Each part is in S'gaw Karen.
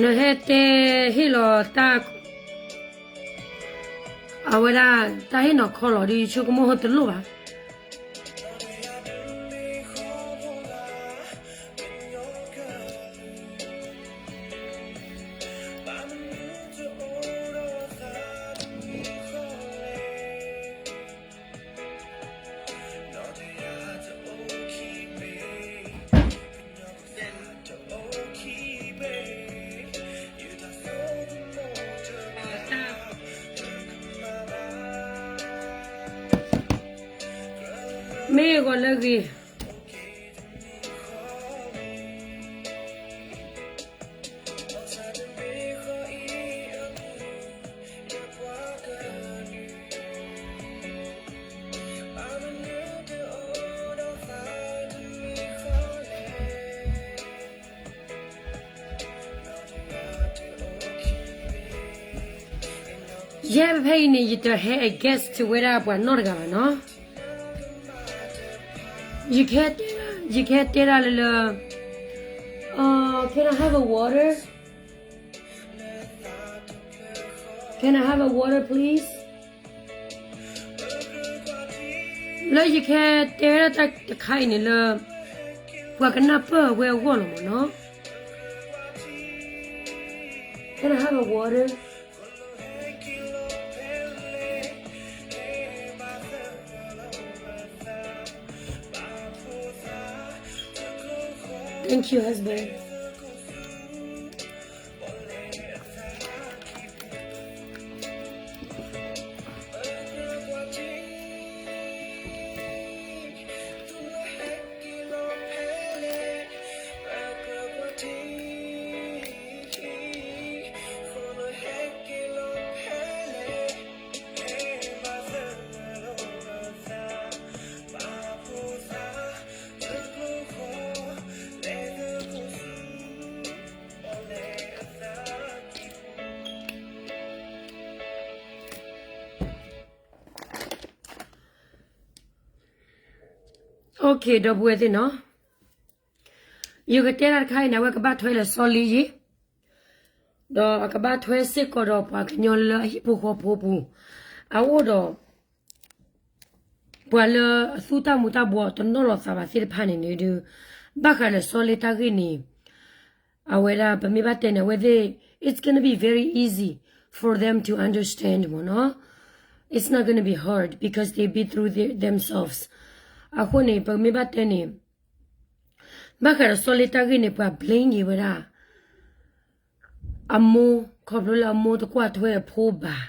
နဟဲတဲဟ့ၣ်လီၤတၢ်, အဝဲဒၣ်တၢ်ဟ့ၣ်နီၤခီလီၤဒီး ယဆိကမိၣ်တလိၣ်ဘၣ်. မ့ၢ်ဂီၤလၢအဂ့ၤ. ယဲၢ်ဖဲအံၤန့ၣ် ယတဟဲ အ guest ဝဲဒၣ်ပှၤနီတဂၤဘၣ်နီၤ. ယကဟဲတဲဒၣ်လၢလၢ, uh, can I have a water? Can I have a water, please? လၢယကဟဲတဲဒၣ်တၢ်တခါအံၤန့ၣ်လၢ ပှၤကနၢ်ပၢၢ်ဝဲအဂီၢ်လီၤမ့ၢ်နီၤ. Can I have a water? Thank you, husband. Okay, ဒီပုၢ်ဝဲၢ်သ့ၣ်နီၤ, ယကတဲတၢ်တခါအံၤန့ၣ် အဝဲကဘၣ်ထွဲလၢစီလ့ယ့ၣ်, ဒီးအကဘၣ်ထွဲစ့ၢ်ကီးဒီးပှၤကညီလၢအဟံၣ်ဖိဃီဖိပူၤ, အအိၣ်ဒီး ပှၤလၢအသူတၢ်မူၤတၢ်ဘှီးတနီၤလိာ်သးဘၣ်သ့ၣ်တဖၣ်န့ၣ်န့ၣ်ဒုး, ဘၣ်ဃးဒီးစီလ့တၢ်ဂ့ၢ်န့ၣ်, အဝဲဒၣ်ပမ့ၢ်ဘၣ်တဲန့ၣ် အဝဲသ့ၣ် it's gonna be very easy for them to understand မ့ၢ်နီၤ. It's not gonna be hard because they been through the, themselves. အဃိန့ၣ် ပမ့ၢ်ဘၣ်တဲန့ၣ်, ဘၣ်ဃးဒီးစီလ့တၢ်ဂ့ၢ်န့ၣ် ပှၤ blame က့ၤဝဲဒၣ် အမိၢ်, ခီဖျိလၢအမိၢ်တကွၢ်ထွဲအဖိဘၣ်,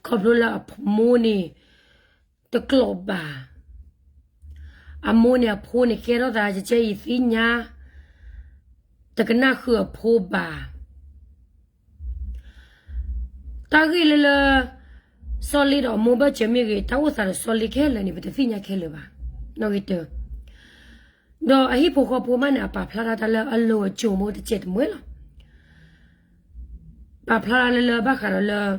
ခီဖျိလၢအမိၢ်န့ၣ် တကျိာ်ဘၣ်, အမိၢ်န့ၣ်အဖိန့ၣ်ကဲထီၣ်သးကဲအံၤသ့ၣ်ညါ, တကနၣ်ဃုာ်အဖိဘၣ်. တၢ်ဂ့ၢ်လၢလၢ စီလ့ဒီးအမိၢ်ဘၢၣ်စၢၤမ့ၢ်ဂ့ၤ, တၢ်အိၣ်သးဒီးစီလ့ခဲလၢာ်န့ၣ် ပတသ့ၣ်ညါခဲလၢာ်ဘၣ်, နီၣ်ဂ့ၤတၢၢ်. ဒီးအဟံၣ်ဖိဃီဖိမးန့ၣ် အပာ်ဖျါထီၣ်တၢ်လၢအလီၤအစိၤမ့ၢ်တစဲးတမှဲလီၤ. ပာ်ဖျါထီၣ်လၢလၢဘၣ်ဃးဒီးလၢ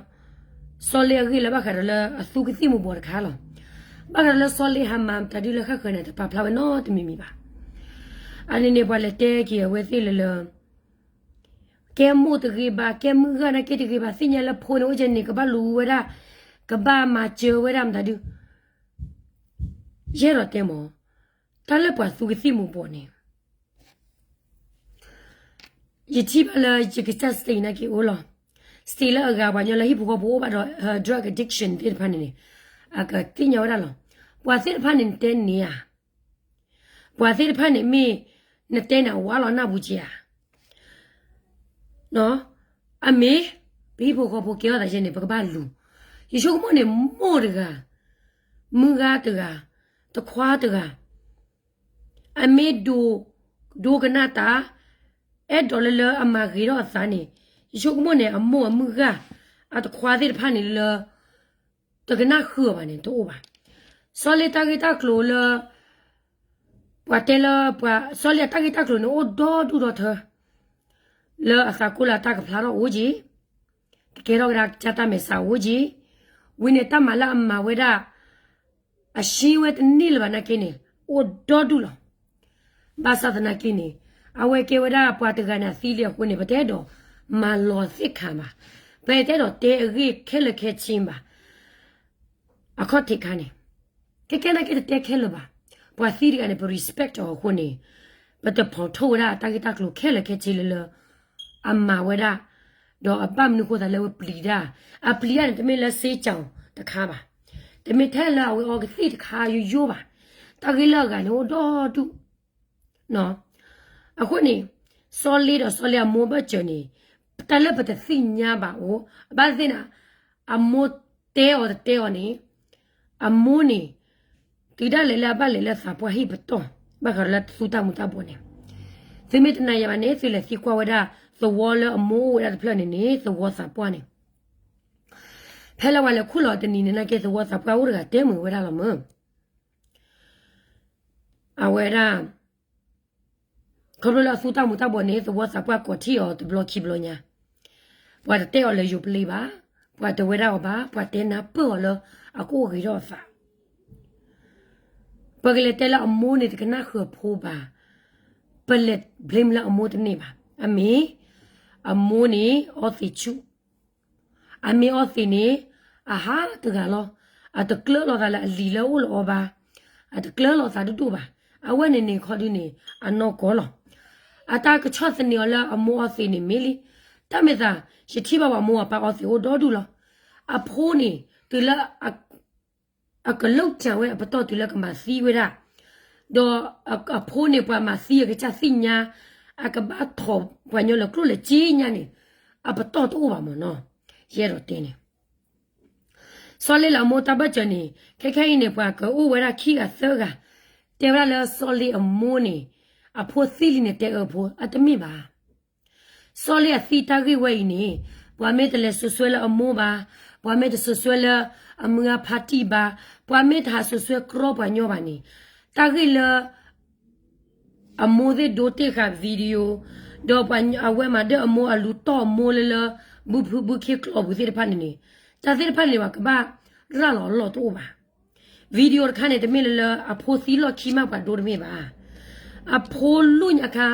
စီလ့အဂ့ၢ်လၢဘၣ်ဃးဒီးလၢအသူကသံၣ်မူၤဘှီးတခါလီၤ. ဘၣ်ဃးဒီးလၢစီလ့ဟးမၤတၢ်ဒုးလၢဃၣ်ဃၢၤန့ၣ် တပာ်ဖျါဝဲနီတမံၤမံၤဘၣ်. အန့ၣ်န့ၣ် ပှၤလဲၤတဲက့ၤအဝဲသ့ၣ်လၢလၢ ကဲမိၢ်တဂ့ၤဘၣ်, ကဲမုၢ်ဂၤနာ်က့တဂ့ၤဘၣ်, သ့ၣ်ညါလၢဖိန့ၣ်အိၣ်ကဲန့ၣ် ကဘၣ်လူၤဝဲဒၣ်, ကဘၣ်မၤစၢၤဝဲဒၣ်မတၤဒုး. ယအဲၣ်ဒိးတဲမး, တၢ်လၢပှၤသူကသံၣ်မူၤဘှီးန့ၣ် ယထံၣ်ဘၣ်လၢယကစၢ် state နာ်က့အိၣ်လီၤ. State လၢအဂၤပှၤကညီလၢဟံၣ်ဖိဃီဖိအိၣ်ဘၣ်ဒီး drug addiction သ့ၣ်တဖၣ်န့ၣ်န့ၣ်, အကသ့ၣ်ညါဝဲဒၣ်လီၤ. ပှၤသ့ၣ်တဖၣ်န့ၣ်နတဲန့ၣ်ဧါ, ပှၤသ့ၣ်တဖၣ်န့ၣ်မ့ၢ်နတဲန့ၣ် အဝါလီၤနၢ်ပူၤက့ၤဧါ. အမ့ၢ် ပဟံၣ်ဖိဃီဖိကဲထီၣ်သးယဲန့ၣ် ပကဘၣ်လူၤ. ယဆိကမိၣ်န့ၣ် မိၢ်တဂၤ, မုၢ်ဂၤတဂၤ, တခွါတဂၤ, အမ့ၢ်ဒိကနၣ်တၢ်, အဲၣ်ဒိးလၢလၢအမၤဂ့ၤထီၣ်အသးန့ၣ်, ယဆိကမိၣ်န့ၣ် အမိၢ်အမုၢ်ဂၤ, အတခွါသ့ၣ်တဖၣ်န့ၣ်လၢ တကနၣ်ဃုာ်အီၤဘၣ်န့ၣ် တအိၣ်ဘၣ်. စီၤလ့တၢ်ဂ့ၢ်တၢ်ကျိၤလၢ ပှၤတဲလၢ ပှၤစီၤလ့အတၢ်ဂ့ၢ်တၢ်ကျိၤန့ၣ် အိၣ်ဒီဒူၣ်ဒီထၢ လၢအသးကိၢ်လၢအတၢ်ကဖျါထီၣ်အိၣ်က့ၤ, ကကဲထီၣ်ကဒါကစၢ်တၢ်မဲာ်ဆှးအိၣ်က့ၤ, ဝံၤန့ၣ်တၢ်မၤလၢအမၤဝဲဒၣ် အရှင်းဝဲတန့ၢ်လၢၤဘၣ်နာ်က့န့ၣ် အိၣ်ဒီဒူၣ်လီၤ. ဘၣ်ဆၣ်သနာ်က့န့ၣ် အဝဲကဲဝဲဒၣ်ပှၤတဂၤန့ၣ်အသံလံအဃိန့ၣ် ပတအဲၣ်ဒိးမၤလီၤသ့ၣ်ခါဘၣ်, ပတအဲၣ်ဒိးတဲအဂ့ၢ်ခဲလၢာ်ခဲဆ့ဘၣ်. အခီၣ်ထံးခါန့ၣ် ခဲခဲနာ်က့တတဲခဲလၢာ်ဘၣ်. ပှၤသံတဂၤန့ၣ် ပ respect အီၤအဃိန့ၣ် ပတဖီၣ်ထိၣ်ဝဲဒၣ်တၢ်ဂ့ၢ်တၢ်ကျိၤခဲလၢာ်ခဲဆ့လၢလၢ အမၤဝဲဒၣ်, ဒီးအဘၣ်မနုၤဃိသးလၢအဝဲပျံၤတၢ်, အပျံၤတၢ်န့ၣ် တမ့ၢ်လၢစ့ကၠီၤတခါဘၣ်, တမ့ၢ်ထဲလၢအဝဲအီကသံၣ်တခါယိယိဘၣ်, တၢ်ဂ့ၢ်လၢအဂၤန့ၣ်အိၣ်ဒီဒူၣ် အဃိန့ၣ် စီၤလ့ဒီးစီၤလ့အမိၢ်ဘၢၣ်စၢၤန့ၣ် တၢ်လၢပတသ့ၣ်ညါဘၣ်အိၣ်, ဘၣ်သ့ၣ်န့ၣ် အမိၢ်တဲအီၤတတဲအီၤန့ၣ်, အမိၢ်န့ၣ် တုၤဒၣ်လဲာ်လၢအဘၣ်လဲၤလၢသးပှၢ်ဟံၣ်ပတီၢ် ဘၣ်ဃးဒီးလၢသူတၢ်မူၤတၢ်ဘှီးန့ၣ်, သုမ့ၢ်တနာ်ယၤဘၣ်န့ၣ် သုလဲၤသံကွၢ်ဝဲဒၣ် သဝီလၢအမိၢ်အိၣ်ဝဲဒၣ်တဖျၢၣ်န့ၣ်န့ၣ် သဝီသးပှၢ်န့ၣ် ဖဲလၢပှၤလဲၤခူၣ်လီၤတနံၤန့ၣ် နာ်က့သဝီသးပှၢ်အိၣ်တဂၤတဲမုာ်ဝဲဒၣ်လီၤမၢ် အဝဲဒၣ် ခီဖျိလၢအသူတၢ်မူၤတၢ်ဘှီးန့ၣ် သဝီသးပှၢ်ကိးထံၣ်အီၤတဘျီခံဘျီညါ, ပှၤတတဲအီၤလၢယိၤပလ့ဘၣ်, ပှၤတဝဲဒၣ်အီၤဘၣ်, ပှၤတဲနၢ်ပၢၢ်အီၤလၢအကအိၣ်ဂ့ၤထီၣ်အသး, ပကလဲၤတဲလၢအမိၢ်န့ၣ်တကနၣ်ဃုာ်အဖိဘၣ်, ပလဲၤ blame လၢအမိၢ်တန့ၢ်ဘၣ်, အမ့ၢ် အမိၢ်န့ၣ်အီသံးဆူၣ် အမ့ၢ်အီသံးန့ၣ် အဟးတဂၤလီၤ. အတကျၢၤလီၤသးလၢအလံာ်လၢအအိၣ်လၢအီၤဘၣ်. အတကျၢၤလီၤသးဒိၣ်ဒိၣ်ဘၣ်. အဝဲန့ၣ်န့ၣ်ခီဒုန့ၣ် အနီၢ်ကီၢ်လီၤ. အတၢ်ကဆီၣ်သနံးအီၤလၢအမိၢ်အီသံးန့ၣ်မ့ၢ်လံ. တၢ်မ့ၢ်သး ယထံၣ်ဘၣ်ပှၤမိၢ်ပၢ်အီသံးအိၣ်ဒီဒူၣ်လီၤ. အဖိန့ၣ် တုၤလၢ အကလုၢ်တၢ်ဝဲအပတီၢ်တုၤလၢကမၤသံဝဲဒၣ်, ဒီးအဖိန့ၣ် ပှၤမၤသံအကစၢ်သ့ၣ်ညါ, အကဘၣ်ထိးပှၤညီလၢကျိၣ်လၢစ့ညါန့ၣ်, အပတီၢ်တအိၣ်ဘၣ်မၢ်နီၤ. ယအဲၣ်ဒိးတဲန့ၣ် စီၤလ့လၢအမိၢ်တၢ်ဘၢၣ်စၢၤန့ၣ် ခဲခဲအံၤန့ၣ် ပှၤကအိၣ်ဝဲဒၣ်ခံဂၤသၢဂၤ, တဲဝဲဒၣ်လၢစီၤလ့အမိၢ်န့ၣ် အဖိသံလံန့ၣ် တဲအၢဖိ အတမ့ၢ်ဘၣ်. စီၤလ့အသံတၢ်ဂ့ၢ်ဝဲအံၤန့ၣ် ပှၤမ့ၢ်တလဲၤစိာ်စွဲလၢအမိၢ်ဘၣ်, ပှၤမ့ၢ်တစိာ်စွဲလၢအမုၢ်အဖါတံၢ်ဘၣ်, ပှၤမ့ၢ်တဟးစိာ်စွဲကြီပှၤညီဘၣ်န့ၣ်, တၢ်ဂ့ၢ်လၢ အမိၢ်သ့ၣ်ဒိတ့ၢ်ဃာ် video, ဒီးပှၤအဝဲမၤဒၢၣ်အမိၢ်အလူၤတီၢ်အမိၢ်လၢလၢ ဘုဖုဘုခ့ကျိာ်ပူၤသ့ၣ်တဖၣ်န့ၣ်န့ၣ်, တၢ်သ့ၣ်တဖၣ်န့ၣ်န့ၣ် ပှၤကဘၣ်ရၤလီၤအလီၢ်တအိၣ်ဘၣ်. video တခါန့ၣ် တမ့ၢ်လၢလၢအဖိသံလီၢ်ခံမးပှၤဒိတမ့ၢ်ဘၣ်. အဖိလူၢ်ညါခါ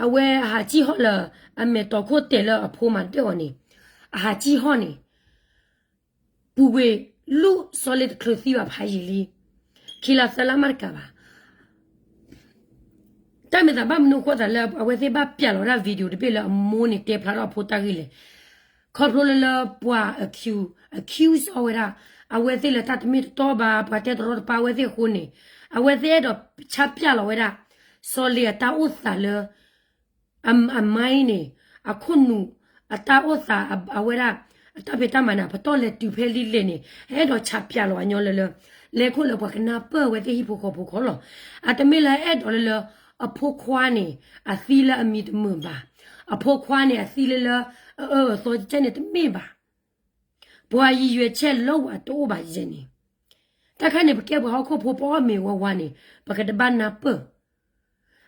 အဝဲအဟးစံၣ်ဟီၣ်လၢ အမဲာ်တီခိၣ်တဲာ်လၢအဖိမၤဒၢၣ်အီၤန့ၣ်, အဟးစံၣ်ဟီၣ်န့ၣ် ပူၤကွံာ်လူၢ်စီၤလ့တချုးသံဘၣ်ဖးယံာ်လံ. ခံလါသၢလါမးတကးဘၣ်. တၢ်မ့ၢ်သးဘၣ်မနုၤအဃိသးလၢအဝဲသ့ၣ်ဘၣ်ပျၢ်လီၤဝဲဒၣ် video တဘ့ၣ်လၢအမိၢ်န့ၣ်တဲဖျါထီၣ်အဖိတၢ်ဂ့ၢ်လဲၣ်. ခီဖျိလၢလၢပှၤ accuse အီၤဝဲဒၣ် အဝဲသ့ၣ်လၢတၢ်တမ့ၢ်တတီဘၣ် ပှၤတဲတရီတပါအဝဲသ့ၣ်အဃိန့ၣ်, အဝဲသ့ၣ်အဲၣ်ဒိးဆါပျၢ်လီၤဝဲဒၣ် စီၤလ့အတၢ်အိၣ်သးလၢ အ အ mind န့ၣ်, အခိၣ်နူာ်, အတၢ်အိၣ်သး, အဝဲဒၣ် အတၢ်ဖံးတၢ်မၤန့ၣ် အပတီၢ်လဲၤတုၤဖဲလံလဲၣ်န့ၣ် အဲၣ်ဒိးဆါပျၢ်လီၤအညီလၢလၢ လဲၤခိၣ်လၢပှၤကနၢ်ပၢၢ်ဝဲသ့ၣ်ဟံၣ်ဖိဃီဖိခီလီၤ. အတမ့ၢ်လၢအဲၣ်ဒိးလၢလၢ အဖိခွါန့ၣ် အသံလၢအမံၤတမုာ်ဘၣ်, အဖိခွါန့ၣ် အသံလၢလၢ အအၢအသီကဲန့ၣ်တမ့ၢ်ဘၣ်. ပှၤယံၤယွဲးဆဲးလၢဝဲတအိၣ်ဘၣ်ယဲန့ၣ်, တၢ်ခါန့ၣ် ပကဲပှၤဟီၣ်ခိၣ်ဖိပအီၣ်မ့ၤဝါဝါန့ၣ် ပကတဘၣ်နၢ်ပၢၢ်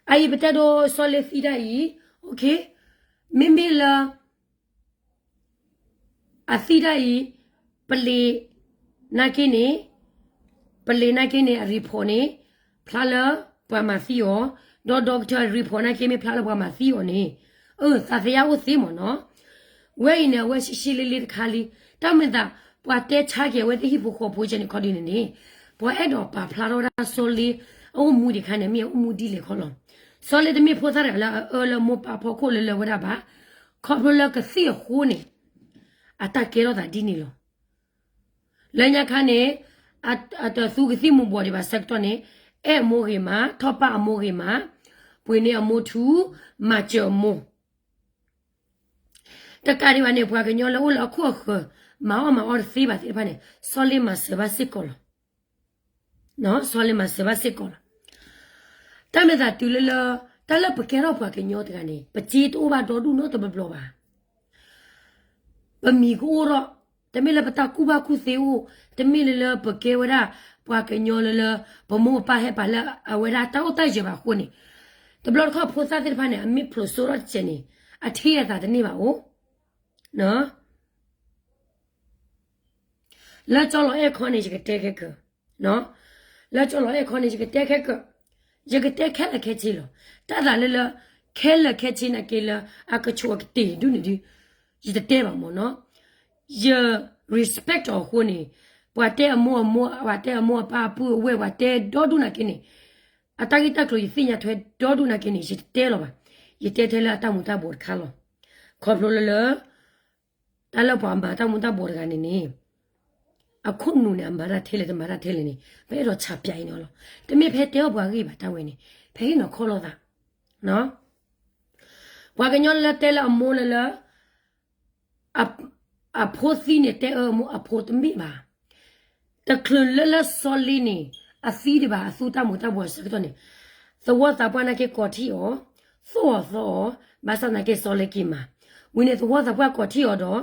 အအံၤပတဲဒိစီၤလ့သံဒၣ်အံၤ, မ့မ့ၢ်လၢ အသံဒၣ်အံၤ, ပလ့ၤနာ်က့န့ၣ်, ပလ့ၤနာ်က့န့ၣ် အ report န့ၣ် ဖျါလၢပှၤမၤသံအီၤ, ဒီး doctor report နာ်က့မ့ၢ်ဖျါလၢပှၤမၤသံအီၤန့ၣ်, အၢ သးသယၣ်အိၣ်သ့မ့ၢ်နီၤ. ဝဲအံၤန့ၣ် အဝဲရှံရှံလ့လ့တခါလံ. တၢ်မ့ၢ်သး ပှၤတဲဆါက့ၤအဝဲသ့ၣ်ဟံၣ်ဖိဃီဖိကဲန့ၣ်ခီဒုန့ၣ်န့ၣ်, ပှၤအဲၣ်ဒိးပာ်ဖျါထီၣ်ဝဲဒၣ်စီၤလ့အအိၣ်မူဒံးခါန့ၣ် မ့ၢ်အအိၣ်မူဒ်လဲၣ်ခီလီၤ. စီၤလ့တမ့ၢ်ဖိသၣ်တဂၤလၢအအၢလၢမိၢ်ပၢ်ဖီခိၣ်လၢလၢဝဲဒၣ်ဘၣ်. ခီဖျိလၢကသံၣ်အဃိန့ၣ် အတၢ်ကဲထီၣ်သးဒ်န့ၣ်လီၤ. လၢညါခါန့ၣ် အတသူကသံၣ်မူၤဘှီးဒံးဘၣ်ဆၢကတီၢ်န့ၣ်, အဲၣ်အမိၢ်ဂ့ၤမး, ထီၣ်ပၢ်အမိၢ်ဂ့ၤမး, ပှ့ၤန့ၢ်အမိၢ်ထူ, မၤစၢၤအမိၢ် တကးဒံးဘၣ်န့ၣ် ပှၤကညီလၢအိၣ်လၢအခိၣ်အဃၢၤ မၤအီၣ်မၤအီတသ့ဘၣ်သ့ၣ်တဖၣ်န့ၣ် စီၤလ့မၤစၢၤဘၣ်စ့ၢ်ကီးလီၤ. စီၤလ့မၤစၢၤဘၣ်စ့ၢ်ကီးလီၤ. တၢ်မ့ၢ်သးတုၤလၢလၢ တၢ်လၢပကဲထီၣ်ပှၤကညီတဂၤန့ၣ် ပစ့တအိၣ်ဘၣ်ဒီဒူၣ်နီတဘျီဘျီဘၣ်. ပမံၤကအိၣ်ထီၣ်, တမ့ၢ်လၢပတၢ်ကူၣ်ဘၣ်ကူၣ်သ့အိၣ်, တမ့ၢ်လၢလၢပကဲဝဲဒၣ် ပှၤကညီလၢလၢ ပမိၢ်ပပၢ်ဟဲပာ်လၢအဝဲဒၣ်တၢ်အိၣ်တၢ်ယၢၤဘၣ်အဃိန့ၣ်, တဘျီတခီၣ်ဖိသၣ်သ့ၣ်တဖၣ်န့ၣ် အမ့ၢ်ဖျိးစိထီၣ်တစဲးန့ၣ် အထံၣ်အသးတန့ၢ်ဘၣ်အိၣ် လၢကၠီလီၤအဲၣ်ခီန့ၣ် ယကတဲခဲကၢၤ, လၢကၠီလီၤအဲၣ်ခီန့ၣ် ယကတဲခဲကၢၤ, ယကတဲခဲလၢာ်ခဲဆ့လီၤ. တၢ်သးလၢလၢ ခဲလၢာ်ခဲဆ့နာ်က့လၢ အကဆိၣ်အကတ့ၢ်ဒ်န့ၣ်ဒုး ယတတဲဘၣ်မ့ၢ်နီၤ. ယ respect အီၤအဃိန့ၣ် ပှၤတဲအမိၢ်အမိၢ် ပှၤတဲအမိၢ်အပၢ်အပုၢ်အဝဲၢ် ပှၤတဲဒီဒူၣ်နာ်က့န့ၣ် အတၢ်ဂ့ၢ်တၢ်ကျိၤယသ့ၣ်ညါထွဲဒီဒူၣ်နာ်က့န့ၣ် ယတတဲလီၤဘၣ်. ယတဲထဲလၢအတၢ်မူၤတၢ်ဘှီးတခါလီၤ. ခီဖျိလၢလၢ တၢ်လၢပှၤမၤတၢ်မူၤတၢ်ဘှီးတဂၤန့ၣ်န့ၣ် အခိၣ်နူာ်န့ၣ် အမၤတၢ်ထဲလဲၣ်တမၤတၢ်ထဲလဲၣ်န့ၣ် ပအဲၣ်ဒိးဆးပၠးအံၤန့ၣ်လီၤ. တမ့ၢ်ဖဲတဲအီၣ်ပှၤဂ့ၢ်ဘၣ်တၢ်ဝဲန့ၣ် ဖဲဟ့ၣ်နီၤခီလိာ်သး ပှၤကညီလၢတဲလၢအမိၢ်လၢလၢ အဖိသံန့ၣ် တဲအၢအမိၢ်အဖိတမ့ၢ်ဘၣ်. တချုးလၢလၢစီၤလ့န့ၣ် အသံဒံးဘၣ် အသူတၢ်မူၤတၢ်ဘှီးအဆၢကတီၢ်န့ၣ် သဝီသးပှၢ်နာ်က့ကိးထံၣ်အီၤ, သိၣ်အီၤသီအီၤ, ဘၣ်ဆၣ်သနာ်က့စီၤလ့က့ၤမၤ. ဝံၤန့ၣ်သဝီသးပှၢ်ကိးထံၣ်အီၤဒီး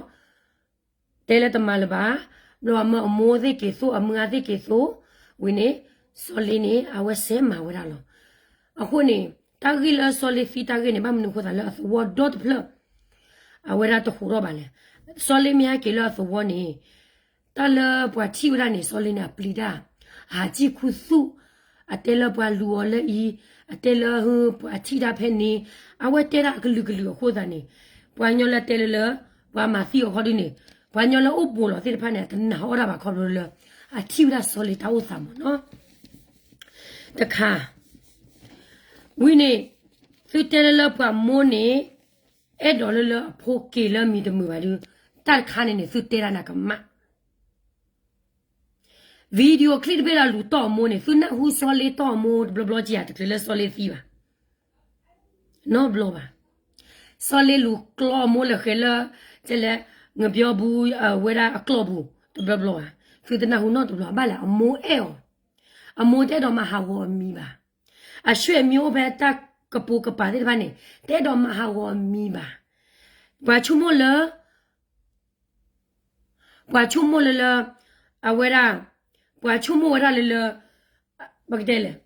တဲလၢတမၤလၢၤဘၣ်, ဘျီမၢအမိၢ်သ့ၣ်က့ၤသိၣ် အမုၢ်ဂၤသ့ၣ်က့ၤသိၣ်, ဝံၤန့ၣ် စီၤလ့န့ၣ် အဝဲစဲးမၤဝဲဒၣ်လီၤ. အဃိန့ၣ် တၢ်ဂ့ၢ်လၢစီၤလ့သံတၢ်ဂ့ၢ်န့ၣ် ဘၣ်မနုၤအဃိသတးလၢအသဝီဒီတဖျၢၣ် အဝဲဒၣ်တဟူးထီၣ်ဘၣ်လဲၣ်. စီၤလ့မ့ၢ်ဟဲက့ၤလၢအသဝီန့ၣ် တၢ်လၢပှၤထံၣ်ဝဲဒၣ်န့ၣ် စီၤလ့န့ၣ်အပျံၤတၢ်, အဟးစံၣ်ခူသူၣ်, အတဲလၢပှၤလူၤအီၤလၢအံၤ, အတဲလၢပှၤထံၣ်တၢ်ဖဲန့ၣ်, အဝဲတဲဒၣ်အကလုာ်ကလုာ်အဃိသတးန့ၣ် ပှၤကညီလၢတဲလၢလၢ ပှၤမၤသံအီၤခီဒုန့ၣ် ပှၤကညီလၢအိၣ်ဘူးလီၤသ့ၣ်တဖၣ်န့ၣ် အတနာ်အီၣ်တၢ်ဘၣ်ခီဖျိလၢ အထံၣ်ဝဲဒၣ်စီၤလ့တၢ်အိၣ်သးမ့ၢ်နီၤ. တခါ ဝံၤန့ၣ် သုတဲလၢလၢပှၤမိၢ်န့ၣ် အဲၣ်ဒိးလၢလၢအဖိက့ၤလၢမံၤတမုာ်ဘၣ်ဒုး တၢ်တခါန့ၣ်န့ၣ် သုတဲဒၣ်နၤကမၣ် video clip တဘ့ၣ်လၢလူၤတီၢ်အမိၢ်န့ၣ် သုနၢ်ဟူစီၤလ့တီၢ်အမိၢ်တဘျီဘျီကယၤ တချုးလၢစီၤလ့သံဘၣ် နီတဘျီဘၣ်. စီၤလ့လူၤကျီအမိၢ်လၢဃဲၤလၢ ကဲလဲၣ် ငပျီပူၤ အဝဲဒၣ်အကျီၢ်ပူၤ တဘျီဘျီဘၣ်. သုတနၢ်ဟူနီတဘျီဘၣ်လဲၣ် အမိၢ်အဲၣ်အီၤ, အမိၢ်တအဲၣ်ဒိးမၤဟးဂီၤအမံၤဘၣ်. အဆွေမျိုးအိၣ်ဖဲတၢ်ကပိာ်ကပၤသ့ၣ်တဖၣ်န့ၣ် တအဲၣ်ဒိးမၤဟးဂီၤအမံၤဘၣ်. ပှၤဆိကမိၣ်လၢ ပှၤဆိကမိၣ်လၢလၢ အဝဲဒၣ် ပှၤဆိကမိၣ်ဝဲဒၣ်လၢလၢ ပကတဲလဲၣ်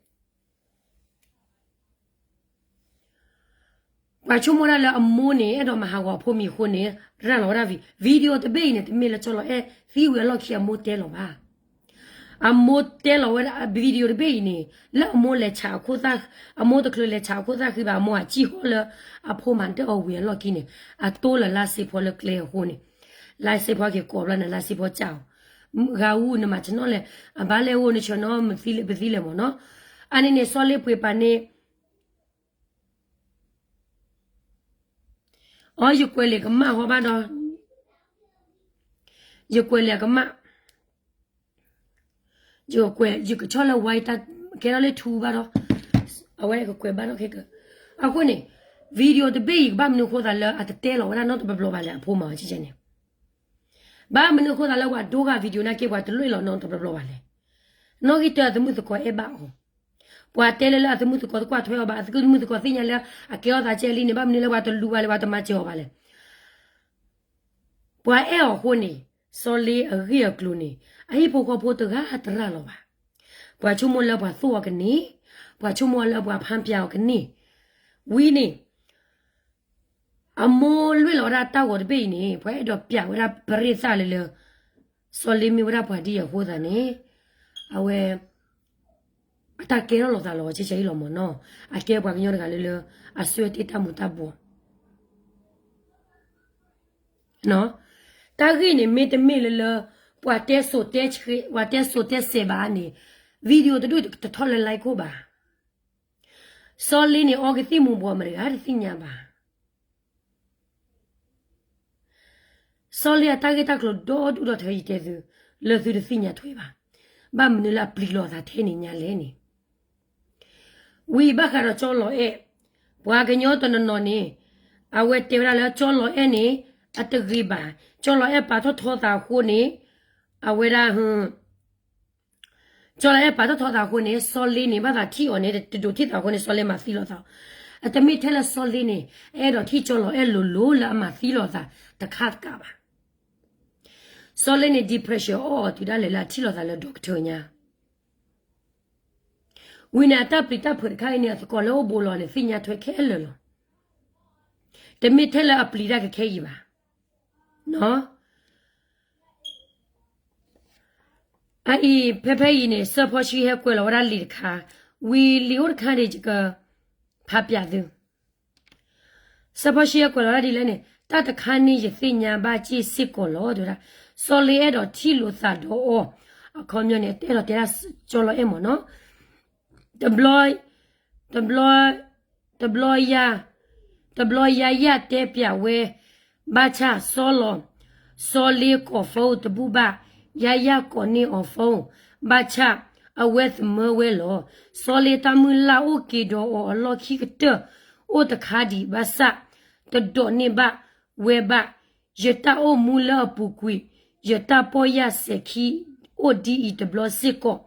ပှၤဆိကမိၣ်ဒၣ်လၢအမိၢ်န့ၣ် အဲၣ်ဒိးမၤဟးဂီၤအဖိမံၤအဃိန့ၣ် ရၤလီၤဝဲဒၣ် video တဘ့ၣ်အံၤန့ၣ် တမ့ၢ်လၢကၠီလီၤအဲၣ်သံဝံၤအလီၢ်ခံအမိၢ်တဲလီၤဘၣ်. အမိၢ်တဲလီၤဝဲဒၣ် video တဘ့ၣ်အံၤန့ၣ် လၢအမိၢ်လဲၤဆးအခိၣ်သၣ် အမိၢ်တချုးလဲၤဆးအခိၣ်သၣ်ဃံဘၣ် အမိၢ်အစံၣ်ဟီၣ်လၢ အဖိမၤတၢ်အီၤဝံၤအလီၢ်ခံန့ၣ် အတိလၢလါစ့ဖီလၢကျဲအဃိန့ၣ် လါစ့ဖီက့ၤကိးဘျီန့ၣ် လါစ့ဖီစံၣ်အီၤ ဂၤအူနမၤဆနီၣ်လဲၣ် အဘၣ်လဲၣ်အိၣ်နဆၢနီၣ်မသံလဲၣ်ပသံလဲၣ်မ့ၢ်နီၤ. အန့ၣ်န့ၣ် စီၤလ့ပှ့ၤပာ်န့ၣ် အီ ယကွဲးလံာ်ကမၣ်ဟီဘၣ်ဒီး ယကွဲးလံာ်အကမၣ် ယကွဲး ယကဆီၣ်လၢဝါအံၤတၢ်ကဲထီၣ်လၢထူဘၣ်ဒီး အဝဲကကွဲးဘၣ်ဒီးခဲက အဃိန့ၣ် video တဘ့ၣ်အံၤ ကဘၣ်မနုၤအဃိသတးလၢအတတဲလီၤဝဲဒၣ်နီတဘျီဘျီဘၣ်လဲၣ် အဖိမၤဝဲကဲကဲန့ၣ် ဘၣ်မနုၤအဃိသတးလၢပှၤဒိဂၤ video နာ်က့ ပှၤတလွဲၢ်လီၤနီတဘျီဘျီဘၣ်လဲၣ်. နီၣ်ဂံၢ်တၢအသမုၣ်သကိးအဲၣ်ဘၣ်အီၤ ပှၤတဲလၢလၢအသမုၣ်သကိးတကွၢ်ထွဲအီၤဘၣ် အသမုၣ်သကိးသ့ၣ်ညါလၢအကဲထီၣ်သးကဲလံန့ၣ် ဘၣ်မနုၤလၢပှၤတလူၤဘၣ်လဲၣ် ပှၤတမၤစၢၤအီၤဘၣ်လဲၣ်. ပှၤအဲၣ်အီၤအဃိန့ၣ် စီၤလ့အဂ့ၢ်အကျိၤန့ၣ် အဟံၣ်ဖိဃီဖိတဂၤတရၤလီၤဘၣ်. ပှၤဆိကမိၣ်လၢပှၤသိၣ်အီၤကန့ၢ် ပှၤဆိကမိၣ်လၢပှၤဖးပၠးအီၤကန့ၢ် ဝံၤန့ၣ် အမိၢ်လွဲၢ်လီၤဝဲဒၣ်တၢ်ဂီၤတဘ့ၣ်အံၤန့ၣ် ပှၤအဲၣ်ဒိးပျးဝဲဒၣ်ပရ့သၣ်လၢလၢ စီၤလ့မ့ၢ်ဝဲဒၣ်ပှၤဒ်အံၤအဃိသတးန့ၣ် အဝဲ အတၢ်ကဲထီၣ်လိာ်သးလီၤ ဆဲးဆဲးအံၤလီၤမ့ၢ်နီၤ အကဲပှၤကညီတဂၤလၢလၢ အစွဲတ့ၢ်တၢ်မူၤတၢ်ဘှီး တၢ်ဂ့ၢ်န့ၣ် မ့တမ့ၢ်လၢလၢ ပှၤတဲစိၤတဲဆှံ ပှၤတဲစိၤတဲစဲးဘၣ်န့ၣ် video တဒူၣ်တထီၣ်လၢ like ခိၣ်ဘၣ်. စီၤလ့န့ၣ် အီကသံၣ်မူၤဘှီးမတၤတဂၤတသ့ၣ်ညါဘၣ်. စီၤလ့အတၢ်ဂ့ၢ်တၢ်ကျိၤဒီဒူၣ်ဒီထၢယတဲသု လၢသုတသ့ၣ်ညါထွဲဘၣ်. ဘၣ်မနုၤလၢအပျံၤလီၤသးထဲန့ၣ်ညါလဲၣ်န့ၣ် ဝံၤဘၣ်ဃးဒီးကၠီလီၤအဲၣ် ပှၤကညီတနီၤနီၤန့ၣ် အဝဲတဲဝဲဒၣ်လၢကၠီလီၤအဲၣ်န့ၣ် အတဂ့ၤဘၣ်. ကၠီလီၤအဲၣ်ပာ်ထီၣ်ထီသးအဃိန့ၣ် အဝဲဒၣ် ကၠီလီၤအဲၣ်ပာ်ထီၣ်ထီသးအဃိန့ၣ် စီၤလ့န့ၣ် ဘၣ်သးထံၣ်အီၤန့ၣ် တဒိးထံၣ်သးအဃိန့ၣ် စီၤလ့မၤသံလီၤသး. အတမ့ၢ်ထဲလၢစီၤလ့န့ၣ် အအဲၣ်ဒိးထံၣ်ကၠီလီၤအဲၣ်လိၤလိၤလၢအမၤသံလီၤသးတခါတကးဘၣ်. စီၤလ့န့ၣ် depression အီၣ်အီၤတုၤဒၣ်လဲာ်လၢအထံၣ်လိာ်သးလၢ doctor ညါ ဝံၤန့ၣ် အတၢ်ပျံၤတၢ်ဖုးတခါအံၤန့ၣ် အသကိးလၢအိၣ်ဘူးလီၤန့ၣ် သ့ၣ်ညါထွဲခဲလၢာ်လီၤ. တမ့ၢ်ထဲလၢအပျံၤတၢ်ကခဲအံၤဘၣ်. အအံၤ ဖဲဖဲအံၤန့ၣ် စၢဖီဆှံဟဲကွဲးလီၤဝဲဒၣ်လံာ်တခါ, ဝံၤလံာ်အိၣ်တခါန့ၣ် ယကဖးပၠးသု. စၢဖီၡံဟဲကွဲးလီၤဒၣ်ဒ်လဲၣ်န့ၣ် တၢ်တခါန့ၣ်ယသ့ၣ်ညါဘၣ်စ့ၢ်ကီးလီၤ တဲဝဲဒၣ်. စီၤလ့အဲၣ်ဒိးထံၣ်လိာ်သးဒီးအီၤ, အခီပညီန့ၣ် အဲၣ်ဒိးတဲဒၣ်ကၠီလီၤအဲၣ်မ့ၢ်နီၤ. တဘျီ တဘျီ တဘျီယၤ တဘျီယၤယၤတဲပျးဝဲ ဘၣ်ဆၣ်စီၤလီၤ, စီၤလ့ကိးဖီတဘူၣ်ဘၣ်, ယၤယၤကိးန့ၢ်အီၤဖီ, ဘၣ်ဆၣ်အဝဲသမၢဝဲလီၤ. စီၤလ့တၢ်မုၢ်လၢ်အိၣ်က့ၤဒီးအီၤအလီၢ်ခံကတၢၢ် အိၣ်တခါဒံးဘၣ်ဆၣ် တဒိးန့ၢ်ဘၣ်ဝဲဘၣ်. ယတၢ်အိၣ်မူလၢအပူၤကွံာ် ယတၢ်ပီၢ်ယၢ်စဲၤခံအိၣ်ဒ်အံၤတဘျီစ့ၢ်ကီး,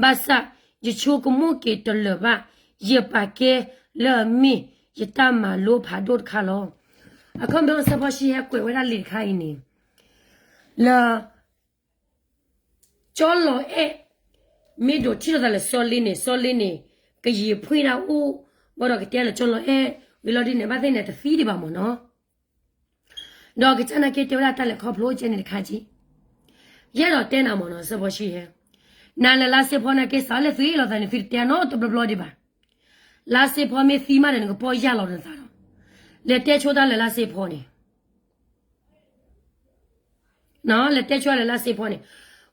ဘၣ်ဆၣ်ယဆိကမိၣ်က့ၤတလၢာ်ဘၣ်, ယပာ်ကဲလၢအမ့ၢ်ယတၢ်မၤလိဖးဒိၣ်တခါလီၤ. အခီပညီစၢဖီၡံဟဲကွဲးဝဲဒၣ်လံာ်တခါအံၤန့ၣ် လၢ ကၠီလီၤအဲၣ် မ့ၢ်ဒိးထံၣ်လိာ်သးလၢစီၤလ့န့ၣ် စီၤလ့န့ၣ် ကယံာ်ဖှ့ၣ်ဒၣ်အိၣ် ဘၣ်ဒီးကတဲလၢကၠီလီၤအဲၣ် ဝံၤလီၤဒ်န့ၣ် ဘၣ်သ့ၣ်န့ၣ် တသံဒံးဘၣ်မ့ၢ်နီၤ. ဒီးကစၢ်နာ်က့တဲဝဲဒၣ်တၢ်လဲၤခီဖျိကဲန့ၣ်တခါက့ ယအဲၣ်ဒိးတဲနၤမ့ၢ်နီၤ စၢဖီၡံဟဲ, နၤလၢလါစ့ဖီနာ်က့ စးလၢသုအ့ၣ်လိာ်သးန့ၣ် သုတတဲနီတဘျီဘျီဒံးဘၣ်. လါစ့ဖီမ့ၢ်သံမးဒီး နကပီၢ်ယၢ်လီၤနသးဒီး လဲၤတဲဆိတၢ်လၢလါစ့ဖီန့ၣ် လဲၤတဲဆိလၢလါစ့ဖီန့ၣ်,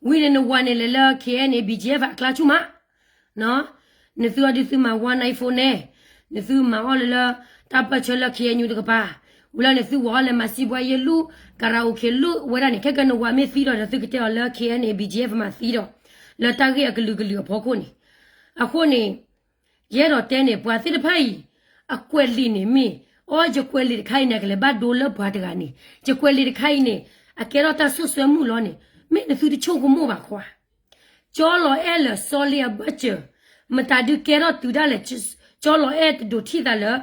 ဝံၤန့ၣ်နဝၤန့ၣ်လဲၤလၢ K N A B G F အကျါဆူၣ်မး, နသုအီၤဒုးသုမၤဝါနၢ်အံၤဖိန့ၣ်, နသုမၤအီၣ်လၢလၢ တၢ်ပၢၢ်ဆၢလၢ K N U တကပၤ, ဝံၤလီၤန့ၣ်သုဝၤအီၣ်လဲၤမၤစံးဘှါယဲလူၣ် ကရၤအိၣ်ခ့လူၣ် ဝဲဒၣ်န့ၣ် ခဲကနဝၤမ့ၢ်သံဒီး သုကတဲအီၤလၢ K N A B G F မၤသံဒီး လၢတၢ်ဂ့ၢ်အကလုာ်ကလုာ်အဖီခိၣ်န့ၣ်, အဃိန့ၣ် ယအဲၣ်ဒိးတဲန့ၣ် ပှၤသ့ၣ်တဖၣ်အံၤ အကွဲးလံာ်န့ၣ်မ့ၢ်, အိ ယကွဲးလံာ်တခါအံၤန့ၣ် ကလဲၤဘၣ်ဒိလၢပှၤတဂၤန့ၣ်, ယကွဲးလံာ်တခါအံၤန့ၣ် အကဲထီၣ်တၢ်ဆိၣ်စွဲမုာ်လီၤန့ၣ်, မ့ၢ်နသုတဆိကမိၣ်ဘၣ်ခွါ, ကၠီလီၤအဲၣ်လၢစီၤလ့အဘၢၣ်စၢၤ, မတၤဒုးကဲထီၣ်တုၤဒၣ်လဲာ် ကၠီလီၤအဲၣ်တဒိးထံၣ်သးလၢ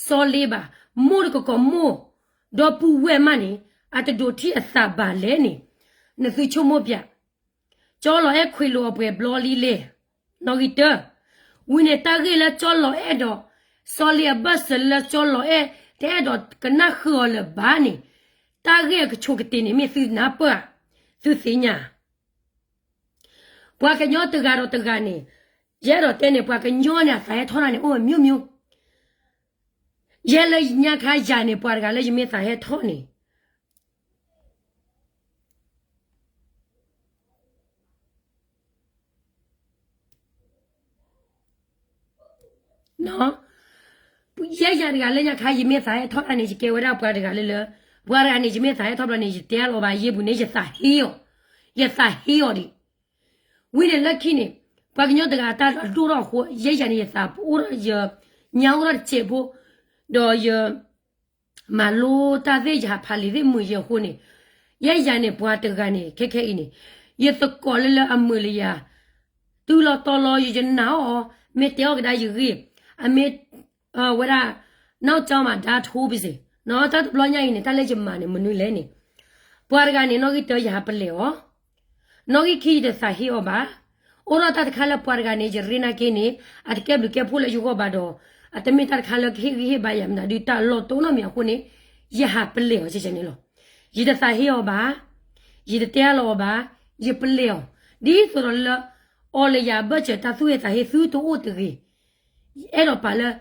စီၤလ့ဘၣ်, မိၢ်တကကိးမိၢ်, ဒီပုၢ်ဝဲၢ်မးန့ၣ် အတဒိးထံၣ်အသးဘၣ်လဲၣ်န့ၣ်, နသုဆိကမိၣ်ပျး ကၠီလီၤအဲၣ်ခွ့းလိာ်အပှဲၤဘျီလံလဲၣ်, နီၣ်ဂံၢ်တၢ, ဝံၤန့ၣ်တၢ်ဂ့ၢ်လၢကၠီလီၤအဲၣ်ဒီး စီၤလ့အဘၢၣ်စၢၤလၢကၠီလီၤအဲၣ် တအဲၣ်ဒိးကနၣ်ဃုာ်အီၤလၢၤဘၣ်န့ၣ်, တၢ်ဂ့ၢ်အကဆိးကတ့ၤန့ၣ် မ့ၢ်သုနၢ်ပၢၢ်ဧါ, သုသ့ၣ်ညါ ပှၤကညီတဂၤဒီးတဂၤန့ၣ်, ယအဲၣ်ဒိးတဲန့ၣ် ပှၤကညီန့ၣ် အသးဟဲထီၣ်တၢ်န့ၣ် အိၣ်အမျိုးမျိုး, ယဲလၢညါခါယၤန့ၣ် ပှၤတဂၤလၢယမ့ၢ်သးဟဲထီၣ်န့ၣ် ယဲယၤတဂၤလၢညါခါ ယမ့ၢ်သးဟဲထီၣ်တၢ်န့ၣ် ယကဲဝဲဒၣ်ပှၤတဂၤလၢလၢ, ပှၤတဂၤန့ၣ် ယမ့ၢ်သးဟဲထီၣ်ဘျီန့ၣ် ယတဲအလီၤဘၣ် ယ့ၢ်ပူၤန့ၣ် ယသးဟ့အီၤ, ယသးဟ့အီၤဒံး. ဝံၤန့ၣ်လၢခံန့ၣ် ပှၤကညီတဂၤအတၢ်ဒိၣ်ထီၣ်အဃိ ယဲယၤန့ၣ် ယသးအိၣ်ထီၣ် ယညါအိၣ်ထီၣ်တစဲးဖိ, ဒီးယ မၤလိတၢ်သ့ၣ် ယဟးဖးလံာ်သ့ၣ်မုာ်ယဲအဃိန့ၣ်, ယဲယၤန့ၣ် ပှၤတဂၤန့ၣ် ခဲခဲအံၤန့ၣ်, ယသကိးလၢလၢအမုာ်လၢယၤ, တုၤလီၤတီၤလီၤ ယနာ်အီၤ, မ့ၢ်တဲအီၤကဒါယဂ့ၢ်, အမ့ၢ်ဝဲဒၣ် နီၢ်ကၠီမၤဒါထိပစ့ၢ်, နီၢ်တၢ်တဘျီညါအံၤန့ၣ် တၢ်လၢယမၤန့ၣ် မနုၤလဲၣ်န့ၣ်, ပှၤတဂၤန့ၣ် နီၣ်ဂံၢ်တၢ ယဟးပလဲၢ်အီၤ နီၣ်ဂံၢ်ခံ ယတသးဟ့အီၤဘၣ်. အိၣ်ဒီးတၢ်တခါလၢပှၤတဂၤန့ၣ် ယရ့နာ်က့န့ၣ် အတကဲဘျုးကဲဖှိၣ်လၢယဂီၢ်ဘၣ်ဒီး အတမ့ၢ်တၢ်တခါလၢကဟ့ၣ်ဂံၢ်ဟ့ၣ်ဘါယၤမနုၤဒုး တၢ်လီၤတိၢ်နီၣ်မံၤအဃိန့ၣ် ယဟးပလဲၢ်အီၤကဲကဲန့ၣ်လီၤ. ယတသးဟ့အီၤဘၣ်, ယတတဲအလီၤအီၤဘၣ်, ယပလဲၢ်အီၤ, ဒ်သိးဒီးလၢ အီၤလၢယၤအဘၢၣ်စၢၤတၢ်သူၣ်ဟ့သးဟ့သုတအိၣ်တဂ့ၤ, အဲၣ်ဒိးပာ်လၢ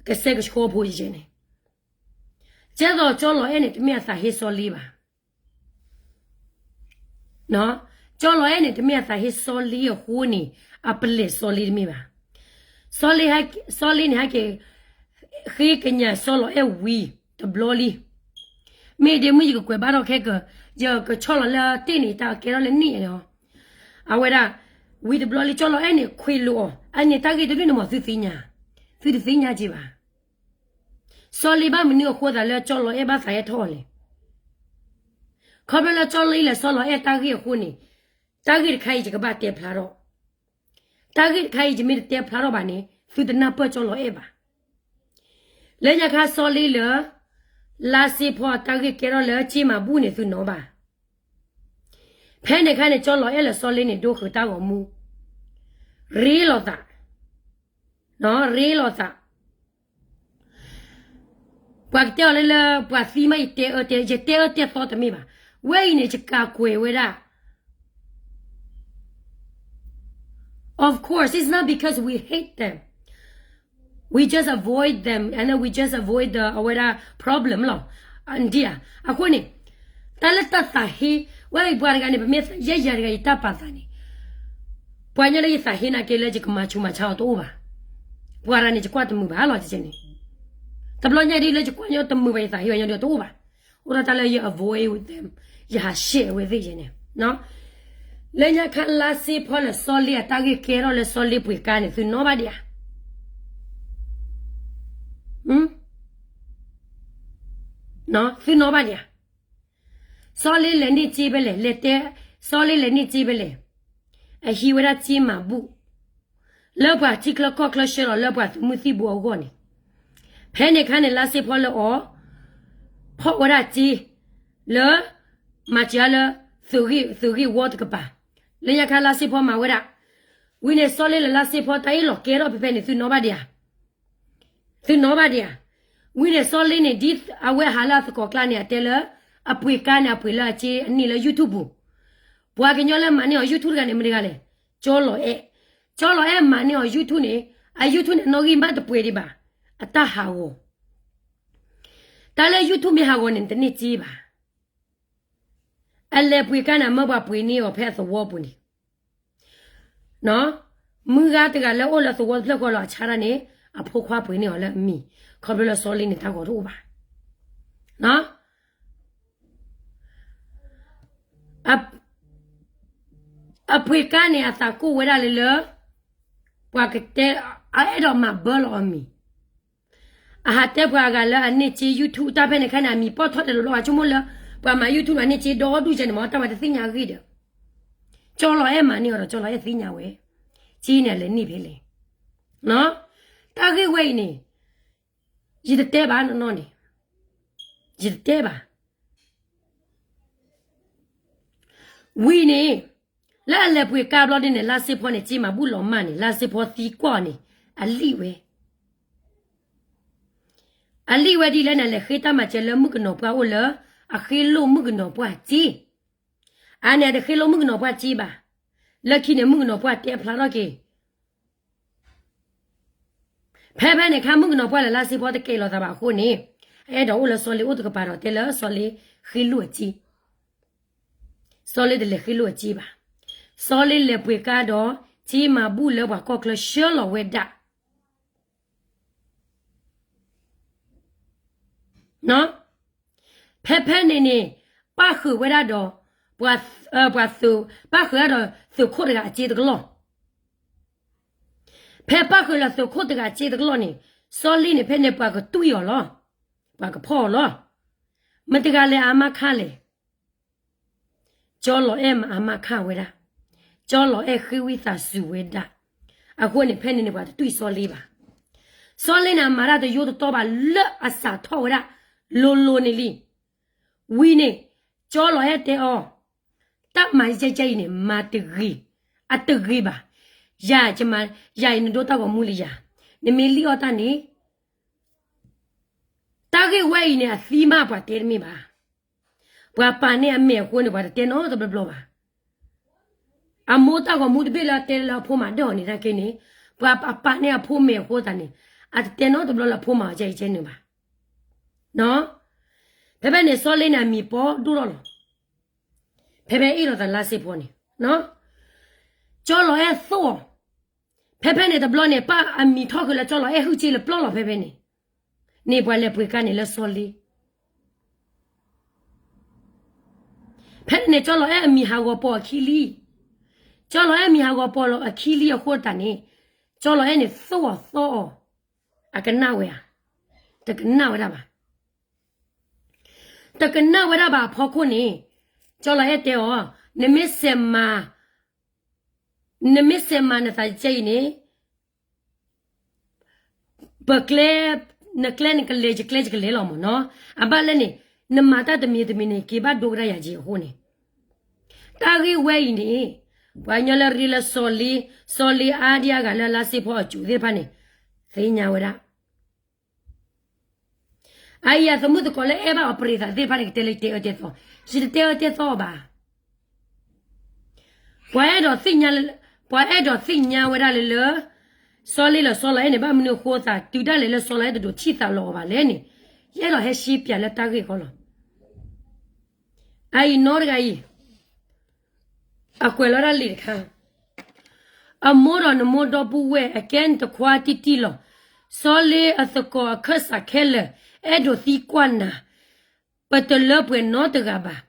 ကစဲးကဆှီဖိကဲကဲန့ၣ် ကဲသိးကၠီလီၤအဲၣ်န့ၣ် တမ့ၢ်အသးဟ့စီလ့ဘၣ်. ကၠီလီၤအဲၣ်န့ၣ် တမ့ၢ်အသးဟ့စီလ့အဃိန့ၣ် အပလဲၢ်စီလ့တမ့ၢ်ဘၣ်. စီလ့, စီလ့န့ၣ် ဟဲက့ၤ ဃ့ကညးစီလီၤအဲၣ်ဝံၤတဘျီလံ. မ့ၢ်ဒ်မုၢ်ယကကွဲးဘၣ်ထီၣ်ခဲက, ယကဆီၣ်လီၤလၢတ့ၢ်န့ၣ် တၢ်ကဲထီၣ်လၢနံၣ်အလီၤ. အဝဲဒၣ် ဝံၤတဘျီလံ ကၠီလီၤအဲၣ်န့ၣ် ခွ့းလိာ်အီၤ, အန့ၣ်တၢ်ဂ့ၢ်တဘ့ၣ်န့ၣ်မ့ၢ်သုသ့ၣ်ညါ, သုတသ့ၣ်ညါက့ဘၣ်. စီလ့ဘၣ်မနုၤအဃိသးလၢကၠီလီၤအဲၣ်ဘၣ်သးဟဲထီၣ်အီၤလဲၣ်. ခီဖျိလၢကၠီလီၤအဲၣ်လဲၤစီလီၤအဲၣ်တၢ်ဂ့ၢ်အဃိန့ၣ်, တၢ်ဂ့ၢ်တခါအံၤယကဘၣ်တဲဖျါထီၣ်. တၢ်ဂ့ၢ်တခါအံၤယမ့ၢ်တတဲဖျါထီၣ်ဘၣ်န့ၣ် သုတနၢ်ပၢၢ်ကၠီလီၤအဲၣ်ဘၣ်. လၢညါခါစီလ့လၢ လါစ့ဖီအတၢ်ဂ့ၢ်ကဲထီၣ်လၢကၠ့မၤဘူၣ်န့ၣ်သုနီၤဘၣ်. ဖဲန့ၣ်အခါန့ၣ် ကၠီလီၤအဲၣ်လၢစီလ့န့ၣ် ဒိဃုာ်တၢ်ဂီၤမူ, ရ့လိာ်သး, ရ့လိာ်သး. ပှၤကတဲအီၤလၢလၢ ပှၤသံမး ယတဲအၢတဲ, ယတဲအၢတဲသီတမ့ၢ်ဘၣ်. ဝဲအံၤန့ၣ် ယကးကွဲးဝဲဒၣ်. Of course, it's not because we hate them. we just avoid the အဝဲဒၣ် problem လီၤ. အဃိန့ၣ် တၢ်လၢတၢ်သးဟ့ ဝဲပှၤတဂၤန့ၣ် ပမ့ၢ်ယဲၢ်ယၤတဂၤယတၢ်ပာ်သးန့ၣ် ပှၤကညီလၢယသးဟ့နာ်က့လၢယကမၤဆူးမၤဆါအီၤတအိၣ်ဘၣ်. ပှၤတဂၤန့ၣ် ယကွၢ်တမုာ်ဘၣ်လီၤ န့ၣ် တဘျီညါဒ်လၢယကွၢ်ညီတမုာ်ဘၣ်ယသးဟ့အီၤညီဒ်တအိၣ်ဘၣ်. အိၣ်ဒီးတၢ်လၢယ avoid them ယဟးရှဲဝဲသ့ၣ်ယဲန့ၣ် လၢညါခါလါစ့ဖီလၢစီလ့အတၢ်ဂ့ၢ်ကဲထီၣ်လၢစီလ့ပှ့ၤကါန့ၣ် သုနီၣ်ဘၣ်ဒံးဧါ. သုနီၣ်ဘၣ်ဒံးဧါ. စီလ့လဲၤန့ၢ်စ့ဖဲလဲၣ် လဲၤတဲ စီလ့လဲၤန့ၢ်စ့ဖဲလဲၣ်. အဟံးဝဲဒၣ်စ့မၤဘူၣ် လၢပှၤထံချၢကီၢ်ချၢဆှၢလီၤလၢပှၤသုးမုၢ်သံၣ်ဘိအဂီၢ်န့ၣ် ဖဲန့ၣ်ခါန့ၣ် လါစ့ဖီလၢအီၤ ဖီၣ်ဝဲဒၣ်စ့ လၢ မၤစၢၤလၢ သုးဂ့ၢ်ဝီတကပၤ လၢညါခါလါစ့ဖီမၤဝဲဒၣ် ဝံၤန့ၣ် စီလ့လဲၤလါစ့ဖီတၢ်အ့ၣ်လိာ်ကဲထီၣ်ဖဲဖဲန့ၣ် သုနီၣ်ဘၣ်ဒံးဧါ. သုနီၣ်ဘၣ်ဒံးဧါ. ဝံၤန့ၣ် စီလ့န့ၣ် ဒ်အဝဲဟးလၢအသကိးကျါန့ၣ် အတဲလၢ အပှ့ၤကါန့ၣ် အပှ့ၤလၢအစ့အန့ၢ်လၢ YouTube ပူၤ ပှၤကညီလၢမၤန့ၢ်အီၤ YouTube တဂၤန့ၣ် မတၤတဂၤလဲၣ်. ကၠီလီၤအဲၣ် ကၠီလီၤအဲၣ်မၤန့ၢ်အီၤ YouTube န့ၣ် အ YouTube န့ၣ် အနီၣ်ဂံၢ်မးတပှဲၤဒံးဘၣ်. အတၢ်ဟးဂီၤ တၢ်လၢ YouTube မ့ၢ်ဟးဂီၤန့ၣ် တန့ၢ်စ့ဘၣ်. အလဲၤပှ့ၤကါန့ၣ် အမၢပှၤပှ့ၤန့ၢ်အီၤဖဲအသဝီပူၤန့ၣ် မုၢ်ဂၤတဂၤလၢအိၣ်လၢသဝီတဖျၢၣ်ဃီလီၤအဆါတၢ်န့ၣ် အဖိခွါပှ့ၤန့ၢ်အီၤလၢအမံၤ ခီဖျိလၢစီလ့န့ၣ်တၢ်ဂီၤတအိၣ်ဘၣ်. အပှ့ၤကါန့ၣ် အသးကိၢ်ဝဲဒၣ်လၢလၢ ပှၤကတဲ အအဲၣ်ဒိးမၤဘၢလီၤအီၤမံၤ အဟးတဲပှၤအဂၤလၢအန့ၢ်စ့ YouTube တၢ်ဖဲန့ၣ်ခါန့ၣ် အမံၤပီၣ်ထီၣ်တဲာ်လီၤလီၤ ဘၣ်ဆိကမိၣ်လၢ ပှၤမၤ YouTube အန့ၢ်စ့ဒီဒူၣ်ကဲန့ၣ်မ့ၢ် တၢ်ဝဲတသ့ၣ်ညါအဂ့ၢ်ဒီး ကၠီလီၤအဲၣ်မၤန့ၢ်အီၤဒီး ကၠီလီၤအဲၣ်သ့ၣ်ညါဝဲ စ့န့ၣ်အလဲၤန့ၢ်ဖဲလဲၣ်. တၢ်ဂ့ၢ်ဝဲအံၤန့ၣ် ယတတဲဘၣ်နီၢ်နီၢ်န့ၣ် ယတတဲဘၣ် ဝံၤန့ၣ် လၢအလဲၤပှ့ၤကါဘျီဒ်န့ၣ် လါစ့ဖီန့ၣ် စ့မၤဘူၣ်လီၤမၢ်န့ၣ် လါစ့ဖီသံကွၢ်န့ၣ် အလံၣ်ဝဲ အလံၣ်ဝဲဒ်လဲၣ်န့ၣ် လဲၤဃ့တၢ်မၤစၢၤလၢမုၣ်ကနီၤပှၢ်အိၣ်လၢ အဃ့လိၢ်မုၣ်ကနီၤပှၢ်စ့ အန့ၣ် အတဃ့လိၢ်မုၣ်ကနီၤပှၢ်စ့ဘၣ်. လၢခံန့ၣ် မုၣ်ကနီၤပှၢ်တဲဖျါထီၣ်က့ၤ ဖဲဖဲန့ၣ်ခါ မုၣ်ကနီၤပှၢ်လၢလါစ့ဖီတကဲလီၤသးဘၣ်အဃိန့ၣ် အအဲၣ်ဒိးအိၣ်လၢစီလ့အိၣ်တကပၤဒီးတဲလၢစီလ့ဃ့လိၢ်အစ့ စီလ့တလဲၤဃ့လိၢ်အစ့ဘၣ်. စီလ့လဲၤပှ့ၤကါဒီး စ့မၤဘူၣ်လၢပှၤကီၢ်ချၢဆှၢလီၤဝဲဒၣ် ဖဲဖဲန့ၣ်န့ၣ် ပၣ်ဃုာ်ဝဲဒၣ်ဒီး ပှၤ ပှၤသုး ပၣ်ဃုာ်ဝဲဒၣ်ဒီးသုးခိၣ်တဂၤအစ့တကလီၢ်. ဖဲပၣ်ဃုာ်လၢသုးခိၣ်တဂၤအစ့တကလီၢ်န့ၣ် စီလ့န့ၣ် ဖဲန့ၣ်ပှၤကတွံၢ်အီၤလီၤ. ပှၤကဖီၣ်အီၤလီၤ. မတၤတဂၤလဲၤအါမးခါလဲၣ်. ကၠီလီၤအဲၣ်မၤအါမးခါဝဲဒၣ်. ကၠီလီၤအဲၣ်ဃ့ဝံသးစူၤဝဲဒၣ်. အဃိန့ၣ် ဖဲန့ၣ်န့ၣ် ပှၤတတွံၢ်စီလ့ဘၣ်. စီလ့န့ၣ် အမၤတၢ်တယိတတီဘၣ်လၢအစးထီၣ်ဝဲဒၣ် လိၤလိၤန့ၣ်လံ. ဝံၤန့ၣ် ကၠီလီၤအဲၣ်တဲအီၤ, တၢ်မၤယဲၢ်ယဲၢ်အံၤန့ၣ် မၤတဂ့ၤ, အတဂ့ၤဘၣ်. ယၤ, ယၤအံၤနဒိတၢ်ဂီၤမူလၢယၤ, နမ့ၢ်လံၣ်အီၣ်တၢ်န့ၣ် တၢ်ဂ့ၢ်ဝဲအံၤန့ၣ် အသံမးပှၤတဲတမ့ၢ်ဘၣ်. ပှၤပာ်န့ၢ်အမဲာ်အဃိန့ၣ် ပှၤတတဲနီတဘျီဘျီဘၣ်. အမိၢ်တၢ်ဂီၤမူတဘ့ၣ်လၢအတဲလၢအဖိမၤဒၢၣ်အီၤန့ၣ် တၢ်က့န့ၣ် ပှၤပာ်န့ၢ်အဖိမဲာ်အဃိသတးန့ၣ် အတတဲနီတဘျီလၢအဖိမၤအီၤကဲအံၤကဲနုာ်ဘၣ်. ဖဲဖဲန့ၣ် စီၤလ့န့ၣ် အမံၤပီဒိၣ်ထီၣ်လီၤ. ဖဲဖဲအ့ၣ်လိာ်သးလါစ့ဖီန့ၣ် ကၠီလီၤအဲၣ်သိၣ်အီၤ. ဖဲဖဲန့ၣ်တဘျီန့ၣ် ပၢ်အမံၤထီၣ်ဃုာ်လၢကၠီလီၤအဲၣ်ဟုၣ်က့လၢပျီလီၤဖဲဖဲန့ၣ်, န့ၣ်ပှၤလဲၤပှ့ၤကါန့ၣ်လၢစီၤလ့. ဖဲန့ၣ်န့ၣ် ကၠီလီၤအဲၣ်အမံၤဟးဂီၤပိာ်အခံလံ. ကၠီလီၤအဲၣ်မံၤဟးဂီၤပိာ်လီၤအခံလံအဃိသတးန့ၣ်, ကၠီလီၤအဲၣ်န့ၣ်သိၣ်အီၤသီအီၤ, အကနၣ်ဝဲဧါ, တကနၣ်ဝဲဒၣ်ဘၣ်. တကနၣ်ဝဲဒၣ်ဘၣ်အဖီခိၣ်န့ၣ်, ကၠီလီၤအဲၣ်တဲအီၤ, နမ့ၢ်စဲးမၤ နမ့ၢ်စဲးမၤနသးကဲအံၤန့ၣ်, ပကျဲ, နကျဲနကလဲၤ ယကျဲယကလဲၤလီၤမ့ၢ်နီၤ. အဘၣ်လဲၣ်န့ၣ်, နမၤတၢ်တမံၤတမံၤန့ၣ် က့ၤဘၣ်ဒိကဒၣ်ယၤက့ၤအဃိန့ၣ်, တၢ်ဂ့ၢ်ဝဲအံၤန့ၣ်, ပှၤကညီလၢရ့လၢစီၤလ့, စီၤလ့အါဒံအါဂၤလၢအလါစ့ဖီအစိၤသ့ၣ်တဖၣ်န့ၣ်, သ့ၣ်ညါဝဲဒၣ် အအံၤအသမုၢ်သကိးလၢအဲၣ်ဘၣ်အီၤပရံးသးသ့ၣ်တဖၣ်န့ၣ် ကတဲလၢယတဲအၢတဲသီ, ယတတဲအၢတဲသီအီၤဘၣ်. ပှၤအဲၣ်ဒိးသ့ၣ်ညါ, ပှၤအဲၣ်ဒိးသ့ၣ်ညါဝဲဒၣ်လၢလၢ, စီၤလ့လၢစီၤလီၤအဲၣ်န့ၣ် ဘၣ်မနုၤအဃိသး တုၤဒၣ်လဲာ်လၢစီၤလီၤအဲၣ်တဒိးထံၣ်သးလီၤအီၤဘၣ်လဲၣ်န့ၣ်, ယအဲၣ်ဒိးဟဲရှဲပၠးလၢတၢ်ဂ့ၢ်အဂီၢ်လီၤ. အအံၤနီတဂၤအံၤ အကွဲးလီၤတၢ်လံာ်တခါ, အမိၢ်ဒီးနမိၢ်ဒီပုၢ်ဝဲၢ် အကဲနတခွါတံၢ်တံၢ်လီၤ. စီၤလ့အသကိးအခၢၣ်စးခဲလၢာ် အဲၣ်ဒိးသံကွၢ်နၤ, ပတလၢပှဲၤနီတဂၤဘၣ်.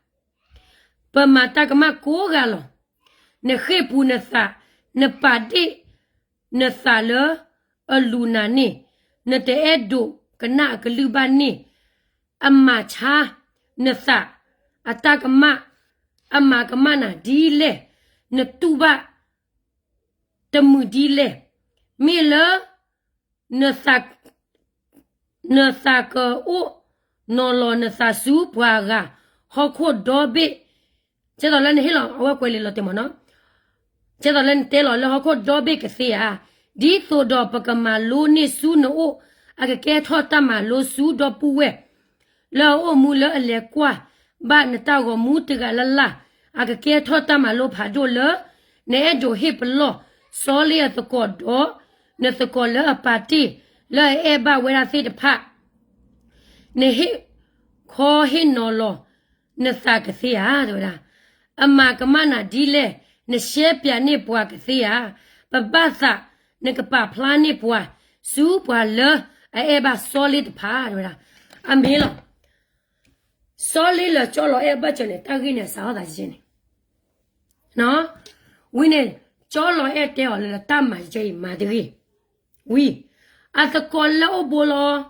ပမၤတၢ်ကမၣ်ကိးဂၤလီၤ. နဃ့ၢ်ပူၤနသး, နပာ်တ့ၢ်နသးလၢအလူၤနၤန့ၣ်, နတအဲၣ်ဒိးကနၣ်အကလုၢ်ဘၣ်န့ၣ်, အမၤဆါနသး, အတၢ်ကမၣ်, အမၤကမၣ်နၤဒ်လဲၣ်, နတူၢ်ဘၣ်တမုာ်ဒ်လဲၣ်, မ့ၢ်လၢ နသးကအိၣ်နီၤလီၤနသးဆူပှၤဂၤဟီၣ်ခိၣ်ဒီဘ့ၣ်, ကဲသိးလၢနဟ့ၣ်လီၤအဝဲကွဲးလံာ်လီၤတဲာ်မးနီၤ, ကဲသိးလၢနတဲလီၤလၢဟီၣ်ခိၣ်ဒီဘ့ၣ်ကသ့ဧါ, ဒ်သိးဒီးပကမၤလိန့ၢ်ဆူနအိၣ်, အကကဲထီၣ်တၢ်မၤလိဆူဒီပုၢ်ဝဲၢ် လၢအအိၣ်မူလၢအလဲၤကွၢ်ဘၣ်နတၢ်ဂီၤမူတဂၤလၢ်လၢ်, အကကဲထီၣ်တၢ်မၤလိဖးဒိၣ်လၢ နအဲၣ်ဒိးဟ့ၣ်ပလီၢ် စီၤလ့အသကိးဒီး နသကိးလၢအပာ်တ့ၢ် လၢအအဲၣ်ဘၣ်ဝဲဒၣ်သ့ၣ်တဖၣ်, နဟ့ၣ်ခီဟ့ၣ်နီၤလီၤနသးကသ့ဧါ တဲဝဲဒၣ်, အမၤကမၣ်နၤဒ်လဲၣ်, နရှဲပၠးန့ၢ်ပှၤကသ့ဧါ, ပဘၣ်သး နကပာ်ဖျါန့ၢ်ပှၤ ဆူပှၤလၢအအဲၣ်ဘၣ်စီၤလ့တဖၣ် တဲဝဲဒၣ်, အမ့ၢ်လီၤ. စီၤလ့လၢစီၤလီၤအဲၣ်အဘၢၣ်စၢၤန့ၣ် တၢ်ဂ့ၢ်န့ၣ် အစးထီၣ်သးကဲန့ၣ်, ဝံၤန့ၣ် စီၤလီၤအဲၣ်တဲအီၤလၢ တၢ်မၤကဲအံၤ မၤတဂ့ၤ, ဝံၤ အသကိးလၢအိၣ်ဘိလီၤ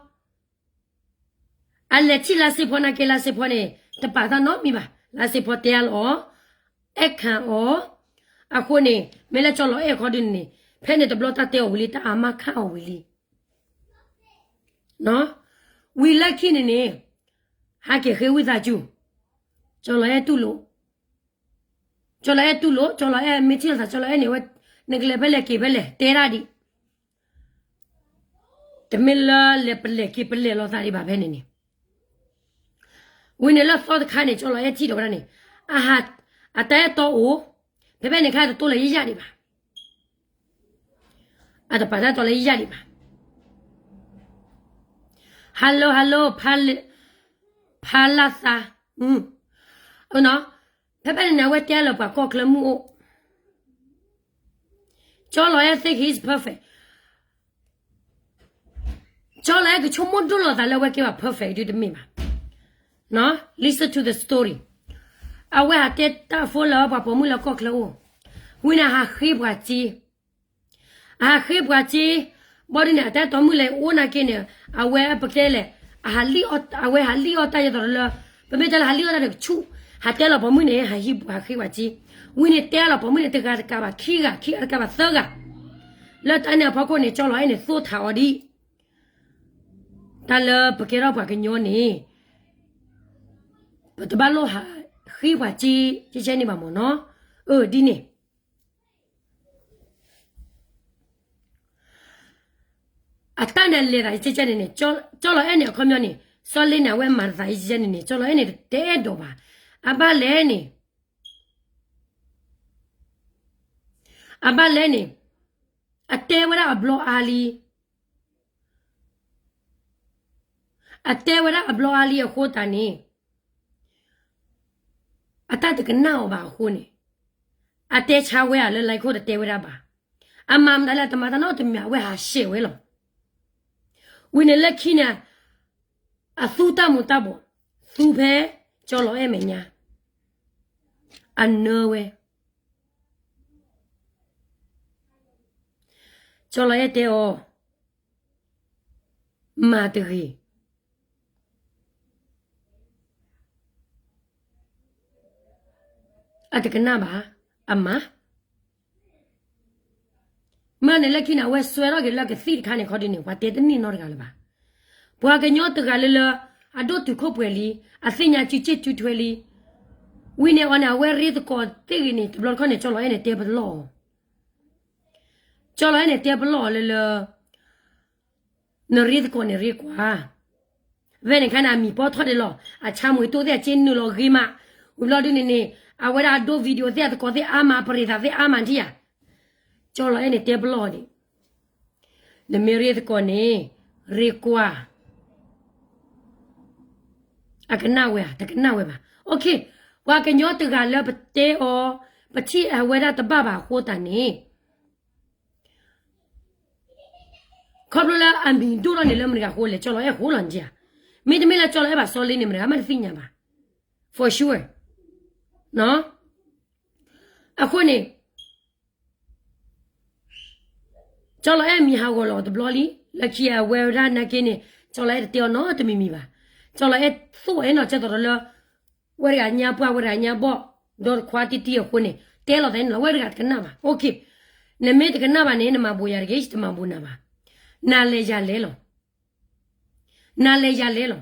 အလဲၤထံၣ်လါစ့ဖီနာ်က့ လါစ့ဖီန့ၣ် တပာ်တၢ်နီတမံၤဘၣ်, လါစ့ဖီတဲအါလီၤအီၤ, အဲၣ်ခးအီၤ, အဃိန့ၣ် မ့ၢ်လၢစီၤလီၤအဲၣ်ခီဒုန့ၣ်န့ၣ် ဖဲန့ၣ်တဘျီတၢ်တဲအီၤဝံၤလံ တၢ်အါမးခးအီၤဝံၤလံ, ဝံၤလၢခံန့ၣ်န့ၣ် ဟးက့ၤဃ့ဝံသးစူၤ, စီၤလီၤအဲၣ်တူၢ်လိာ်, စီၤလီၤအဲၣ်တူၢ်လိာ်, စီၤလီၤအဲၣ်မ့ၢ်ထံၣ်လိာ်သး စီၤလီၤအဲၣ်န့ၣ်ဝဲ နကလဲၤဖဲလဲၣ်က့ၤဖဲလဲၣ် တဲဒၣ်ဒံး တမ့ၢ်လၢလဲၤပလဲၤက့ၤပလဲၤလိာ်သးဒံးဘၣ်ဖဲန့ၣ်န့ၣ်, ဝံၤန့ၣ်လၢသီတခါန့ၣ် စီၤလီၤအဲၣ်ထံၣ်ဒီးဝဲဒၣ်န့ၣ်, အတၢ်အဲၣ်တီအိၣ်, ဖဲဖဲန့ၣ်ခါတတိၢ်လၢယယၣ်ဒံးဘၣ်, အတပာ်တၢ်တီလၢယယၣ်ဒံးဘၣ်, hello hello ဖါလၢသး, ဖဲဖဲန့ၣ်န့ၣ် အဝဲတဲလၢပှၤကီၢ်ချၢမုၢ်အိၣ် စီၤလီၤအဲၣ် think he's perfect, စီၤလီၤအဲၣ်ကဆိကမိၣ်ဒိၣ်လီၤသးလၢအဝဲကဲဘၣ် perfect ဒုတမ့ၢ်ဘၣ်, listen to the story, အဝဲဟးတဲတၢ်ဖိလၢပှၤပိာ်မုၣ်လၢကီၢ်ချၢအိၣ်, ဝံၤန့ၣ်ဟးဃ့ပှၤစ့ အဟးဃ့ပှၤစ့, ဘီဒုန့ၣ် အတၢ်အဲၣ်တီမုၣ်လဲၤအိၣ်နာ်က့န့ၣ် အဝဲပတဲလဲၣ်, အဝဲဟးလံၣ်အီၣ်တၢ်ယဲသိးလၢ, ပမ့ၢ်တဲလၢဟးလံၣ်အီၣ်တၢ်ဒီးကဆူၣ်, ဟးတဲလီၤပိာ်မုၣ်န့ၣ် ဟးဃ့ပှၤဃ့ပှၤစ့, ဝံၤန့ၣ်တဲလီၤပိာ်မုၣ်န့ၣ် တဂၤတကးဘၣ် ခံဂၤ ခံဂၤတကးဘၣ်သၢဂၤ, လၢတၢ်န့ၣ်အဖီခိၣ်န့ၣ် စီၤလီၤအဲၣ်န့ၣ် သိၣ်ထးအီၤဒ် တၢ်လၢပကဲထီၣ်ပှၤကညီန့ၣ် ပတဘၣ်လိၣ်ဟးဃ့ပှၤစ့ ကဲကဲန့ၣ်ဘၣ်မ့ၢ်နီၤ, အၢ ဒ်န့ၣ် အတၢ်န့ၣ်လဲၤသးကဲကဲန့ၣ်န့ၣ်, စီၤလီၤအဲၣ်န့ၣ် အခီပညီန့ၣ် စီၤလ့န့ၣ် အဝဲမၤသးကဲကဲန့ၣ်န့ၣ် စီၤလီၤအဲၣ်န့ၣ် တအဲၣ်ဒိးဘၣ်, အဘၣ်လဲၣ်န့ၣ်, အဘၣ်လဲၣ်န့ၣ်, အတဲဝဲဒၣ်အဘျီအါလံ အတဲဝဲဒၣ်အဘျီအါလံအဃိသတးန့ၣ်, အတၢ်တကနၣ်အီၤဘၣ်အဃိန့ၣ်, အတဲဆါဝဲဧါလၢ လါခိၣ်တတဲဝဲဒၣ်ဘၣ်, အမၤမတၤလၢတမၤတၢ်နီတမံၤ အဝဲဟးဆှဲးဝဲလီၤ. ဝံၤန့ၣ်လၢခံန့ၣ်, အသူတၢ်မူၤတၢ်ဘှီး, သူဖဲ ကၠီလီၤအဲၣ်မဲာ်ညါ, အနၢဝဲ ကၠီလီၤအဲၣ်တဲအီၤ, မၤတဂ့ၤ, အတကနၣ်ဘၣ်, အမၤ မ့ၢ်န့ၣ်လၢခံန့ၣ် အဝဲစွဲထီၣ်က့ၤလၢကသံၣ်တခါန့ၣ်ခီဒုန့ၣ် ပှၤတဲတန့ၢ်နီတဂၤလၢၤဘၣ်. ပှၤကညီတဂၤလၢလၢ အဒိၣ်တုာ်ခိၣ်ပှဲၤလံ, အသ့ၣ်ညါစုစ့ၣ်စုထွဲလံ, ဝံၤန့ၣ်အီၤန့ၣ် အဝဲရ့သကိးသ့ၣ်ဂ့ၤန့ၣ် တဘျီတခီၣ်န့ၣ် ကၠီလီၤအဲၣ်န့ၣ်တဲပလီၢ်အီၤ, ကၠီလီၤအဲၣ်န့ၣ်တဲပလီၢ်အီၤလၢလၢ နရ့သကိးန့ၣ်ရ့ကွၢ်, ဖဲန့ၣ်ခါန့ၣ် အမံၤပီထီၣ်ဒံးလီၤ, အဆါမူးတိၢ်သ့ၣ်အစ့နုာ်လီၤဂ့ၤမး, ဝံၤဘျီဒုန့ၣ်န့ၣ် အဝဲဒၣ်အဒိ video သ့ၣ်အသကိးသ့ၣ်အါမး ပရ့ၤသးသ့ၣ်အါမးဒံးဧါ, ကၠီလီၤအဲၣ်န့ၣ်တဲပလီၢ်အီၤန့ၣ်, နမ့ၢ်ရ့သကိးန့ၣ် ရ့ကွၢ် အကနၣ်ဝဲဧါ, တကနၣ်ဝဲဘၣ်. Okay, ပှၤကညီတဂၤလၢပတဲအီၤ, ပထံၣ်အဝဲဒၣ်တဘၣ်ဘၣ်အဃိသတးန့ၣ်, ခီဖျိလၢအမံၤဒိၣ်ထီၣ်န့ၣ်လၢမတၤတဂၤအဃိလဲၣ်, ကၠီလီၤအဲၣ်အဃိလီၤန့ၣ်ဧါ. မ့တမ့ၢ်လၢကၠီလီၤအဲၣ်ဘၣ်စီလ့န့ၣ် မတၤဂၤမးတသ့ၣ်ညါဘၣ်, for sure. အဃိန့ၣ် ကၠီလီၤအဲၣ်မံၤဟးဂီၤလီၤအီၤတဘျီလံ, လၢခံအဝဲဒၣ်နာ်က့န့ၣ် ကၠီလီၤအဲၣ်တတဲအီၤနီတမံၤမံၤဘၣ်. ကၠီလီၤအဲၣ်သိၣ်ဝဲနီၤ ကဲသိးဒီးလၢ ဝဲတဂၤညါပှၢ် ဝဲတဂၤညါဘီၣ် ဒီးတခွါတံၢ်တံၢ်အဃိန့ၣ် တဲလီၤသးန့ၣ်လီၤ, ဝဲတဂၤတကနၣ်ဘၣ်. Okay, နမ့ၢ်တကနၣ်ဘၣ်န့ၣ် နမၤဘိးယၤတဂ့ၤ, ယတမၤဘိးနၤဘၣ်. နၤလဲၤယၤလဲၤလီၤ. နၤလဲၤယၤလဲၤလီၤ.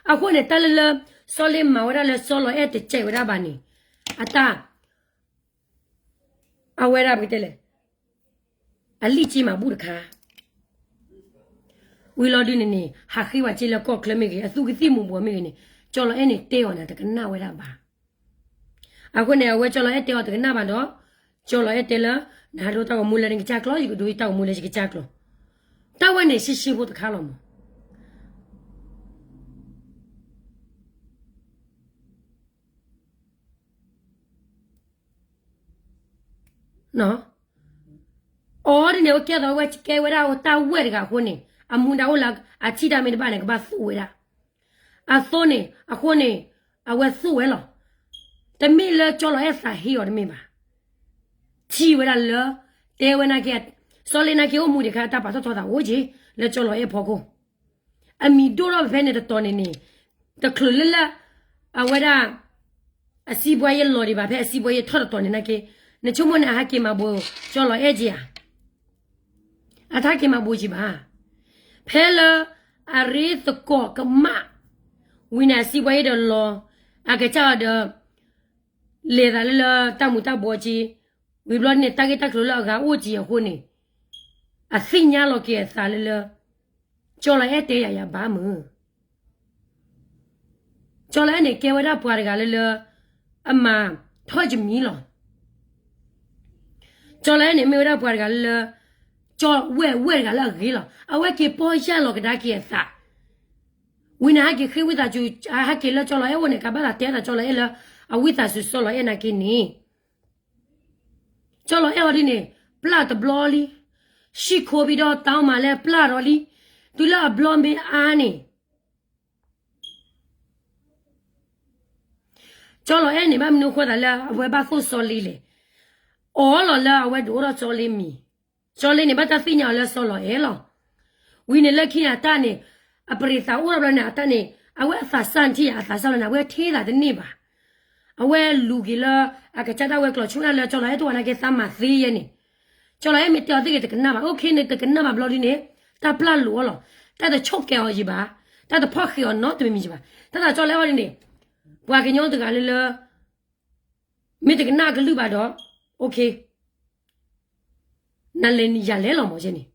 အဃိန့ၣ် တၢ်လၢလၢ စီလ့မၤဝဲဒၣ်လၢကၠီလီၤအဲၣ်တစဲးဝဲဒၣ်ဘၣ်န့ၣ် အတၢ် အဝဲဒၣ်ပကတဲလဲၣ်, အလံၣ်က့မၤဘူၣ်တခါ ဝံၤလီၤဒုးန့ၣ်န့ၣ် ဟးဃ့ဝဲက့လၢကီၢ်ချၢမ့ၢ်ဂ့ၤ, အသူကသံၣ်မူၤဘှီးမ့ၢ်ဂ့ၤန့ၣ်, ကၠီလီၤအဲၣ်န့ၣ်တဲအီၤန့ၣ် တကနၣ်ဝဲဒၣ်ဘၣ်. အဃိန့ၣ် အဝဲကၠီလီၤအဲၣ်တဲအီၤတကနၣ်ဘၣ်ဒီး, ကၠီလီၤအဲၣ်တဲလၢ နဟးဒိတၢ်ဂီၤမူလၢနကစၢ်ကျိာ်, ယကဒိတၢ်ဂီၤမူလၢယကစၢ်ကျိာ်. တၢ်ဝဲန့ၣ် ရှဲရှဲဖိတခါလီၤမး အီၤဒ်န့ၣ် အဝဲကဲသိးဝဲကဲဝဲဒၣ်တၢ်ဝဲၢ်တဂၤအဃိန့ၣ် အမူဒါအိၣ်လၢအထံၣ်တၢ်မ့ၢ်တဘၣ်န့ၣ် ကဘၣ်သူဝဲဒၣ်. အသိန့ၣ် အဃိန့ၣ် အဝဲသူဝဲလီၤ. တမ့ၢ်လၢကၠီလီၤအဲၣ်သးဟ့အီၤတမ့ၢ်ဘၣ်. ထံၣ်ဝဲဒၣ်လၢ တဲဝဲနာ်က့ စီလ့နာ်က့အိၣ်မူဒံးခါ တၢ်ပာ်ထီၣ်ထီသးအိၣ်က့ လၢကၠီလီၤအဲၣ်ဖီခိၣ် အမံၤဒိၣ်ထီၣ်ဖဲန့ၣ်တတီၤန့ၣ်န့ၣ် တချုးလၢလၢ အဝဲဒၣ် အစံးဘှါယဲလီၤဒံးဘၣ် ဖဲအစံးဘှါယဲထီၣ်တတီၤန့ၣ်နာ်က့ နဆိကမိၣ်န့ၣ် အဟဲက့ၤမၤဘိးကၠီလီၤအဲၣ်က့ဧါ. အတဟဲက့ၤမၤဘိးက့ဘၣ်. ဖဲလၢ အရ့သကိးကမၣ် ဝံၤန့ၣ် အစံးဘှါယဲဒီးလီၤ အကစၢ်အီၤဒီး လဲၤသးလၢလၢတၢ်မူၤတၢ်ဘှီးက့ ဝံၤဘျီန့ၣ် တၢ်ဂ့ၢ်တၢ်ကျိၤလၢအဂၤအိၣ်က့အဃိန့ၣ် အသ့ၣ်ညါလီၤက့ၤအသးလၢလၢ ကၠီလီၤအဲၣ်တဲယၤယၤဘၣ်မုၢ် ကၠီလီၤအဲၣ်န့ၣ် ကဲဝဲဒၣ်ပှၤတဂၤလၢလၢ အမၤထီၣ်ယမံၤလီၤ. ကၠီလီၤအဲၣ်န့ၣ် မ့ၢ်ဝဲဒၣ်ပှၤတဂၤလၢလၢ ကၠီဝဲၢ်ဝဲၢ်တဂၤလၢအဂ့ၤလီၤ. အဝဲက့ၤပီၢ်ယၢ်လီၤကဒါက့ၤအသး ဝံၤန့ၣ် ဟဲက့ၤဃ့ဝံသးစူၤ ဟဲက့ၤလၢကၠီလီၤအဲၣ်အိၣ်န့ၣ် ကဘၣ်သးတဲသးကၠီလီၤအဲၣ်လၢ အဝံသးစူၤစီလီၤအဲၣ်နာ်က့န့ၣ် ကၠီလီၤအဲၣ်အီၤဒ်န့ၣ် ပျၢ်တဘျီလံ. ဟံၣ်ခိဘံဒီးတၢ်အိၣ်မးလၢပျၢ်ဒီးလံ. တုၤလၢအဘျီမ့ၢ်အါန့ၣ် ကၠီလီၤအဲၣ်န့ၣ် ဘၣ်မနုၤအဃိသးလၢအဝဲဘၣ်သိၣ်စီလ့လဲၣ်. အီၣ်လီၤလၢအဝဲဒုးအိၣ်ထီၣ်စီလ့မံၤ. စီလ့န့ၣ် ဘၣ်တၢ်သ့ၣ်ညါအီၤလၢစီလီၤအဲၣ်လီၤ. ဝံၤန့ၣ်လၢခံန့ၣ် အတၢ်န့ၣ် အပရံးသးအိၣ်ထီၣ်ဘျီန့ၣ် အတၢ်န့ၣ် အဝဲအသးစၢ်ထံၣ်ယၤ အသးစၢ်လီၤန့ၣ် အဝဲထဲသးတန့ၢ်ဘၣ်. အဝဲလူၤက့ၤလၢ အကစၢ်ဒၣ်ဝဲကျိာ်ဆိၣ်ဒၣ်လၢကၠီလီၤအဲၣ်တအိၣ်နာ်က့ သးမၤသ့ယဲန့ၣ် ကၠီလီၤအဲၣ်မ့ၢ်တဲအီၤသ့ၣ်ဂ့ၤတကနၣ်ဘၣ်. အိၣ်ခ့န့ၣ် တကနၣ်ဘၣ်ဘျီဒ်န့ၣ် တၢ်ပျၢ်လိာ်အီၤလီၤ. တၢ်တဆိၣ်ကဲအီၤယံၤဘၣ်. တၢ်တဖီၣ်ဃံးအီၤနီတမံၤမံၤယံၤဘၣ်. တၢ်သးကၠီလီၤအဲၣ်အီၤဒ်န့ၣ် ပှၤကညီတဂၤလၢလၢ မ့ၢ်တကနၣ်အကလုၢ်ဘၣ်ဒီး အိၣ်ခ့ နလဲၤယၤလဲၤလီၤမးယဲန့ၣ်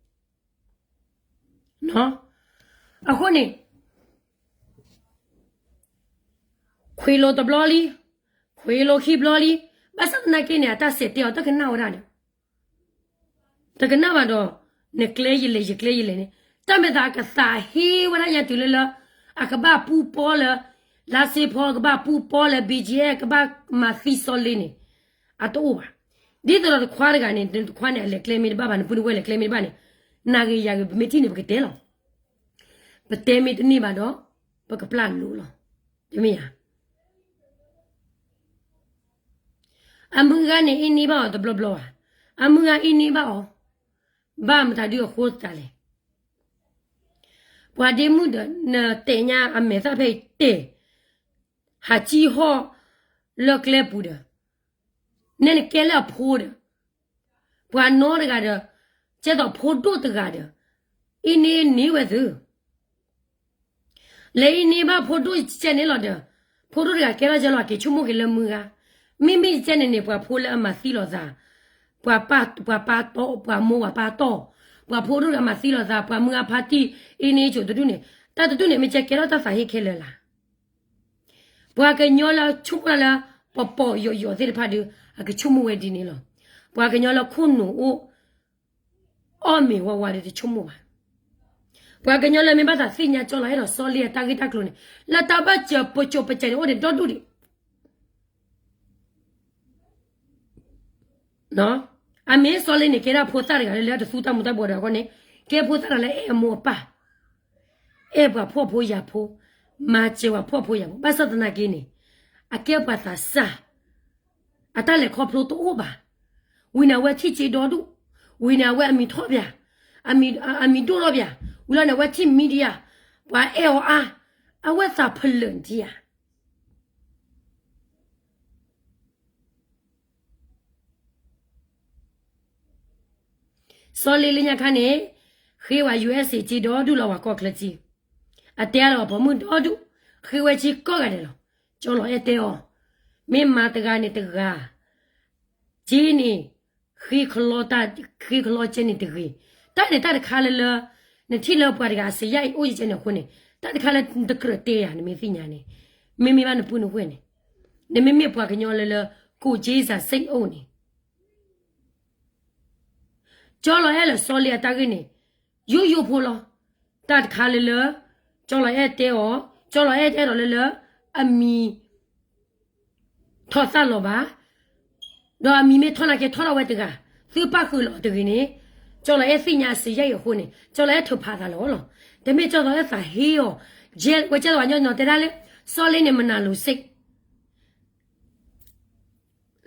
အဃိန့ၣ် ခွံလိာ်တဘျီလံ, ခွံလိာ်ခံဘျီလံ, ဘၣ်ဆၣ်သနာ်က့န့ၣ် အတၢ်စဲးတဲအီၤတကနၣ်ဝဲဒၣ်ဒီး တကနၣ်ဘၣ်ဒီး နကျဲယလဲၤ ယကျဲယလဲၤန့ၣ် တၢ်မဲာ်သးကသးဟ့ဝဲဒၣ်ညါတုၤလၢလၢ အကဘၣ်ပူပီလၢ လါစ့ဖီ ကဘၣ်ပူပီလၢ ဘံကၠံအဲၣ် ကဘၣ်မၤသံစီလ့န့ၣ် အတအိၣ်ဘၣ်. ဒ်သိးဒီးတခွါတဂၤန့ၣ် တခွါန့ၣ် အလဲၤကျဲမ့ၢ်တဘၣ်ဘၣ် နပုၢ်နဝဲၢ်လဲၤကျဲမ့ၢ်တဘၣ်န့ၣ် နၤဂ့ၤယၤဂ့ၤ ပမ့ၢ်ထံၣ်န့ၣ် ပကတဲလီၤ. ပတဲမ့ၢ်တန့ၢ်ဘၣ်ဒီး ပကပျၢ်လိာ်လီၤ. တမ့ၢ်ဧါ. အမုၢ်ဂၤန့ၣ်အ့န့ၢ်ဘၣ်အီၤတဘျီဘျီဧါ. အမုၢ်ဂၤအ့န့ၢ်ဘၣ်အီၤ ဘၣ်မတၤဒုအဃိသတးလဲၣ်. ပှၤဒ့မုၣ်ဒီး နတဲညါအမဲာ်သၣ်ဖဲအံၤတဲာ် ဟးကံဟီၣ်လၢကျဲပူၤဒီး နဲနကဲလၢအဖိဒီး ပှၤနီတဂၤဒီး ကဲသိးဖိဒိၣ်တဂၤဒီး အ့န့ၢ်န့ၢ်ဝဲသု လဲၤအ့န့ၢ်ဘၣ်ဖိဒိၣ်ကဲန့ၣ်လီၤဒီး ဖိဒိၣ်တဂၤကဲထီၣ်ကဲလီၤ က့ၤဆိကမိၣ်က့ၤလၢမုၢ်ဂၤ. မ့မ့ၢ်ကဲန့ၣ်န့ၣ် ပှၤဖိလၢအမၤသံလိာ်သး ပှၤပၢ်တီ ပှၤမိၢ်ပှၤပၢ်တီ ပှၤဖိဒိၣ်တဂၤမၤသံလိာ်သး ပှၤမုၢ်ဂၤဖါတံၢ် အ့န့ၢ်ကိၤတဒူၣ်န့ၣ် တၢ်တဒူၣ်န့ၣ် မ့ၢ်ကဲကဲထီၣ်တၢ်သးဟ့ခဲလၢာ်လၢ် ပှၤကညီလၢဆိကမိၣ်တၢ်လၢ ပီၤပီၤယိာ်ယိာ်သ့ၣ်တဖၣ်ဒီး အကဆိကမိၣ်ဝဲဒ်န့ၣ်လီၤ. ပှၤကညီလၢခိၣ်နူာ်အိၣ် အီၣ်မ့ၤဝါဝါဒီးတဆိကမိၣ်ဘၣ်. ပှၤကညီလၢမ့ၢ်ဘၣ်သးသ့ၣ်ညါကၠီလီၤအဲၣ်ဒိးစီလ့အတၢ်ဂ့ၢ်တၢ်ကျိၤန့ၣ် လၢတၢ်ဘၢၣ်စၢၤပစိၤပစဲးန့ၣ်အိၣ်ဒံးဒီဒူၣ်ဒံး. အမ့ၢ်စီလ့န့ၣ် ကဲဒၣ်ဖိသၣ်တဂၤလၢ လၢတသူတၢ်မူၤတၢ်ဘှီးဒီးအဃိန့ၣ် ကဲဖိသၣ်တဂၤလၢအဲၣ်အမိၢ်အပၢ်, အဲၣ်ပှၤဖှီၣ်ဖိယာ်ဖိ, မၤစၢၤပှၤဖှီၣ်ဖိယာ်ဖိ, ဘၣ်ဆၣ်သနာ်က့န့ၣ် အကဲပှၤသးစၢ် အတၢ်လဲၤခီဖျိတအိၣ်ဘၣ်. ဝံၤန့ၣ်အဝဲထံၣ်စ့ဒီဒူၣ်, ဝံၤန့ၣ်အဝဲအမံၤထီၣ်ပၠး, အမံၤဒိၣ်ထီၣ်ပၠး, ဝံၤလီၤန့ၣ် အဝဲထံၣ် media, ပှၤအဲၣ်အီၤအါ, အဝဲသးဖလၢာ်ဒံးဧါ. စီလ့လၢညါခါန့ၣ် ဃ့ဝဲ ယူႇအၢၣ်စ့ၣ်က့ဒီဒူၣ်လီၤ ပှၤကီၢ်ချၢက့, အတဲလီၤပှၤပိာ်မုၣ်ဒီဒူၣ်, ဃ့ဝဲက့ကိးဂၤဒဲးလီၤ. ကၠီလီၤအဲၣ်တဲအီၤ, မ့ၢ်မၤတဂၤန့ၣ်တဂၤ, က့န့ၣ် ဃ့ကလီတၢ်, ဃ့ကလီကဲန့ၣ်တဂ့ၤ. တၢ်န့ၣ်တၢ်တခါလၢလၢ နထံၣ်လၢပှၤတဂၤအစံးယၣ်အံၤအိၣ်ယကဲန့ၣ်အဃိန့ၣ် တၢ်တခါလၢနတကြၢးတဲယၤ နမ့ၢ်သ့ၣ်ညါန့ၣ်, မ့မ့ၢ်ဘၣ်နပုၢ်နဝဲၢ်န့ၣ်, နမ့မ့ၢ်ပှၤကညီလၢလၢ ကိးက့စၢ်စ့အိၣ်န့ၣ် ကၠီလီၤအဲၣ်လၢစီလ့အတၢ်ဂ့ၢ်န့ၣ် ယိယိဖိလီၤ. တၢ်တခါလၢလၢ ကၠီလီၤအဲၣ်တဲအီၤ, ကၠီလီၤအဲၣ်တဲဒီးလၢလၢ အမံၤ ထီၣ်သၣ်လီၤဘၣ်, ဒီးအမံၤမ့ၢ်ထီၣ်နာ်က့ထီၣ်ထီၣ်ဝဲတဂၤ, သုပၣ်ဃုာ်လီၤအီၤတဂ့ၤန့ၣ်, ကၠီလီၤအဲၣ်သ့ၣ်ညါအစံးယၣ်အံၤအဃိန့ၣ် ကၠီလီၤအဲၣ်ထုးဖးသးလီၤလီၤ. တမ့ၢ်ကၠီလီၤအဲၣ်သးဟ့အီၤ, ဝဲကၠီလီၤဝဲညီညီတဲဒၣ်လၢ စီလ့န့ၣ်မနၤလိၤစ့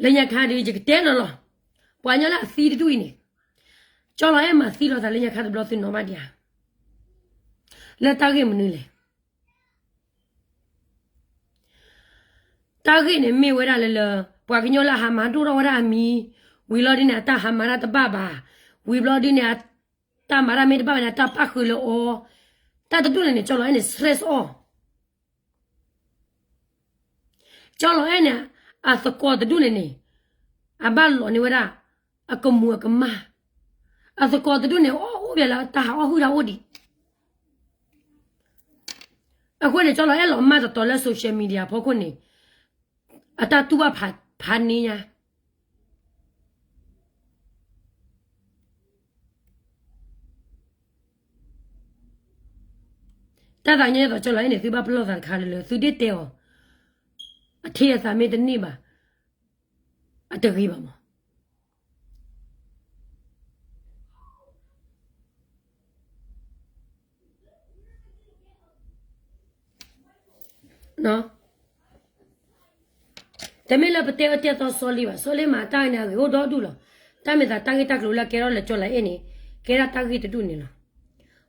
လၢညါခါဒီးယကတဲလီၤလီၤ, ပှၤကညီလၢအသံတဒူၣ်အံၤန့ၣ်, ကၠီလီၤအဲၣ်မၤသံလီၤသးလၢညါခါတဘျီသုနီၣ်ဘၣ်ဒံးဧါ, လၢတၢ်ဂ့ၢ်မနုၤလဲၣ်. တၢ်ဂ့ၢ်န့ၣ်မ့ၢ်ဝဲဒၣ်လၢလၢ ပှၤကညီလၢအဟးမၤဒိၣ်ထီၣ်ဝဲဒၣ်အမံၤ, ဝံၤလီၤဒုန့ၣ် အတၢ်ဟးမၤတၢ်တဘၣ်ဘၣ်, ဝံၤဘျီဒုန့ၣ် အတၢ်မၤတၢ်မ့ၢ်တဘၣ်ဘၣ်န့ၣ် အတၢ်ပၣ်ဃုာ်လၢအီၤ, တၢ်တဒူၣ်န့ၣ်န့ၣ် ကၠီလီၤအဲၣ်န့ၣ် stress အီၤ ကၠီလီၤအဲၣ်န့ၣ် အသကိးတဒူၣ်န့ၣ်န့ၣ် အဘၣ်လီၤန့ၢ်ဝဲဒၣ် အကမူၤအကမၣ်, အသကိးတဒူၣ်န့ၣ် အီၣ်အိၣ်ဘၣ်လၢတၢ်ဟးအီၣ်ဟုၣ်တၢ်အိၣ်ဒံး, အဃိန့ၣ် ကၠီလီၤအဲၣ်လီၤမၢ်တတီၤလၢ social media အဖီခိၣ်န့ၣ် အတၢ်တူၢ်ဘၣ်ဖးန့ၢ်ညါ တၢ်သးကညီၤသိးကၠီလီၤအဲၣ်န့ၣ် သုဘၣ်ပလီၢ်သးတခါလၢလၢ သုဒ့ၣ်တဲအီၤ, အထံအသးမ့ၢ်တန့ၢ်ဘၣ်, အတဂ့ၤဘၣ်မး. တမ့ၢ်လၢပတဲအၢတဲသီစီလ့ဘၣ်, စီလ့မၤတၢ်န့ၣ် အဂ့ၤအိၣ်ဒီဒူၣ်လီၤ. တၢ်မ့ၢ်သးတၢ်ဂ့ၢ်တၢ်ကျိၤလၢကဲထီၣ်လၢကၠီလီၤအဲၣ်န့ၣ် ကဲဒၣ်တၢ်ဂ့ၢ်တဒူၣ်န့ၣ်လီၤ.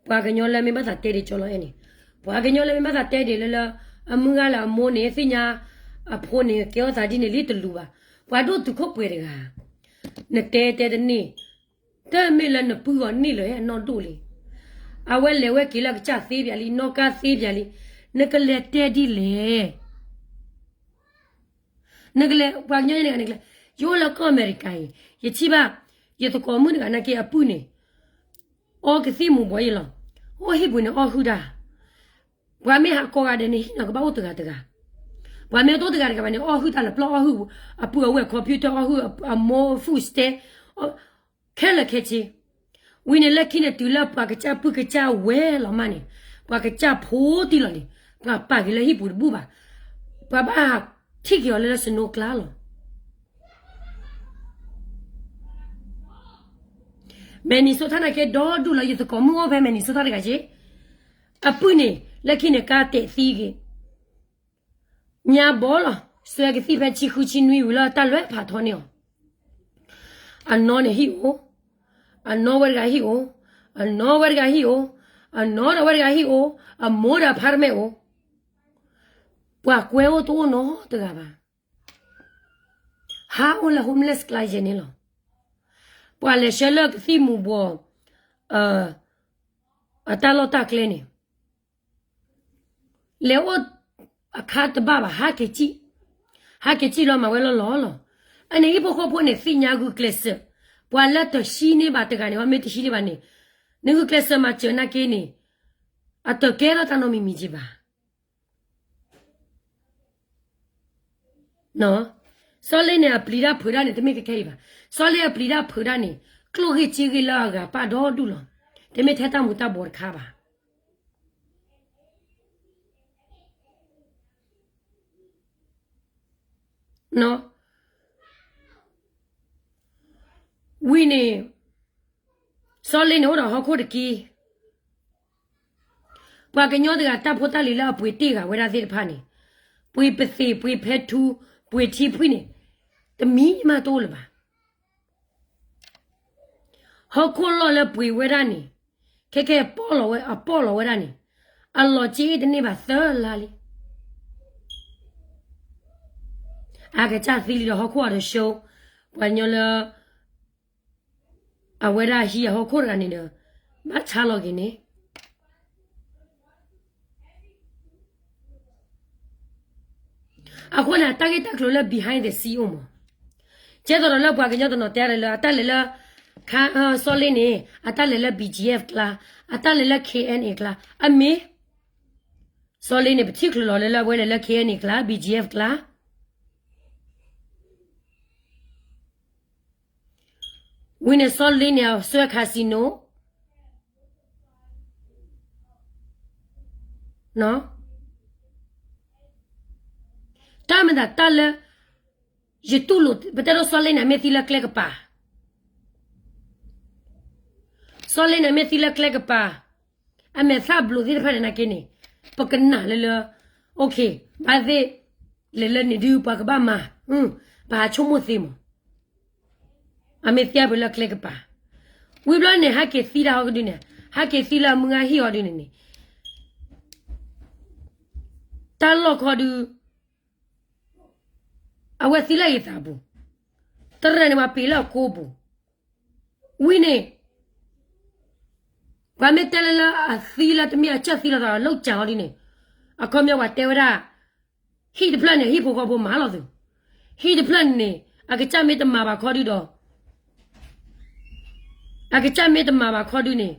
ပှၤကညီလၢမ့ၢ်ဘၣ်သးတဲဒ်ကၠီလီၤအဲၣ်န့ၣ်, ပှၤကညီလၢမ့ၢ်ဘၣ်သးတဲဒ်လၢလၢ အမုၢ်ဂၤလၢအမိၢ်န့ၣ် သ့ၣ်ညါအဖိန့ၣ် ကဲထီၣ်သးဒ်န့ၣ်လံတလူၤဘၣ်. ပှၤဒိၣ်တုာ်ခိၣ်ပှဲၤတဂၤ, နတဲတဲတန့ၢ်, တမ့ၢ်လၢနပုၢ်ဂီၤန့ၢ်လၢၤဟဲအနီၢ်ဒိၣ်လံ. အဝဲလဲၤဝဲက့ၤလၢကစၢ်သ့ပၠးလံ, နီၣ်ကါသ့ပၠးလံ, နကလဲၤတဲဒ်လဲၣ်. နကလဲၤ ပှၤကညီန့ၣ်ဂၤန့ၣ်ကလဲၤ, ယအိၣ်လၢကီၢ်အမဲရကၤအံၤ, ယထံၣ်ဘၣ် ယသကိးမုၣ်တဂၤနာ်က့အပုၢ်န့ၣ် အီကသံၣ်မူၤဘှီးအံၤလီၤ. အိၣ်ဟံၣ်ပူၤန့ၣ်အီၣ်ဟုၣ်တၢ်, ပှၤမ့ၢ်ဟးကိးဂၤဒဲးန့ၣ် ဟံၣ်နီၤကဘၣ်အိၣ်တဂၤတဂၤ, ပှၤမ့ၢ်တအိၣ်တဂၤတဂၤဘၣ်န့ၣ် အီၣ်ဟုၣ်တၢ်လၢပျီၢ်အီၣ်ဟုၣ်, အပုၢ်အဝဲၢ် computer အီၣ်ဟုၣ်, အမိၢ် food stamp ခဲလၢာ်ခဲဆ့. ဝံၤန့ၣ်လၢခံန့ၣ်တုၤလၢပှၤကစၢ်ပုၢ်ကစၢ်ဝဲၢ်လီၤမးန့ၣ်, ပှၤကစၢ်ဖိတံၢ်လီၤန့ၣ်, ပှၤပာ်က့ၤလၢဟံၣ်ပူၤတဘူၣ်ဘၣ်. ပှၤဘၣ်ထံၣ်က့ၤအီၤလၢလၢ snow ကျါလီၤ. Minnesota နာ်က့ဒီဒူၣ်လီၤ, ယသကိးမုၣ်အိၣ်ဖဲ Minnesota တဂၤက့, အပုၢ်န့ၣ် လၢခံန့ၣ်ကါတဲာ်သံက့ၤ ညါဘီလီၤ, စှဲကသံၣ်ဖဲဆံဃုဆံနွံဝံၤလၢတၢ်လွဲဖးထီန့ၢ်အီၤ, အနီၢ်န့ၣ်ဟံၣ်အိၣ်, အနီၢ်ဝဲတဂၤဟံၣ်အိၣ်, အနီၢ်ဝဲတဂၤဟံၣ်အိၣ်, အနီၢ်ဒီးဝဲတဂၤဟံၣ်အိၣ်, အမိၢ်ဒီး apartment အိၣ်, ပှၤကွဲအိၣ်တအိၣ်နီတဂၤဘၣ်. ဟးအိၣ်လၢ homeless ကျါယဲၢ်န့ၣ်လီၤ. ပှၤလဲၤဆှၢလၢကသံၣ်မူၤဘှီး အတၢ်လီၢ်တၢ်ကျဲန့ၣ် လဲၤအိၣ်အခါတဘၣ်ဘၣ်, ဟးက့ၤစံၣ်, ဟးက့ၤစံၣ်လီၤမၤဝဲလီၤလီၤလီၤ. အန့ၣ်ဟံၣ်ဖိဃီဖိန့ၣ် သ့ၣ်ညါဂုာ်ကျဲးစၢး, ပှၤလၢတဟံးန့ၢ်ဘၣ်တဂၤန့ၣ် ဟီမ့ၢ်တဟံးန့ၢ်ဘၣ်န့ၣ်, နဂုာ်ကျဲးစၢးမၤစၢၤနာ်က့န့ၣ်, အတကဲထီၣ်တၢ်နီတမံၤမံၤက့ၤဘၣ်. စီၤလ့န့ၣ် အပျံၤတၢ်ဖုးတၢ်န့ၣ် တမ့ၢ်ကဲခဲအံၤဘၣ်. စီၤလ့အပျံၤတၢ်ဖုးတၢ်န့ၣ် ကျိၣ်ဂ့ၢ်စ့ဂ့ၢ်လၢအဂၤပၣ်ဒီဒူၣ်လီၤ. တမ့ၢ်ထဲတၢ်မူၤတၢ်ဘှီးတခါဘၣ်. ဝံၤန့ၣ် စီၤလ့န့ၣ်အိၣ်ဒီးဟီၣ်ခိၣ်တက့ၢ်. ပှၤကညီတဂၤတၢ်ဖိတၢ်လံၤလၢအပှ့ၤတ့ၢ်ဂၤဝဲဒၣ်သ့ၣ်တဖၣ်န့ၣ်, ပှ့ၤပသ့ၣ် ပှ့ၤဖဲထူ ပှ့ၤထံဖှံန့ၣ်, တမံၤမးတအိၣ်လၢၤဘၣ်. ဟီၣ်ခိၣ်လီၢ်လၢပှ့ၤဝဲဒၣ်န့ၣ်, ခဲကဲပီၣ်လီၤဝဲ အပီၣ်လီၤဝဲဒၣ်န့ၣ်, အလီၤက့အ့ၣ်တန့ၢ်ဘၣ်သၢလါလံ. အကစၢ်သံလံဒီးဟီၣ်ခိၣ်အီၤဒီး show ပှၤကညီလၢ အဝဲဒၣ်ဟံးအဟီၣ်ခိၣ်တဂၤန့ၣ်ဒီး ဘၣ်ဆါလီၤက့ၤန့ၣ်. အဃိန့ၣ် အတၢ်ဂ့ၢ်တၢ်ကျိၤလၢ behind the scene အိၣ်မး, ကဲသိးဒီးလၢပှၤကညီတနီၤတဲလၢ အတၢ်လဲၤလၢ စီၤလ့န့ၣ် အတၢ်လဲၤလၢ B G F ကျါ, အတၢ်လဲၤလၢ K N A ကျါ, အမ့ၢ် စီၤလ့န့ၣ် ပထံၣ်ချုးလီၤလၢလၢအဝဲလဲၤလၢ K N A ကျါ B G F ကျါ. ဝံၤန့ၣ် စီၤလ့န့ၣ် အစွဲ casino တၢ်မ့ၢ်သးတၢ်လၢ ယတူၢ်လိာ် ပတဲဒိးစီၤလ့န့ၣ် အမ့ၢ်သံလၢကျဲကပၤ, စီၤလ့န့ၣ် အမ့ၢ်သံလၢကျဲကပၤ, အမဲာ်သၣ်ဘျိးသ့ၣ်တဖၣ်န့ၣ်နာ်က့န့ၣ်, ပကနၣ်လၢလၢ okay ဘၣ်သ့ၣ် လဲၤလၢန့ၣ်ဒုး ပှၤကဘၣ်မၤ, ပဟးဆိကမိၣ်သ့မး. အမ့ၢ်သံအပှ့ၤလၢကျဲကပၤ, ဝံၤဘျီန့ၣ် ဟဲက့ၤသံတၢ်ဟီၣ်ကဒုန့ၣ်, ဟဲက့ၤသံလၢအမုၢ်ဂၤဟံၣ်အီၤဒုန့ၣ်န့ၣ်, တၢ်လီၢ်ခီဒု အဝဲသံလၢအသးပူၤ, တရၢၣ်န့ၣ် ပှၤပ့ၤလၢအကိပူၤ, ဝံၤန့ၣ် ပှၤမ့ၢ်တဲလၢလၢအသံလၢတမ့ၢ်အကၢၢ်သံလီၤဒီး အလုပ်ကြံၤအီၤဒုန့ၣ်, အခီပညီပှၤတဲဝဲဒၣ် ဟံၣ်တဖျၢၣ်န့ၣ် ဟံၣ်ဖိဃီဖိမၤလီၤသုး, ဟံၣ်တဖျၢၣ်န့ၣ် အကစၢ်မ့ၢ်တမၤဘၣ်ခီဒုဒီး အကစၢ်မ့ၢ်တမၤဘၣ်ခီဒုန့ၣ်,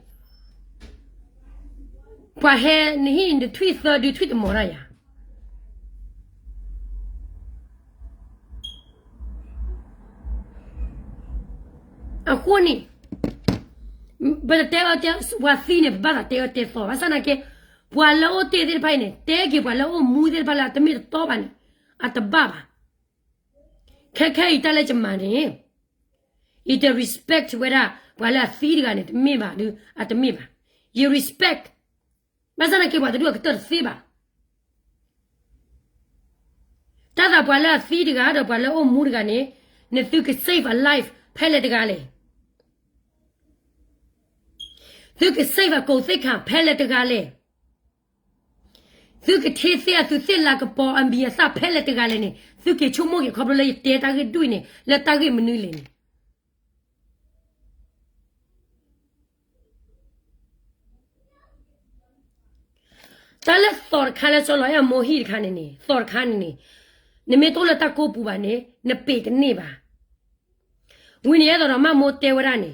ပှၤဟဲနဟံၣ်နထွံၣ်သၢဒုထွံၣ်တမီၤတၢ်ယၤ. အဃိန့ၣ် ပတတဲအီၤတဲ ပှၤသံန့ၣ် ပဘၣ်သးတဲအီၤတဲသီ ဘၣ်ဆၣ်နာ်က့ ပှၤလၢအိၣ်တ့ၢ်သ့ၣ်တဖၣ်အံၤန့ၣ် တဲက့ၤပှၤလၢအိၣ်မူသ့ၣ်တဖၣ်လၢအတမ့ၢ်တတီဘၣ်န့ၣ် အတဘၣ်ဘၣ်. ခဲခဲအံၤတၢ်လၢယမၤန့ၣ် ယတ respect ဝဲဒၣ် ပှၤလၢအသံတဂၤန့ၣ် တမ့ၢ်ဘၣ်ဒု အတမ့ၢ်ဘၣ်. ယ respect ဘၣ်ဆၣ်နာ်က့ ပှၤတဒူၣ်အကတၢၢ်တသ့ဘၣ်. တၢ်သးပှၤလၢအသံတဂၤဒီးပှၤလၢအိၣ်မူတဂၤန့ၣ် နသုက save a life ဖဲလဲၣ်တဂၤလဲၣ်. သုက save အကိးသ့ၣ်ခါဖဲလဲၣ်တဂၤလဲၣ်. သုကထ့သ့အသုးသ့ၣ်လၤကပီၤအမံၤအသၣ်ဖဲလဲၣ်တဂၤလဲၣ်န့ၣ် သုက့ၤဆိကမိၣ်က့ၤခီဖျိလၢယတဲတၢ်ဂ့ၢ်ဒ်အံၤန့ၣ် လၢတၢ်ဂ့ၢ်မနုၤလဲၣ်န့ၣ် တၢ်လၢသီတခါလၢကၠီလီၤအဲၣ်အမိၢ်ဟံၣ်တခါန့ၣ်န့ၣ် သီတခါန့ၣ်န့ၣ် နမ့ၢ်တအိၣ်လၢတၢ်ကိးပူၤဘၣ်န့ၣ် နပ့ၤတန့ၢ်ဘၣ်. ဝံၤန့ၣ်အဲၣ်ဒိးဒီးမၢ်မိၢ်တဲဝဲဒၣ်န့ၣ်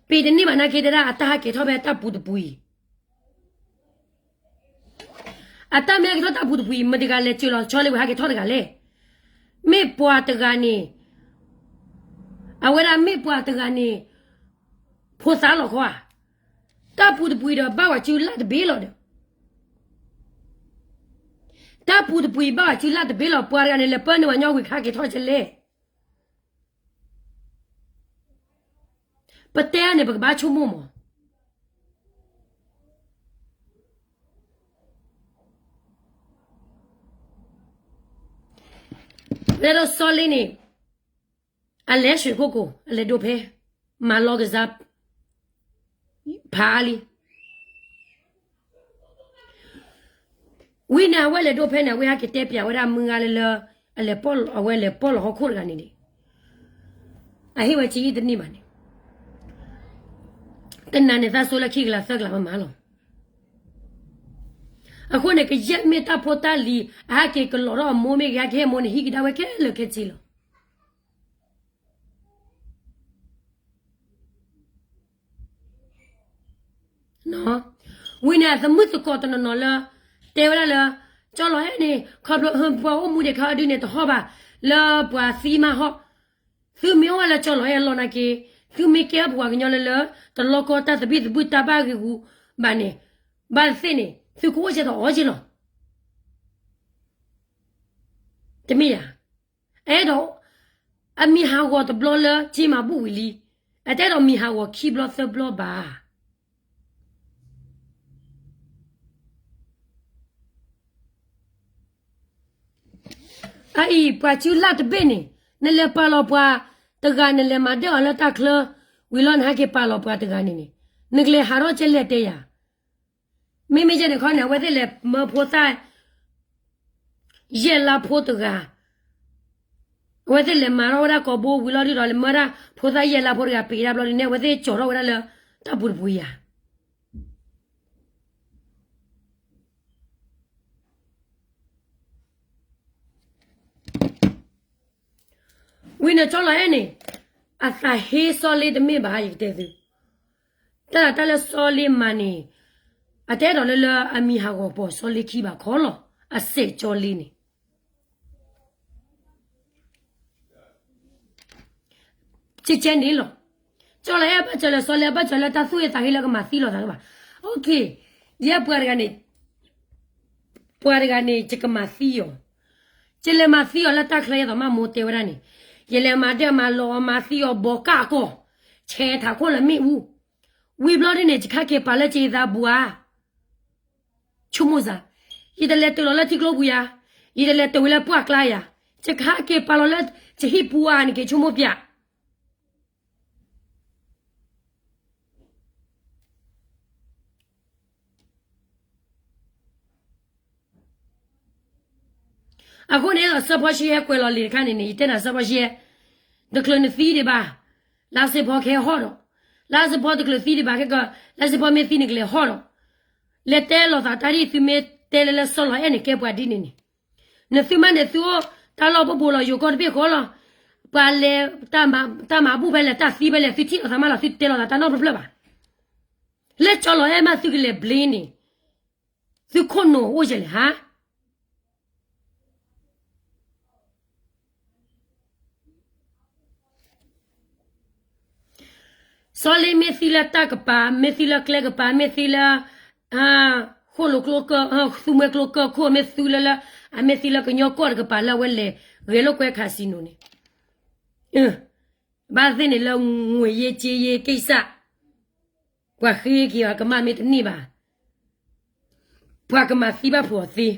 ပ့ၤတန့ၢ်ဘၣ်နာ်က့တဲဒၣ် အတၢ်ဟးက့ၤထီၣ်ဖဲတၢ်ပူၤတပူၤအံၤ အတၢ်မ့ၢ်ဟဲက့ၤထီၣ်တၢ်ပူၤတပူၤအံၤ မတၤတဂၤလဲၤစၢၤလီၤဆီလံဝဲဟဲက့ၤထီၣ်တဂၤလဲၣ်. မ့ၢ်ပှၤတဂၤန့ၣ် အဝဲဒၣ်မ့ၢ်ပှၤတဂၤန့ၣ် ဖိသၣ်လီၤခီဧါ. တၢ်ပူၤတပူၤအံၤဒီးဘၣ်ဝဲစုလၢ်တဘ့ၣ်လီၤဒီး တၢ်ပူၤတပူၤအံၤဘၣ်ဝဲစုလၢ်တဘ့ၣ်လီၤ ပှၤတဂၤန့ၣ် လဲၤပၢနုာ်ဝဲညီဝံၤကဟဲက့ၤထီၣ်ကလဲၣ်. ပတဲန့ၣ် ပကဘၣ်ဆိကမိၣ်မး. လဲၤဒီးစီၤလ့န့ၣ် အလဲၤရွှေကုက္ကို အလဲၤဒိဖဲ မၤလီၤကစၢ် ဖးအါလံ. ဝံၤန့ၣ် အဝဲလဲၤဒိဖဲန့ၣ် အဝဲဟဲက့ၤတဲပျးဝဲဒၣ်မုၢ်ဂၤလၢလၢ အလဲၤပီၣ်လီၤ အဝဲလဲၤပီၣ်လီၤဟီၣ်ခိၣ်တဂၤန့ၣ်န့ၣ် အဟ့ၣ်ဝဲက့အ့ၣ်တန့ၢ်ဘၣ်န့ၣ် တနၤန့ၣ် သးစိလၢခံကလးသၢကလးမၤမၤလီၤ. အဃိန့ၣ် ကယဲၢ်မ့ၢ်တၢ်ဖိတၢ်လံၤ အဟဲက့ၤကလီၤထီၣ်အမိၢ်မ့ၢ်ဂ့ၤ ဟဲက့ၤဟ့ၣ်မိၢ်န့ၣ် ဟံးကဒါဝဲခဲလၢာ်ခဲဆ့လီၤ. ဝံၤန့ၣ် အသမုၣ်သကိးတနီၤနီၤလၢ တဲဝဲဒၣ်လၢ ကၠီလီၤအဲၣ်န့ၣ် ခီဖျိပှၤအိၣ်မူဒံးခါအီၤဒုန့ၣ် တဟီၣ်ဘၣ် လၢပှၤသံမးဟီၣ်. သုမ့ၢ်အိၣ်ဝဲလၢကၠီလီၤအဲၣ်အလီၢ်နာ်က့ သုမ့ၢ်ကဲပှၤကညီလၢလၢ တလီၢ်ကီတၢ်သဘံၣ်သဘုၣ်တၢ်ဘၣ်ဂ့ၤဂူာ်ဘၣ်န့ၣ် ဘၣ်သ့ၣ်န့ၣ် သုကအိၣ်ကဲဒီးအီၤက့လီၤ. တမ့ၢ်ဧါ. အဲၣ်ဒိး အမံၤဟးဂီၤတဘျီလၢက့မၤဘူၣ်ဝံၤလံ, အတအဲၣ်ဒိးမံၤဟးဂီၤခံဘျီသၢဘျီဘၣ်. အအံၤ ပှၤစုလၢ်တဘ့ၣ်န့ၣ် နလဲၤပာ်လီၤပှၤတဂၤ နလဲၤမၤဒၢၣ်အီၤလၢတၢ်ချၢ ဝံၤလီၤနဟဲက့ၤပာ်လီၤပှၤတဂၤန့ၣ်န့ၣ် နကလဲၤဟးထီၣ်ကဲလဲၣ်တဲယၤ. မ့မ့ၢ်ယဲန့ၣ်ခီန့ၣ် အဝဲသ့ၣ်လဲၤမၢဖိသၣ် ယဲၢ်လါဖိတဂၤ, အဝဲသ့ၣ်လဲၤမၤထီၣ်ဝဲဒၣ်ကိာ်ဘိဝံၤလီၤဒုဒီး လဲၤမၢဒၣ်ဖိသၣ်ယဲၢ်လါဖိတဂၤ ပ့ၤဒၣ်ဘျီဒုန့ၣ် အဝဲသ့ၣ်ကၠီၤထီၣ်ဝဲဒၣ်လၢတၢ်ပူၤတပူၤယၤ. ဝံၤန့ၣ်ကၠီလီၤအဲၣ်န့ၣ် အသးဟ့စီလ့တမ့ၢ်ဘၣ် ယကတဲသု, တၢ်တၢ်လၢစီလ့မၤန့ၣ် အတအဲၣ်ဒိးလၢလၢအမံၤဟးဂီၤပိာ်စီလ့ခံဘၣ်ခီလီၤ. အစဲးကၠီလ့န့ၣ် ကဲကဲန့ၣ်လီၤ. ကၠီလီၤအဲၣ်ဘၣ်စၢၤလၢစီလ့ ဘၣ်စၢၤလၢတၢ်သူၣ်ဟ့သးဟ့လၢကမၤသံလိာ်သးလၢၤဘၣ်. ယဲပှၤတဂၤန့ၣ် ပှၤတဂၤန့ၣ် ယကမၤသံအီၤ, ယလဲၤမၤသံအီၤလၢတၢ်ချၢ ယဲသိးမးမိၢ်တဲဝဲဒၣ်န့ၣ်, ယလဲၤမၤဒၢၣ်မၤလီၤအီၤ မၤသံအီၤဘီကၢ်အကီၢ်, ဆဲးထးခိၣ်လၢမ့ၣ်အူ, ဝံၤဘျီဒ်န့ၣ် ယကဟဲက့ၤပာ်လၢက့သးဘူးဧါ ဆိကမိၣ်စ့ၢ်, ယတလဲၤတုၤလီၤလၢထံကျိပူၤယၤ, ယတလဲၤတုၤဝဲလၢပှၢ်ကျါယၤ, ယကဟဲက့ၤပာ်လီၤလၢယဟံၣ်ပူၤဧါ နက့ၤဆိကမိၣ်ပျၢ်. အဃိန့ၣ် စၢဖီၡံဟဲကွဲးလီၤလံာ်တခါန့ၣ်န့ၣ် ယတဲနၤစၢဖီၡံ, တချုးနသံဒံးဘၣ်, လါစ့ဖီကဟဲဟီၣ်ဒီး, လါစ့ဖီတချုးသံဒံးဘၣ်ခဲကီး, လါစ့ဖီမ့ၢ်သံန့ၣ်ကလဲၤဟီၣ်ဒီး, လဲၤတဲလိာ်သးတၢ်ဒ်သုမ့ၢ်တဲလၢလၢစီလီၤအဲၣ်န့ၣ် ကဲပှၤဒ်န့ၣ်န့ၣ်, နသုမးန့ၣ် သုအိၣ်တၢ်လီၢ်ပဘိးလီၤယိၤကီၢ်တဘ့ၣ်ဃီလီၤ, ပှၤလဲၤ တၢ်မၤဘူၣ်ဖဲလဲၣ် တၢ်သံဖဲလဲၣ် သုထံၣ်လိာ်သးမးလီၤ သုတဲလိာ်သးတၢ်နီတဖျၢၣ်ဘၣ်. လၢကၠီလီၤအဲၣ်မးသုကလဲၤဘျ့န့ၣ်, သုခိၣ်နူာ်အိၣ်ယဲၢ်လဲၣ်ဟါ. စီလ့မ့ၢ်သံလၢတၢ်ကပၤ မ့ၢ်သံလၢကျဲကပၤ မ့ၢ်သံလၢ ဃိၣ်လိာ်ကျိကၢ သူမွဲကျိကၢခိၣ် မ့ၢ်သံလၢလၢ အမ့ၢ်သံလၢကညီကီၢ်တကပၤလၢအဝဲလဲၤဂဲၤလိာ်ကွဲ casino န့ၣ်, ဘၣ်သ့ၣ်န့ၣ်လၢ ငွေရေးကြေးရေးကိစ္စ ပှၤဃ့က့ၤအီၤကမၣ်မ့ၢ်တန့ၢ်ဘၣ်, ပှၤကမၤသံဘၣ်ဖုးအီၤသ့,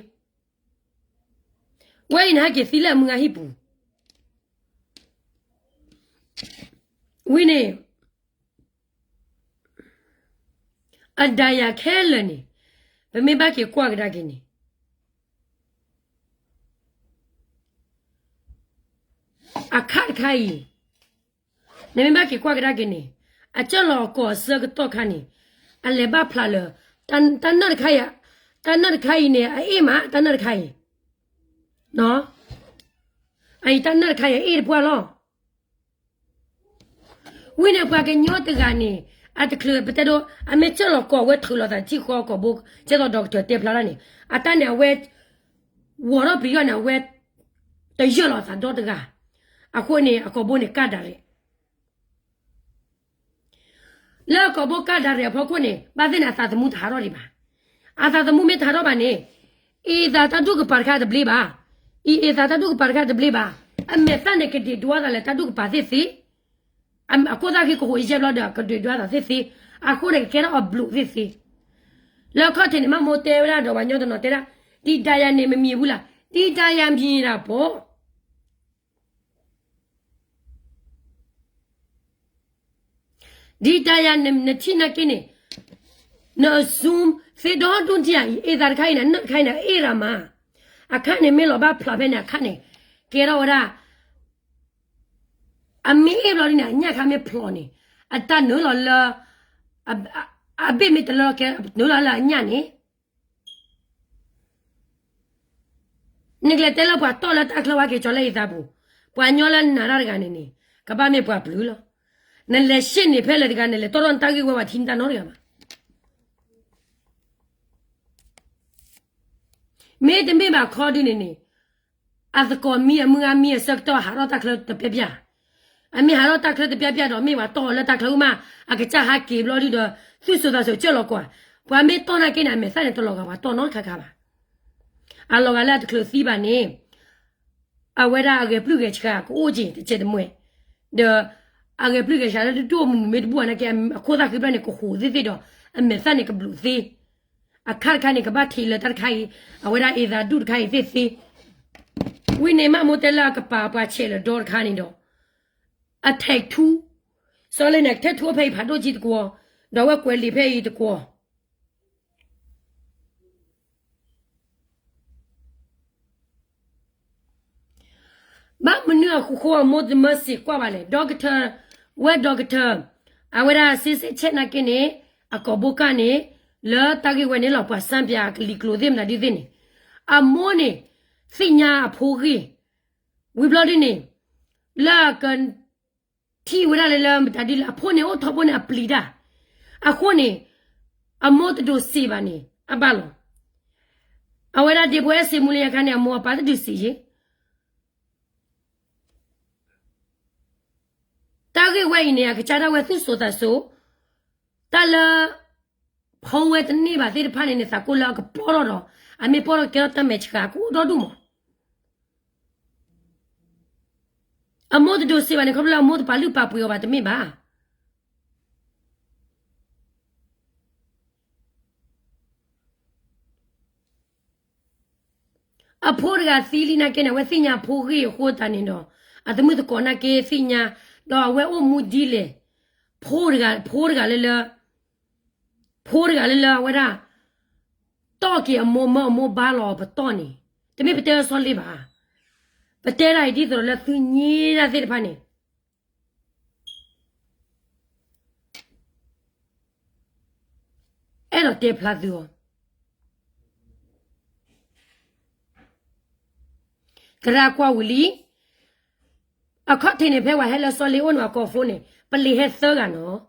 ဝဲအံၤန့ၣ်ဟဲက့ၤသံလၢအမုၢ်ဂၤဟံၣ်ပူၤ, ဝံၤန့ၣ် အဒၤယၤခဲလၢာ်န့ၣ် ပမ့ၢ်ဘၣ်က့ၤကွၢ်ကဒါက့ၤန့ၣ် အခါတခါအံၤ နမ့ၢ်ဘၣ်က့ၤကွၢ်ကဒါက့ၤန့ၣ် အကၢၢ်လီၤအကိာ်အဆၢကတီၢ်ခါန့ၣ် အလဲၤဘၣ်ဖျါလၢ တၢ်နၢၣ်တခါအံၤ တၢ်နၢၣ်တခါအံၤန့ၣ် အအ့ၣ်မး တၢ်နၢၣ်တခါအံၤ, အအံၤတၢ်နၢၣ်တခါအံၤအအ့ၣ်တပှၢ်လီၤ. ဝံၤန့ၣ်ပှၤကညီတဂၤန့ၣ် အတချုးပတဲဒိ အမ့ၢ်ကၢၢ်လီၤကိာ်အဝဲထုးလီၤသးထံၣ်ဃီအကိာ်ဘိ ကဲသိးဒီကထၢၣ်တဲဖျါဒၣ်န့ၣ် အတၢ်န့ၣ်အဝဲ ဝီၤထီၣ်ပျံၤထီၣ်န့ၣ် အဝဲ တယၢၢ်လီၤသးဒီတဂၤ, အဃိန့ၣ် အကိာ်ဘိန့ၣ်ကၢ်ဒၣ်ရဲၣ် လၢအကိာ်ဘိကၢ်ဒၣ်ရဲၣ်အဖီခိၣ်န့ၣ် ဘၣ်သ့ၣ်န့ၣ် အသးသမူတဟးထီၣ်ဒံးဘၣ်. အသးသမူမ့ၢ်တဟးထီၣ်ဘၣ်န့ၣ် အ့ၣ်သးတၢ်ဒူၣ်ကပၤတခါတဘျ့ဘၣ်. အ့ၣ်သးတၢ်ဒူၣ်ကပၤတခါတဘျ့ဘၣ်. အမဲာ်သၣ်န့ၣ် ကဒုးဒွါသးလၢတၢ်ဒူၣ်ကပၤသ့ၣ်သ့. အခိၣ်သၣ်ဃံကဟူးယဲၢ်ဘျီဒီး ကဒုးဒွါသးသ့ၣ်သ့. အဃိန့ၣ် ကကဲထီၣ်အဘျုးသ့ၣ်သ့. လၢခီၣ်ထံးန့ၣ် မ့ၢ်မိၢ်တဲဝဲဒၣ်ဒီးပှၤညီတနီၤတဲဒၣ် ဒံးဒါယၤန့ၣ် မမံၤဘူးလၢ် ဒံးဒါယၤမံၤဒၣ်ပိာ် ဒံးဒါယၤနထံၣ်နာ်က့န့ၣ် နအZoomသ့ဒီဒူၣ်ထံၣ်ဧါအံၤ အ့ၣ်သးတခါအံၤန့ၣ် နၢၣ်တခါအံၤန့ၣ် အ့ၣ်ရၤမး. အခါန့ၣ်မ့ၢ်လီၤဘၣ်ဖျါဖဲန့ၣ် အခါန့ၣ် ကဲထီၣ်ဝဲဒၣ် အမ့ၢ်အ့ၣ်ဘျီဒ်န့ၣ် အညၣ်ခါမ့ၢ်ဖျိးန့ၣ် အတၢ်နုာ်လီၤလၢ အဘ့ၣ်မ့ၢ်တလၢကဲ နုာ်လီၤလၢအညၣ်န့ၣ် နကလဲၤတဲလၢပှၤတီၢ်လၢတၢ်ချၢဝဲက့ၤကၠီၤလၢအ့ၣ်သးပူၤ, ပှၤညီလၢနၤတၢ်တဂၤန့ၣ်န့ၣ် ကဘၣ်မ့ၢ်ပှၤပျုၤလီၤ. နလဲၤရှ့ၣ်န့ၣ်ဖဲလဲၣ်တဂၤန့ၣ် လဲၤတီၢ်ထီၣ်နတၢ်ဂ့ၢ်ဝဲပှၤထံၣ်နတၢ်နီတဂၤဘၣ်. မ့တမ့ၢ်ဘၣ်ခီဒုန့ၣ်န့ၣ် အသကိးမံအမုၢ်ဂၤမံအဆၢကတီၢ်ဟးထီၣ်တၢ်ချၢတပျၢ်ပျၢ်, အမ့ၢ်ဟးထီၣ်တၢ်ချၢတပျၢ်ပျၢ်ဒီးမ့ၢ်ပှၤတီၢ်အီၤလၢတၢ်ချၢမး အကစၢ်ဟးက့ၤဘျီဒုဒီး သူၣ်စိသးစိကၢၢ်လီၤကွၢ်, ပှၤမ့ၢ်တီၢ်နာ်က့န့ၣ် အမဲာ်သၣ်န့ၣ်တလီၤဂာ်ပှၤတီၢ်နီတခါခါဘၣ်. အလီၤဂာ်လၢအတချုးသံဘၣ်န့ၣ် အဝဲဒၣ်အဂဲၤပျုၢ်ဂဲၤဆှးကအိၣ်က့ၤ တစဲးတမှဲၤ, ဒီးအဂဲၤပျုၢ်ဂဲၤဆှးလၢတဒိၣ်မုၢ်မ့ၢ်တဘူၣ်ဘၣ်နာ်က့ အခိၣ်သၣ်ဃံဖျၢၣ်န့ၣ် ကဟူးသ့ၣ်သ့ၣ်ဒီး အမဲာ်သၣ်န့ၣ်ကဘျုးသ့, အခါတခါန့ၣ် ကဘၣ်ထံးလၢတၢ်တခါအံၤ, အဝဲဒၣ်အ့သးဒူၣ်တခါအံၤသ့ၣ်သ့, ဝံၤန့ၣ် မၣ်မိၢ်တဲလၢအကပာ်ပှၤဆဲးလၢဒီတခါန့ၣ်ဒီး အထဲးထူ, စီၤလ့န့ၣ် ကထဲးထူအိၣ်ဖဲအံၤဖးဒိၣ်ကံတကွီၤ, ဒီးအဝဲကွဲးလံာ်ဖဲအံၤတကွီၤ ဘၣ်မနုၤအဃိအမိၢ်တမၢစံးကွၢ်ဘၣ်လဲၣ်, ဒီကထၢ, ဝဲဒီကထၢ, အဝဲဒၣ်စ့စ့ဆဲးနာ်က့န့ၣ်, အကိာ်ဘိကၢ်န့ၣ်, လၢတၢ်ဂ့ၢ်ဝဲန့ၣ်လီၤ ပှၤစၢ်ပၠးကလံၤကျိၤသ့ၣ်မတၤဒ်သ့ၣ်န့ၣ်, အမိၢ်န့ၣ်, သ့ၣ်ညါအဖိဂ့ၢ်, ဝံၤဘျီဒ်န့ၣ်, လၢအက ထံၣ်ဝဲဒၣ်လၢလၢမတၤဒ်လဲၣ် အဖိန့ၣ်အိၣ်ထီဘိန့ၣ်အပျံၤတၢ်, အဃိန့ၣ်, အမိၢ်တဒိးစံးဘၣ်န့ၣ် အဘၣ်လီၤ, အဝဲဒၣ်ဒ့ဖိအဲၣ်စ့မူလၢညါခါန့ၣ် အမိၢ်အပၢ်တဒုးစံးယ့ၣ် တၢ်ဂ့ၢ်ဝဲအံၤန့ၣ် အကစၢ်ဒၣ်ဝဲသူၣ်စိသးစိ, တၢ်လၢ ဖီဝဲတန့ၢ်ဘၣ်သ့ၣ်တဖၣ်န့ၣ်န့ၣ် သးကိၢ်လၢအကပီၢ်ထီၣ်ဒီး, အမ့ၢ်ပီၢ်ထီၣ်ကဲထီၣ်တၢ်မဲာ်ဆှးကအိၣ်ဒီဒူၣ်မး, အမိၢ်တဒိးစံးဘၣ်န့ၣ် ခီဖျိလၢအမိၢ်တပာ်လုၢ်ပာ်ပှ့ၤအီၤဘၣ်တမ့ၢ်ဘၣ် အဖိတဂၤသံလံနာ်က့န့ၣ် အဝဲသ့ၣ်ညါဖိဂ့ၢ်အဃိသတးန့ၣ်ဒီး, အသမုၣ်သကိးနာ်က့သ့ၣ်ညါ, ဒီးအဝဲအိၣ်မူဒ်လဲၣ်, ဖိတဂၤ, ဖိတဂၤလၢလၢ, ဖိတဂၤလၢလၢအဝဲဒၣ်, တီၢ်က့ၤအမိၢ်မၢအမိၢ်ဘါလီၤပတီၢ်န့ၣ်, တမ့ၢ်ပတဲအီၤစီလ့ဘၣ်, ပတဲဒၣ်အံၤဒ်သိးဒီးလၢသုညံဒၣ်သ့ၣ်တဖၣ်န့ၣ် အဲၣ်ဒိးတဲဖျါသုအီၤ, သရၣ်ကွၢ်ဝံၤလံ, အခီၣ်ထံးန့ၣ် ဖဲပှၤဟဲလၢစီၤလ့အိၣ်န့ၣ် အကိးဖိန့ၣ် ပလံၤဟဲသၢဂၤနီၤ,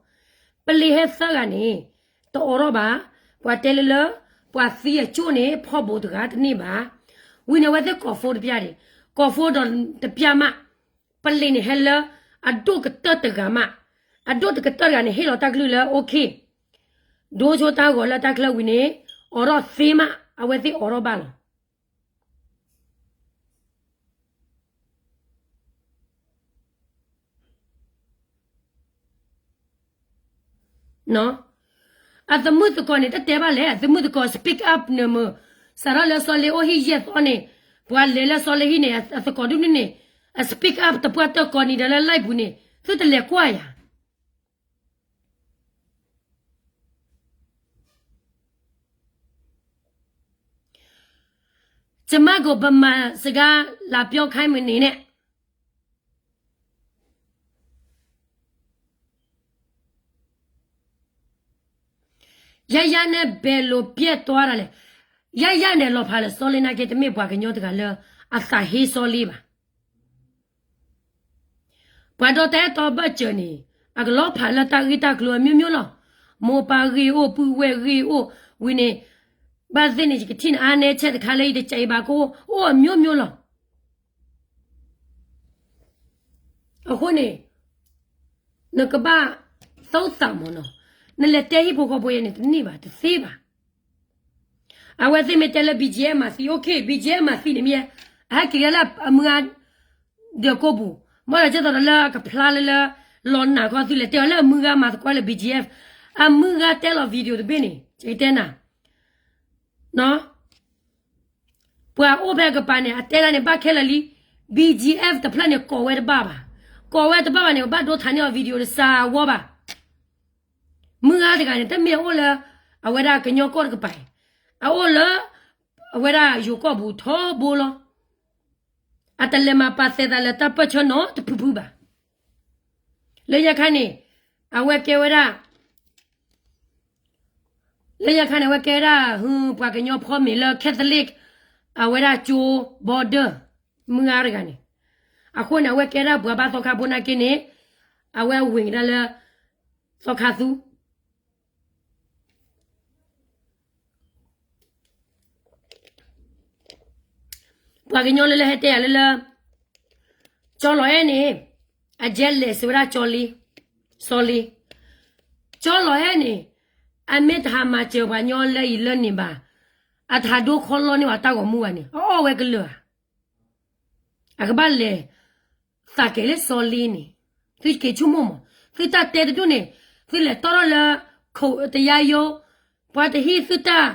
ပလံၤဟဲသၢဂၤန့ၣ်, တအိးထီၣ်ဘၣ်, ပှၤတဲလၢလၢ, ပှၤသံအကၠိၣ်န့ၣ် ဖီဘိတဂၤတန့ၢ်ဘၣ်, ဝံၤန့ၣ်အဝဲသ့ၣ်ကိးဖိတပျၢ်န့ၣ်, ကိးဖိဒီးတပျၢ်မး, ပလံၤန့ၣ်ဟဲလၢ, အဒိၣ်ကတၢၢ်တဂၤမး, အဒိၣ်တကတၢၢ်တဂၤန့ၣ် ဟ့ၣ်လီၤတၢ်ကလုၢ်လၢ okay, ဒိဆိတၢ်ဂီၤလၢတၢ်ချၢဝံၤန့ၣ်, အိးထီၣ်သ့မး, အဝဲသ့ၣ်အိးထီၣ်ဘၣ်လီၤ. အသမုၣ်သကိးန့ၣ် တတဲဘၣ်လဲၣ်, အသမုၣ်သကိး speak up န့ၣ်မ့ၢ်, စးထီၣ်လၢစီၤလ့အိၣ်ဟံၣ်ယဲၢ်သီန့ၣ်, ပှၤလဲၤလၢစီၤလ့ဟံၣ်န့ၣ် အသကိးဒုန့ၣ်န့ၣ်, အ speak up တပှၢ်တၢၢ်ကိးနံၤဒီးလၢ live ပူၤန့ၣ်, သုတလဲၤကွၢ်ယၤ จะมากกว่าประมาณ စကားလာပြောခိုင်းမနေနဲ့ ယယန့ၣ် ဘယ်လိုပျက်သွားတာလဲ, ယယန့ၣ် လီၤဖးလၢစီၤလ့နာ်က့ တမ့ၢ်ပှၤကညီတဂၤလၢ အသးဟ့စီၤလ့ဘၣ်. ပှၤဒီတၢ်အဲၣ်တီဘၢၣ်စၢၤန့ၣ်, အကလီၤဖးလၢတၢ်ဂ့ၢ်တၢ်ကျိၤအမျိုးမျိုးလီၤ. မိၢ်ပၢ်ဂ့ၢ်အိၣ်, ပုၢ်ဝဲၢ်ဂ့ၢ်အိၣ်, ဝံၤန့ၣ်, ဘၣ်သ့ၣ်န့ၣ် ယကထံၣ်နအါနဲဆဲးတခါလၢယတကဲအံၤဘၣ်ကအိၣ်, အိၣ်အမျိုးမျိုးလီၤ. အဃိန့ၣ်, နကဘၣ်သိၣ်သးမၢ်နီၤ, နလဲၤတဲဟံၣ်ဖိဃီဖိယဲန့ၣ် တန့ၢ်ဘၣ်, တသ့ဘၣ်. အဝဲသ့ၣ်မ့ၢ်တဲလၢ BGF မၤသံ, OK, BGF မၤသံန့ၣ်မ့ၢ်, အဟဲက့ၤလၢအမုၢ်ဂၤ ဒီးကိးပူၤ, ဘၣ်ဒီးကဲသိးဒီးလၢအကဖျါလၢလၢ, လီၤနာ်ခီသုလဲၤတဲအီၤလၢအမုၢ်ဂၤမၤသကိးလၢ BGF, အမုၢ်ဂၤတဲလီၤ video တဘ့ၣ်န့ၣ်, ယကတဲနၤ ပှၤအိၣ်ဖဲအကပၤန့ၣ် အတဲဒၣ်န့ၣ် ဘၣ်ခဲလၢာ်လံ, BGF တဖျၢၣ်န့ၣ် ကိးဝဲတဘၣ်ဘၣ်, ကိးဝဲတဘၣ်ဘၣ်န့ၣ် ဘၣ်ဒိထါန့ၢ်အီၤ video တစးဝီဘၣ်. မုၢ်ဂၤတဂၤန့ၣ် တမ့ၢ်အအိၣ်လၢ အဝဲဒၣ်ကညီကီၢ်တကပၤအံၤ, အအိၣ်လၢ အဝဲဒၣ်ယိၤကီၢ်ပူၤထီဘိလီၤ. အတလဲၤမၤပာ်သဲးသးလၢတၢ်ပၢၢ်ဆၢနီတဖုဖုဘၣ်. လၢညါခါန့ၣ်, အဝဲကဲဝဲဒၣ် လၢညါခါန့ၣ် အဝဲကဲဝဲဒၣ် ပှၤကညီဖီမ့ၤလၢ Catholic, အဝဲဒၣ်ကၠိ border, မုၢ်ဂၤတဂၤန့ၣ်, အဃိန့ၣ် အဝဲကဲဒၣ်ပှၤဘါသီခါဖိနာ်က့န့ၣ်, အဝဲဝ့ၤကဒါလၢ သီခါသူ ပှၤကညီလၢလၢဟဲတဲယၤလၢလၢ, ကၠီလီၤအဲၣ်န့ၣ်, အjealousဝဲဒၣ်ကၠီလံ, စီၤလံ, ကၠီလီၤအဲၣ်န့ၣ်, အမ့ၢ်တဟးမၤစၢၤပှၤကညီလၢအံၤလၢန့ၣ်ဘၣ်, အတဟးဒိခီလီန့ၢ်ဘၣ်တၢ်ဂီၤမူဘၣ်န့ၣ် အအီၣ်ဝဲကလၢာ်ဧါ. အကဘၣ်လဲၤသးကဲၤလၢစီလ့န့ၣ်, သုက့ၤဆိကမိၣ်မး, သုတၢ်တဲတဒူၣ်န့ၣ်, သုလဲၤတီၢ်ထီၣ်လၢ ခိၣ်တယါယိ, ပှၤတဟ့ၣ်သုတၢ်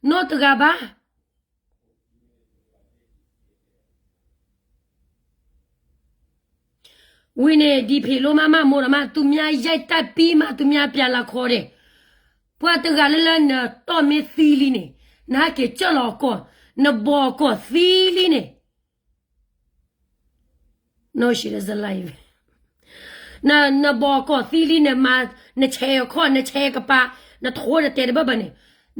နီတဂၤဘၣ်. ဝံၤန့ၣ် ဒံဖ့းလိမး မးမိၢ်ဒီးမး သူများရိုက်တတ်ပြီးမှ သူများပြန်လာခေါ်တယ်, ပှၤတဂၤလၢလၢနတီၢ်မ့ၢ်သံလံန့ၣ်, နဟဲက့ၤကၢၢ်လီၤအကိာ်, နဘီၣ်အကိာ်သံလံန့ၣ်, နဘီၣ်အကိာ်သံလံန့ၣ်, နဆဲးအခီၣ် နဆဲးကပၤ, နထိနတဲာ်တဘၣ်ဘၣ်န့ၣ်,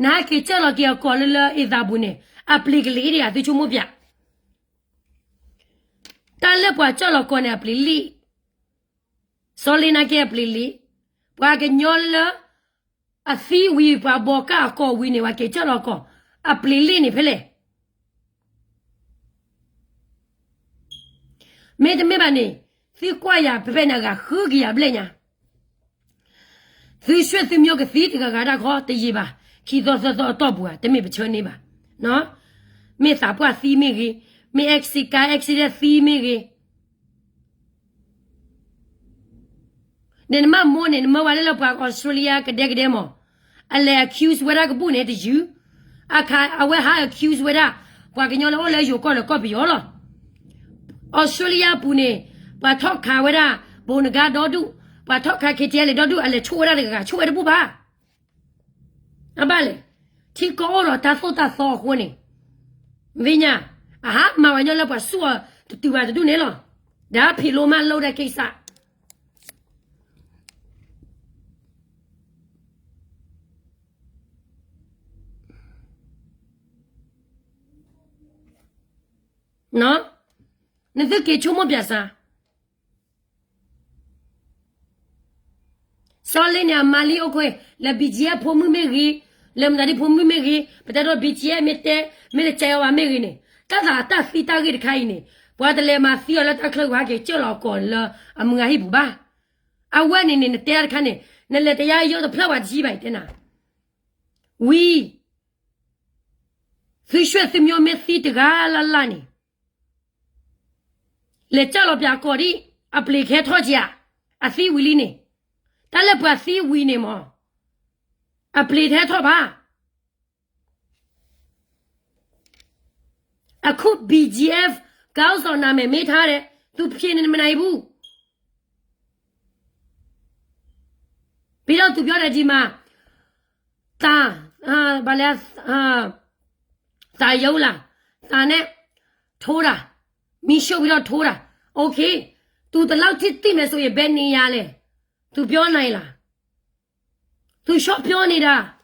နဟဲက့ၤကၢၢ်လီၤက့ၤအကိာ်လၢလၢအ့ၣ်သးပူၤန့ၣ် အပျ့ၤကလံၤဒံးဧါ သုဆိကမိၣ်ပၠး. တၢ်လၢပှၤကၢၢ်လီၤကိာ်န့ၣ် အပျ့ၤလံ, စီလ့နာ်က့အပျ့ၤလံ, ပှၤကညီလၢ အသံဝံၤ ပှၤဘီၣ်ကၢ်အကိာ်ဝံၤန့ၣ် ပှၤက့ၤကၢၢ်လီၤကိာ်, အပျ့ၤလံန့ၣ်ဖဲလဲၣ်. မ့တမ့ၢ်ဘၣ်န့ၣ်, သုကွၢ်ယၤဖဲဖဲန့ၣ် အဂၤဃုကယၤဘျဲၣ်ညါ, သုဆွဲသုမျိုးကသံတဂၤဂၤတၢ်ခီတယံာ်ဘၣ်, ခံသီသၢသီအတီၢ်ပူၤဧါ တမ့ၢ်ပဆၢန့ၢ်ဘၣ်, မ့ၢ်သးပှၢ်သံမ့ၢ်ဂ့ၤ, မ့ၢ် accident သံမ့ၢ်ဂ့ၤ ဒီးနမ့ၢ်မိၢ်န့ၣ် နမၢဝဲလၢလၢပှၤ Australia ကဒဲကဒဲမး, အလဲၤ accuse ဝဲဒၣ်ကဘူၣ်န့ၣ်တယုၢ်, အခါအဝဲဟး accuse ဝဲဒၣ် ပှၤကညီလၢအိၣ်လၢယိၤကီၢ်လၢကီၢ်ပယီၤလီၤ. Australia ပူၤန့ၣ်, ပှၤထီၣ်ခးဝဲဒၣ် ဘိနဂါဒီဒူၣ်, ပှၤထီၣ်ခး KTLA ဒီဒူၣ် အလဲၤဆိၣ်ဝဲဒၣ်တဂၤဂၤ ဆိၣ်ဝဲတဘူၣ်ဘၣ်. အဘၣ်လဲၣ်, ထံကီၢ်အိၣ်ဒီးတၢ်သိၣ်တၢ်သီအဃိန့ၣ်, သ့ၣ်ညါ, အဟးမၤဝဲညီလၢပှၤဆူၣ်အီၤတတုၤဘၣ်တဒူၣ်န့ၣ်လီၤ. ဒီးဖံးလိမးလိာ်ဒီးက့စး နသုက့ၤဆိကမိၣ်ပၠးစး စီၤလ့န့ၣ် အမၤလံအိၣ်ခွဲ, လၢ ဘီၣ်ကၠံၣ်အဲၣ် ဖိမုၣ်မ့ၢ်ဂ့ၤ, လၢမတၤဒ်ဖိမုၣ်မ့ၢ်ဂ့ၤ, ပတဲဒီး ဘီၣ်ကၠံၣ်အဲၣ် မ့ၢ်တဲ, မ့ၢ်တကဲအီၤဘၣ်မ့ၢ်ဂ့ၤန့ၣ်, တၢ်သးတၢ်သံတၢ်ဂ့ၢ်တခါအံၤန့ၣ်, ပှၤတလဲၤမၤသံအီၤလၢတၢ်ချၢ ပှၤဟဲက့ၤကၢၢ်လီၤအကိာ်လၢအမုၢ်ဂၤဟံၣ်ပူၤဘၣ်. အဝဲန့ၣ်န့ၣ် နတဲတခါန့ၣ်, နလဲၤတယါယီတဖျၢၣ်ပှၤတဆံဘၣ်အံၤတဲနၤ, ဝံၤ သုဆွဲသုမျိုးမ့ၢ်သံတဂၤလၢ်လၢ်န့ၣ် လဲၤကၢ်လီၤပၠးကိာ်ဒံး, အပျ့ၤကဟဲထီၣ်ကဧါ, အသံဝံၤလံန့ၣ်, တၢ်လၢပှၤသံဝံၤန့ၣ်မး, အပျ့ၤတဟဲထီၣ်ဘၣ်. အခု ဘီၣ်ကၠံၣ်အဲၣ် ခေါင်းဆောင် နာမည် မ့ၢ်ထားတယ်, သူဖြစ်နေမနေဘူး. ပြီးတော့ သူပြောတယ်ဒီမှာ, သံ, ဘာလဲ, သံယိုးလား, သံနဲ့ထိုးတာ, မီးရှို့ပြီးတော့ထိုးတာ. OK, သူဒီလောက်ထိသိမယ်ဆိုရင် ဘယ်နေရာလဲ? သူပြောနိုင်လား? သူရှော့ပြောနေတာ.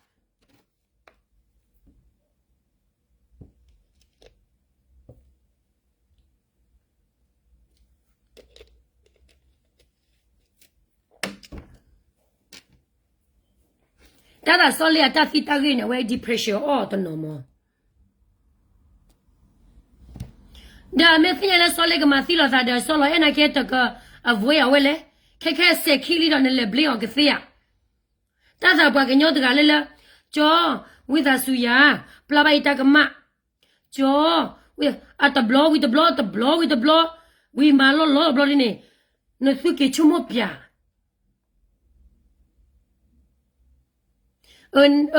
တၢ်သးစီၤလ့အတၢ်သံတၢ်ဂ့ၢ်န့ၣ် အဝဲ depression အီၣ်တနီၤမး. ဒီးမ့ၢ်သ့ၣ်ညါလၢစီၤလ့ကမၤသံလိာ်သးဒီး စီၤလီၤအဲၣ်နာ်က့တက avoid အီၤဝဲလဲၣ်, ခဲခဲစဲးခံလံဒီးနလဲၤဘျ့အီၤကသ့ဧါ. တၢ်သးပှၤကညီတဂၤလၢလၢ, ကၠီ, ဝံသးစူၤယၤ, ပျၢ်ဘၣ်အံၤတၢ်ကမၣ်, ကၠီ, အတဘျီဝံၤတဘျီ တဘျီဝံၤတဘျီ, ဝံၤမၤလီၢ်လီၢ်တဘျီဒ်န့ၣ်, နသုက့ၤဆိကမိၣ်ပၠး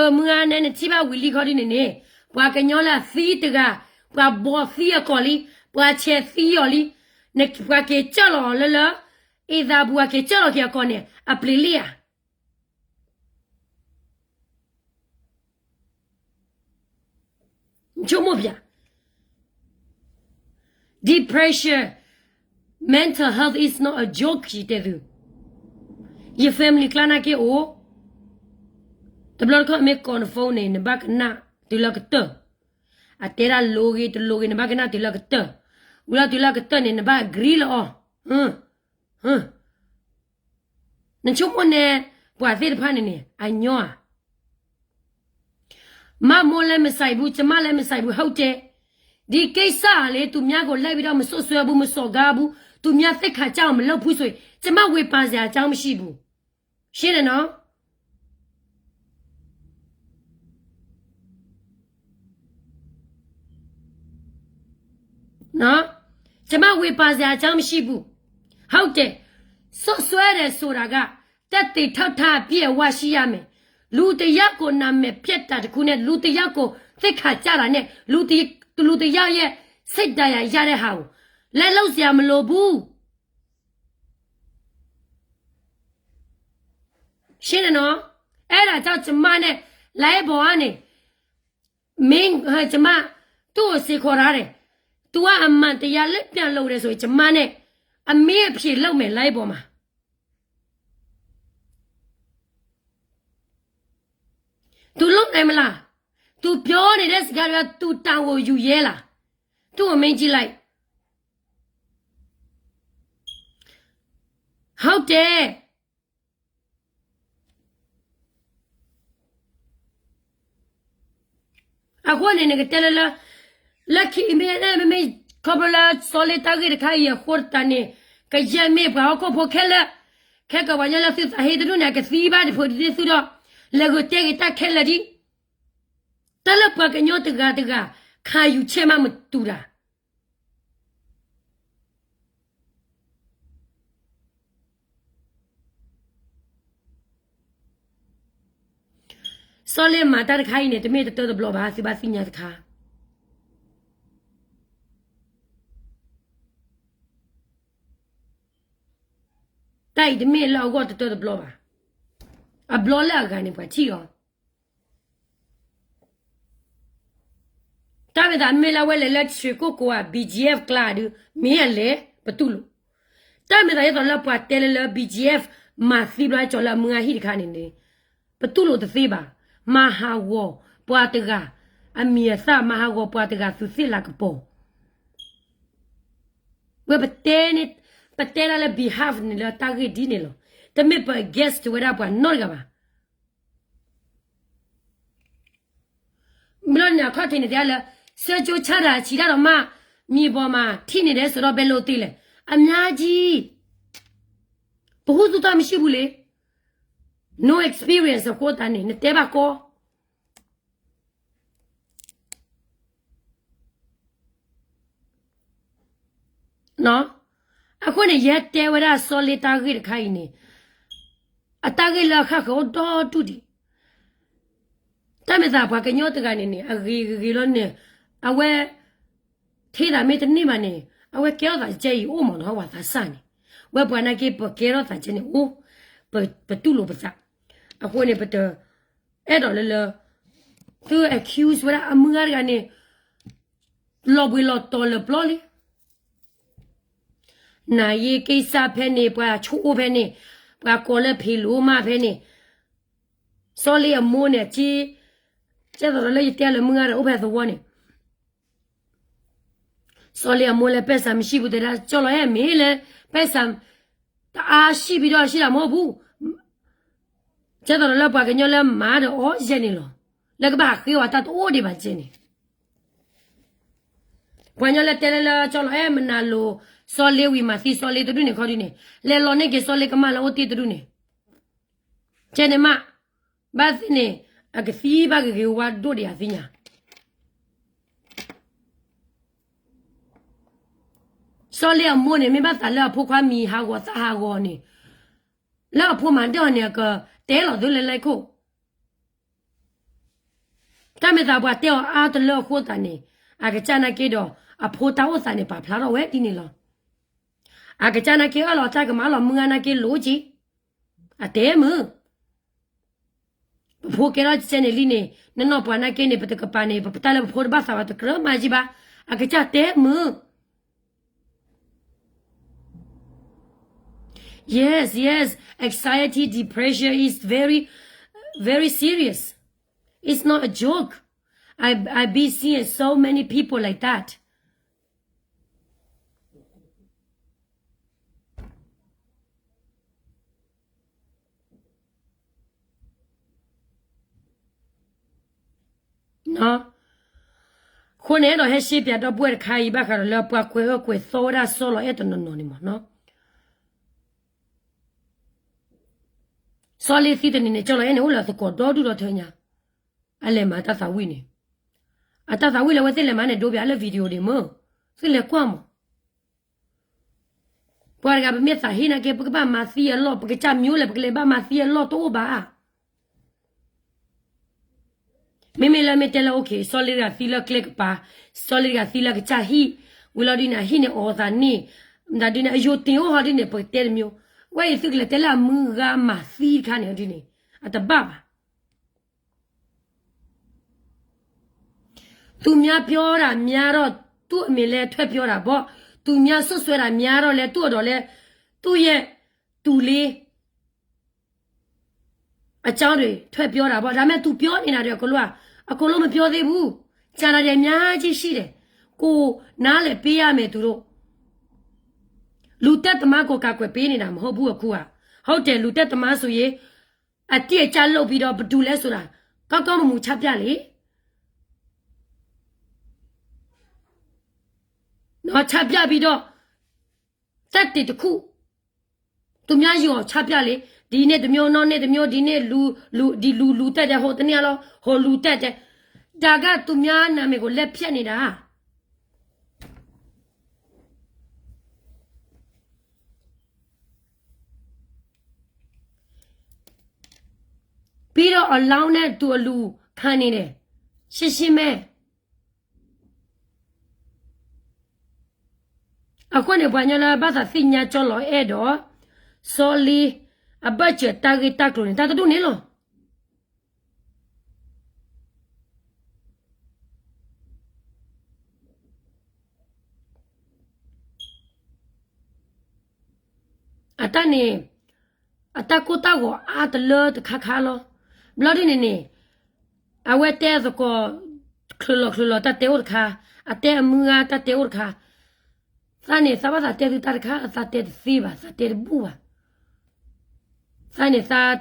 မုၢ်ဂၤနဲနထံၣ်ဘၣ်ဝံၤလံခီဒ်န့ၣ်န့ၣ်, ပှၤကညီလၢအသံတဂၤ, ပှၤဘီၣ်သံအကိာ်လံ, ပှၤဆဲးသံအီၤလံ, ပှၤက့ၤကၢ်လီၤအီၤလၢလၢ, အ့ၣ်သးပူၤ ပှၤက့ၤကၢ်လီၤက့ၤအကိာ်န့ၣ် အပျ့ၤလံဧါ. ဆိကမိၣ်ပၠး, depression, mental health is not a joke ယတဲသု, ယ family ကျါနာ်က့အိၣ်, တဘျီတခီၣ်မ့ၢ်ကိးန phone န့ၣ် နဘၣ်ကနၣ်တုၤလၢကတၢၢ်, အတဲဒၣ်လိၤဂ့ၤတလိၤဂ့ၤ နဘၣ်ကနၣ်တုၤလၢကတၢၢ်, ဝံၤလီၤတုၤလၢကတၢၢ်န့ၣ် နဘၣ် agree လီၤအီၤ နဆိကမိၣ်န့ၣ်, ပှၤသ့ၣ်တဖၣ်န့ၣ်န့ၣ် အညီဧါ. မ့ၢ်မိၢ်လဲမစံးဘူး, ကမၣ်လဲမစံးဘူး ဟုတ်တယ်, ဒီကိစ္စလေး သူများကိုလိုက်ပြီးတော့ မစွပ်စွဲဘူး မစော်ကားဘူး, သူများသိက္ခာကျအောင် မလုပ်ဘူးဆိုရင် ကျမဝေဖန်စရာအကြောင်းမရှိဘူး, ရှင်းတယ်နော်. จะมาเวปาแสอาจารย์ไม่ใช่บุ ဟုတ်တယ် စွပ်စွဲတယ်ဆိုတာက သက်သေထပ်ထပ်အပြည့်အဝရှိရမယ် လူတစ်ယောက်ကိုနာမည်ပျက်တာတစ်ခုနဲ့ လူတစ်ယောက်ကိုသိက္ခာကျတာနဲ့ လူတစ်ယောက်ရဲ့စိတ်ဒဏ်ရာရတဲ့ဟာကို လက်လုပ်စရာမလိုဘူး ရှင်းတယ်နော် အဲ့ဒါကြောင့်ကျမနဲ့ live ပေါ်ကနေ မင်း ကျမ သူ့ကိုစ့ခေါ်ထားတယ် သူကအမှန်တရားလက်ပြန်လုပ်တယ်ဆိုရင်ကျမနဲ့အမေးအဖြေလုပ်မယ် live ပေါ်မှာ သူလုပ်နိုင်မလား သူပြောနေတဲ့စကားတွေကသူတာဝန်ယူရဲလား သူ့ကိုမေးကြည့်လိုက် ဟုတ်တယ် အဃိန့ၣ် နကတဲလၢလၢ လၢခံမ့ၢ် မ့မ့ၢ် ခီဖျိလၢစီၤလ့တၢ်ဂ့ၢ်တခါအံၤအဃိတၢ်န့ၣ် ကယဲၢ်မ့ၢ်ပှၤဟီၣ်ခိၣ်ဖိခဲလၢာ် ခဲကပှၤညီလၢသုသးဟ့တဒူၣ်န့ၣ် အကသံဘၣ်တဖိးဒ်သုဒီး လဲၤဂုာ်တဲဂ့ၤတၢ်ခဲလၢာ်ဒ် တၢ်လၢပှၤကညီတဂၤတဂၤ ခံယူချက်မှမတူတာ စီၤလ့မၤတၢ်တခါအံၤန့ၣ် တမ့ၢ်တတၢတဘျီဘၣ် သုဘၣ်သ့ၣ်ညါတခါ တၢ်အံၤတမ့ၢ်လၢအဂီၢ်တတၢတဘျီဘၣ်. အဘျီလၢအဂၤန့ၣ် ပှၤထံၣ်အီၤ တၢ်မ့ၢ်သးမ့ၢ်လၢအဝဲလဲၤလၢ ရွှေကုက္ကို ဧါ BGF ကျါဒုး မ့ၢ်အလဲၤ ပတူၢ်လိာ်. တၢ်မ့ၢ်သးဒ်သိးလၢပှၤတဲလၢလၢ BGF မၤသံဘျီကၠီၤလၢအမုၢ်အဟံၣ်တခါန့ၣ်န့ၣ် ပတူၢ်လိာ်တသ့ဘၣ်. မၤဟးဂီၤပှၤတဂၤ အမံၤအသၣ် မၤဟးဂီၤပှၤတဂၤသုးသ့ၣ်လၤကပီၤ ဝဲပတဲန့ၣ် ပတဲဒၣ်လၢ behalf န့ၣ်လၢတၢ်ဂ့ၢ်ဒ်န့ၣ်လီၤ. တမ့ၢ်ပ against ဝဲဒၣ်ပှၤနီတဂၤဘၣ်. ဘျီန့ၣ်အခီၣ်ထံးန့ၣ်တဲလၢ ဆဲကၠိဆါတၢ်ဆံးတၢ်ဒီးမး မြေပေါ်မှာ ထံၣ်န့ၢ်တယ်ဆိုတော့ ဘယ်လိုသိလဲ အများကြီး ပဟူသူတၢ်မရှိဘူးလေ no experience အဃိသတးန့ၣ် နတဲဘၣ်ကီ အဃိန့ၣ် ယဲတဲဝဲဒၣ်စီၤလ့တၢ်ဂ့ၢ်တခါအံၤန့ၣ် အတၢ်ဂ့ၢ်လၢအဃၣ်ဃၢၤအိၣ်ဒီဒူၣ်ဒံး တၢ်မ့ၢ်သးပှၤကညီတဂၤန့ၣ်န့ၣ် အဂ့ၤဂ့ၤလီၤန့ၣ် အဝဲ ထဲသးမ့ၢ်တန့ၢ်ဘၣ်န့ၣ် အဝဲကဲထီၣ်သးကဲအံၤအိၣ်မးနီၤ ဝဲသးစၢ်န့ၣ် ဝဲပှၤနာ်က့ ပကဲထီၣ်သးကဲန့ၣ်အိၣ် ပတူၢ်လိာ်ပသး အဃိန့ၣ် ပတအဲၣ်ဒိးလၢလၢ သု accuse ဝဲဒၣ်အမုၢ်ဂၤတဂၤန့ၣ် လီၤဘှံးလီၤတီၤလၢပျီလံ နာရေးကိစ္စ ဖဲန့ၣ် ပှၤဆိအိၣ်ဖဲန့ၣ် ပှၤကိးလၢဖံးလိမးဖဲန့ၣ် စီၤလ့အမိၢ်န့ၣ် က ကဲသိးဒီးလၢယတဲလၢမုၢ်ဂၤဒီးအိၣ်ဖဲသဝီန့ၣ် စီၤလ့အမိၢ်လၢ ပိုက်ဆံမရှိဘူး တဲဒၣ် ကၠီလီၤအဲၣ်မ့ၢ်လၢ ပိုက်ဆံ တအားရှိပြီးတော့ရှိတာမဟုတ်ဘူး ကဲသိးဒီးလၢပှၤကညီလၢမၤဒီးအီၤယဲၢ်န့ၣ်လီၤ. လၢကဘၣ်ဟးဃ့ဝဲတၢ်တအိၣ်ဒံးဘၣ်ကဲန့ၣ် ပှၤကညီလၢတဲလၢလၢကၠီလီၤအဲၣ်မနၤလိၤ စီၤလ့ဝံၤမၤသံစီၤလ့တဒူၣ်န့ၣ်ခီဒုန့ၣ် လဲၤလီၤန့ၢ်က့ၤစီၤလ့ကမၢ်လၢအိၣ်တ့ၢ်တဒူၣ်န့ၣ် ကဲန့ၣ်မး ဘၣ်သ့ၣ်န့ၣ် အကသံဘၣ်ဂ့ၤဂ့ၤဝါဒိၣ်ဒံးအသ့ၣ်ညါ စီၤလ့အမိၢ်န့ၣ် မ့ၢ်ဘၣ်သးလၢအဖိခွါမံၤဟးဂီၤသၣ်ဟးဂီၤန့ၣ် လၢအဖိမၤဒၢၣ်အီၤန့ၣ် အကတဲလီၤသုလၢလဲခိၣ် တၢ်မ့ၢ်သးပှၤတဲအီၤအါတလၢအဃိသးန့ၣ် အကစၢ်နာ်က့ဒီး အဖိတၢ်အိၣ်သးန့ၣ် ပာ်ဖျါထီၣ်ဝဲဒ်န့ၣ်လီၤ. အကစၢ်နာ်က့အၢၣ်လီၤတၢ်ကမၣ်လီၤမုၢ်ဂၤနာ်က့လိၤက့ၤ အတဲမုာ် ပဖိကဲထီၣ်ကဲန့ၣ်လံန့ၣ် နနီၢ်ပှၤနာ်က့န့ၣ် ပတကပၤန့ၣ် ပတၢ်လၢပဖိတဘၣ်သးဘၣ်တကြၢးမၤကံဘၣ် အကစၢ်တဲမုာ် Yes, yes, anxiety, depression is very, very serious. It's not a joke. I, I've been seeing so many people like that. အဃိန့ၣ် အဲၣ်ဒိးဟဲရှဲပၠးဒီပုၢ်ဝဲၢ်တခါအံၤ ဘၣ်ဃးဒီးလၢပှၤကွဲးအၢကွဲးသီဝဲဒၣ်စီၤလီၤအဲၣ်တနီၤနီၤန့ၣ်မးနီၤ စီၤလ့သံတနံၤန့ၣ် ကၠီလီၤအဲၣ်န့ၣ် အိၣ်လၢသကိးဒီဒူၣ်ဒီထၢညါ အလဲၤမၤတၢ်သးဝံၣ်န့ၣ် အတၢ်သးဝံၣ်လၢအဝဲသ့ၣ်လဲၤမၤန့ၣ် ဒိပၠးလၢ video ဒံးမ့ၢ် သုလဲၤကွၢ်မး ပှၤတဂၤပမ့ၢ်သးဟ့ၣ်နာ်က့ ပကဘၣ်မၤသံအလီၢ်, ပကစၢ်မၠိလဲၣ် ပကလဲၤဘၣ်မၤသံအလီၢ်တအိၣ်ဘၣ်. မ့မ့ၢ်လၢမ့ၢ်တဲလၢ okay, စီၤလ့တဂၤသံလၢကျဲကပၤ, စီၤလ့တဂၤသံလၢကစၢ်ဟံၣ်, ဝံၤလီၤဒုန့ၣ် အဟံၣ်န့ၣ်အီၣ်သးန့ၣ်, မတၤဒုန့ၣ် အယိာ်တ့ၢ်အိၣ်ဟီဒုန့ၣ် ပကတဲတမျိုး, ဝဲအံၤသုကလဲၤတဲလၢအမုၢ်ဂၤမၤသံတခါန့ၣ်ဒုန့ၣ်, အတဘၣ်ဘၣ်. သူများပြောတာများတော့ သူ့အမေလည်း ထွက်ပြောတာပေါ့. သူများစွပ်စွဲတာများတော့လဲ သူ့အတော်လဲ သူ့ရဲ့ သူလေး အကြောင်းတွေ ထွက်ပြောတာပေါ့. ဒါပေမဲ့ သူပြောနေတာတွေ အကုန်လုံးက အကုန်လုံး မပြောသေးဘူး. ကျန်တာတွေ အများကြီးရှိတယ်. ကိုယ်နားလည်ပေးရမယ် သူတို့. လူသတ်သမားကို ကာကွယ်ပေးနေတာ မဟုတ်ဘူး အခုက. ဟုတ်တယ် လူသတ်သမားဆိုရင် အတိအကျလုပ်ပြီးတော့ ဘယ်သူလဲဆိုတာ ကောင်းကောင်းမွန်မွန်ချပြလေ. နော်, ချပြပြီးတော့ သက်သေတစ်ခု သူများဆီချပြလေ. ဒီနေ့တစ်မျိုး နောက်နေ့တစ်မျိုး, ဒီနေ့လူ, လူ, ဒီလူ, လူသတ်တယ်, ဟိုတနေ့ကလည်း ဟိုလူသတ်တယ်. ဒါက သူများနာမည်ကို လက်ဖြတ်နေတာ. ပြီးတော့ အလောင်းနဲ့ သူအလူခံနေတယ်. ရှင်းရှင်းပဲ. အဃိန့ၣ် ပှၤကညီလၢဘၣ်သးသ့ၣ်ညါကၠီလီၤအဲၣ်ဒီး စီၤလ့ အဘၢၣ်စၢၤတၢ်ဂ့ၢ်တၢ်ကျိၤန့ၣ် တၢ်တဒူၣ်န့ၣ်လီၤ. အတၢ်န့ၣ် အတၢ်ကိၢ်တၢ်ဂီၤအါတလၢတခါခါလီၤ. ဘျီဒ်န့ၣ်န့ၣ် အဝဲတဲသကိး ချုးလီၤချုးလီၤတၢ်တဲအိၣ်တခါ, အတဲအမုၢ်ဂၤတၢ်တဲအိၣ်တခါ, သးန့ၣ် သးဘၣ်သးတဲသုတၢ်တခါ သးတဲတသ့ဘၣ်, သးတဲတဘူၣ်ဘၣ်. သးန့ၣ် သး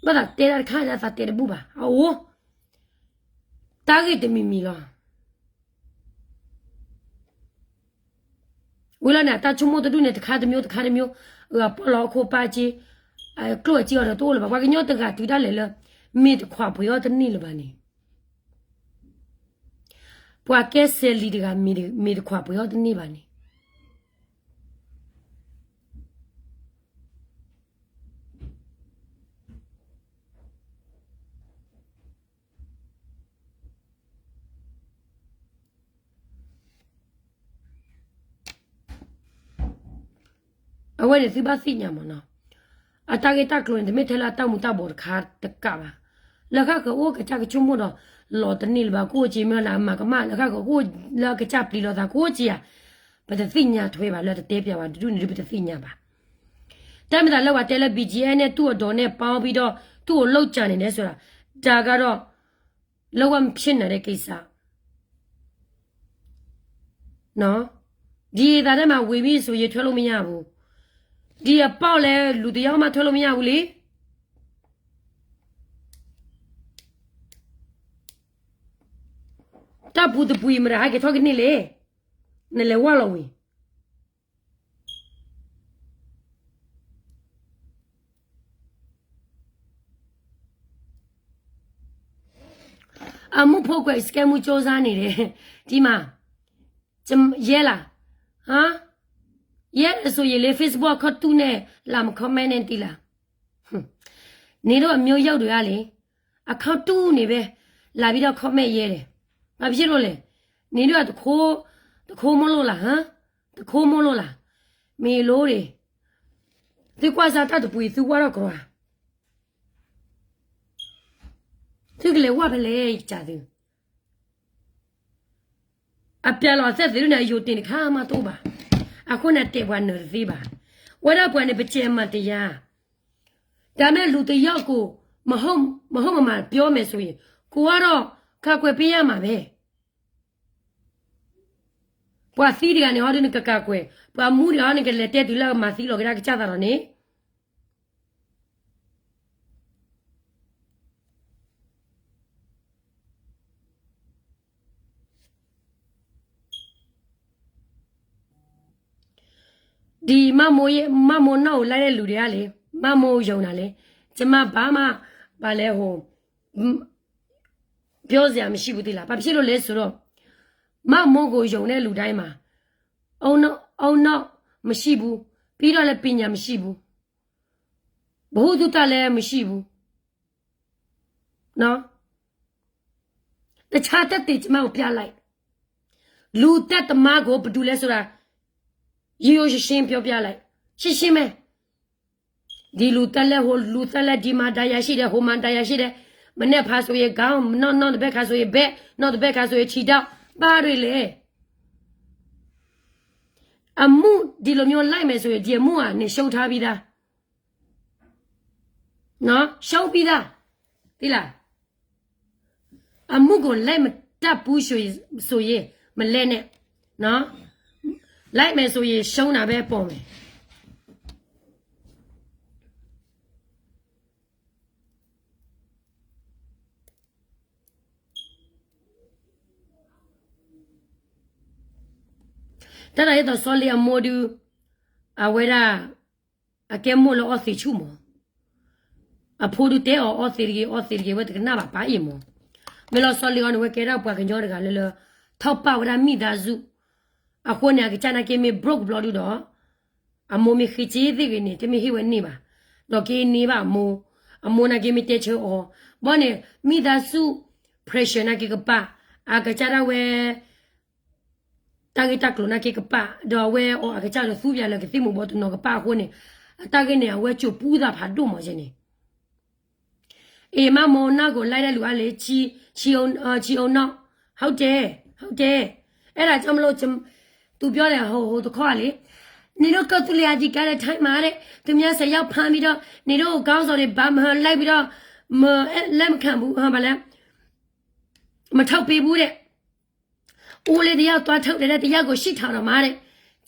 ဘၣ်သးတဲတၢ်တခါန့ၣ် သးတဲတဘူၣ်ဘၣ်. အအိၣ် တၢ်ဂ့ၢ်တမံၤမံၤလီၤ. ဝံၤလီၤန့ၣ် အတၢ်ဆိကမိၣ်တဒူၣ်န့ၣ် တခါတမျိုး တခါတမျိုး, အပီၢ်လီၤအခိၣ်ပၢ်က့, အကျိၣ်အစ့အီၤဒီးတအိၣ်လၢၤဘၣ်. ပှၤကညီတဂၤတုၤဒၣ်လဲာ်လၢ မ့ၢ်တခွးပှ့ၤအီၣ်တန့ၢ်လၢၤဘၣ်န့ၣ်, ပှၤကဲစဲးလံၤတဂၤ မ့ၢ်တခွးပှ့ၤအီၣ်တန့ၢ်ဘၣ်န့ၣ် အဝဲန့ၣ်သုဘၣ်သ့ၣ်ညါမးနီၤ, အတၢ်ဂ့ၢ်တၢ်ကျိၤန့ၣ် တမ့ၢ်ထဲလၢအတၢ်မူၤတၢ်ဘှီးတခါတကးဘၣ်. လၢဃၣ်ဃၢၤအိၣ်ကစၢ်ကဆိကမိၣ်ဒီး လီၤတန့ၢ်လၢၤဘၣ် ကအိၣ်က့မ့ၢ်လၢအမၤကမၣ် လၢဃၣ်ဃၢၤအိၣ်လၢအကစၢ်ပျံၤလီၤသးကအိၣ်က့ဧါ, ပတသ့ၣ်ညါထွဲဘၣ် လၢတတဲပၠးဝဲတဒူၣ်န့ၣ်ဒုး ပတသ့ၣ်ညါဘၣ်. တၢ်မ့ၢ်သးလၢပှၤတဲလၢ ဘံၣ်ကၠံအဲၣ် န့ၣ် သူ့အဒိးန့ၣ် ပေါင်းပြီးတော့ သူ့ကိုလုပ်ကြံနေတယ်ဆိုတာ ဒါကတော့ လုံးဝမဖြစ်နိုင်တဲ့ကိစ္စ နော်, ဒီအသံထဲမှာ ဝင်ပြီဆိုရင် ထွက်လို့မရဘူး, ဒီအပေါက်လည်း လူတစ်ယောက်မှ ထွက်လို့မရဘူးလေ. တၢ်ပူၤတပူၤအံၤ မတၤဟဲက့ၤထီၣ်ကန့ၢ်လဲၣ်, နလဲၤဝဲလီၤဝံၤ အမုၣ်ဖိခွဲး စကဲမုၣ်ကၠိစါန့ၣ်ဒီး တံမၤ ယဲလၢ ယဲအစိၤယဲလၢ Facebook အခီၣ်တူၢ်န့ၣ် လာမ comment န့ၣ်တံလၢ နင်တို့အမျိုးယုတ်တွေကလေ အခီၣ်တူၢ်န့ၣ်ပဲ လာပြီးတော့ comment ရဲတယ်, ဘာဖြစ်လို့လဲ, နင်တို့က တခိုး တခိုးမို့လို့လား, ဟမ်, တခိုးမို့လို့လား, မ့ၢ်လိၣ်ဒီး သုကွၢ်စၢ်တၢ်တပူၤအံၤ သုဝၢ်ထီၣ်ကြၢးဧါ, သုကလဲၤဝၢ်ဖဲလဲၣ် ယကစၢ်သု အပျဲလီၤအသဲသ့ၣ်ဒုန့ၣ် အယိာ်တ့ၢ်တခါမးတအိၣ်ဘၣ်, အဃိန့ၣ် တဲပှၤနၢၤတသ့ဘၣ်, ဝဲဒၣ်ပှၤန့ၣ် ပစဲးမၤတယၤ, ဒါပေမဲ့ လူတစ်ယောက်ကို မဟုတ်မမှန်ပြောမယ်ဆိုရင် ကိုကတော့ ကာကွယ်ပေးရမှာပဲ, ပှၤသံတဂၤန့ၣ်ဟီဒုန့ၣ် ကကာကွယ်, ပှၤမူတဂၤဟီန့ၣ် ကလဲၤတဲတုၤလၢအမၤသံလီၤကဒါကစၢ်သးဒီးန့ၣ် ဒီမမိုးရဲ့ မမိုးနောက်ကိုလိုက်တဲ့လူတွေကလေ မမိုးယုံတာလေ ကျမဘာမှ ဘာလဲဟို ပြောစရာမရှိဘူးသိလား ဘာဖြစ်လို့လဲဆိုတော့ မမိုးကိုယုံတဲ့လူတိုင်းမှာ အုံနောက် အုံနောက်မရှိဘူး, ပြီးတော့လည်းပညာမရှိဘူး, ဗဟုသုတလည်းမရှိဘူး. တခြားသက်သေကျွန်မကိုပြလိုက်, လူသတ်သမားကိုဘယ်သူလဲဆိုတာ ရိုးရိုးရှင်းရှင်းပြောပြလိုက်, ရှင်းရှင်းပဲ. ဒီလူသတ်လဲဟိုလူသတ်လဲ, ဒီမှာဒဏ်ရာရှိတယ်, ဟိုမှာဒဏ်ရာရှိတယ်, မနက်ဖာဆိုရင်ခေါင်း, နောက်နောက်တစ်ဘက်ခါဆိုရင်ဘက်, နောက်တစ်ဘက်ခါဆိုရင်ခြေထောက်, ဘာတွေလဲ? အမှုဒီလိုမျိုးလိုက်မယ်ဆိုရင် ဒီအမှုကနင်ရှုံးထားပြီးသား, နော်, ရှုံးပြီးသား, သိလား? အမှုကိုလိုက်မတတ်ဘူးဆိုရင်, ဆိုရင်မလဲနဲ့, နော်, လိုက်မယ်ဆိုရင်ရှုံးတာပဲပေါ်မယ်. တၢ်ဒ်သိးစီၤလ့အမိၢ်ဒုး, အဝဲဒၣ် အကဲမိၢ်လၢအီသံးဆူၣ်မး, အဖိဒုးတဲအီၤအီသံးတဂ့ၤ, အီသံးတဂ့ၤ, ဝဲတကနၣ်ဘၣ်ပၢ်အံၤမး. မ့ၢ်လီၤစီၤလ့အီၤန့ၣ် ဝဲကဲဒၣ်ပှၤကညီတဂၤလၢလၢ ထောက်ပံ့ဝဲဒၣ်မိသားစု, အဃိန့ၣ် အကစၢ်နာ်က့မ့ၢ် broke ဘျီဒုဒီး အမိၢ်မ့ၢ်ဃ့စ့သ့ဂ့ၤန့ၣ် တမ့ၢ်ဟ့ၣ်ဝဲန့ၢ်ဘၣ်, ဒီးက့န့ၢ်ဘၣ်အမိၢ်, အမိၢ်နာ်က့မ့ၢ်တဲဆၢအီၤ, ဘီန့ၣ် မိသားစု pressure နာ်က့ကပာ်, အကစၢ်ဒၣ်ဝဲ တၢ်ဂ့ၢ်တၢ်ကျိၤနာ်က့ကပာ်, ဒီးအဝဲအီၤအကစၢ်လၢသူပၠးလၢကသ့ၣ်မူၤဘီတနီၤကပာ်အဃိန့ၣ်, အတၢ်ဂ့ၢ်န့ၣ် အဝဲစိာ်ပူသးဖးဒိၣ်မးယဲန့ၣ်. အ့ၣ် မါမိၢ်နၢ်ကိး like တၢ်လူၤအါလံ, ဆံအုံနီၣ်, ဟုတ်တယ်, ဟုတ်တယ်, အဲဒါကြောင့်မလို့ သူပြောတယ် ဟိုတခါလေ, နေတို့ကသူလျာဒီကတဲ့ထိုင်းမှာတဲ့ သူများဆယ်ယောက်ဖမ်းပြီးတော့ နေတို့ခေါင်းဆောင်တွေ ဘာမှလိုက်ပြီးတော့ မ, လက်မခံဘူး, ဘာလဲ, မထုတ်ပေးဘူးတဲ့. ဦးလေးတယောက်သွားထုတ်တယ်တဲ့, တယောက်ကိုရှစ်ထောင်တောင်မှတဲ့.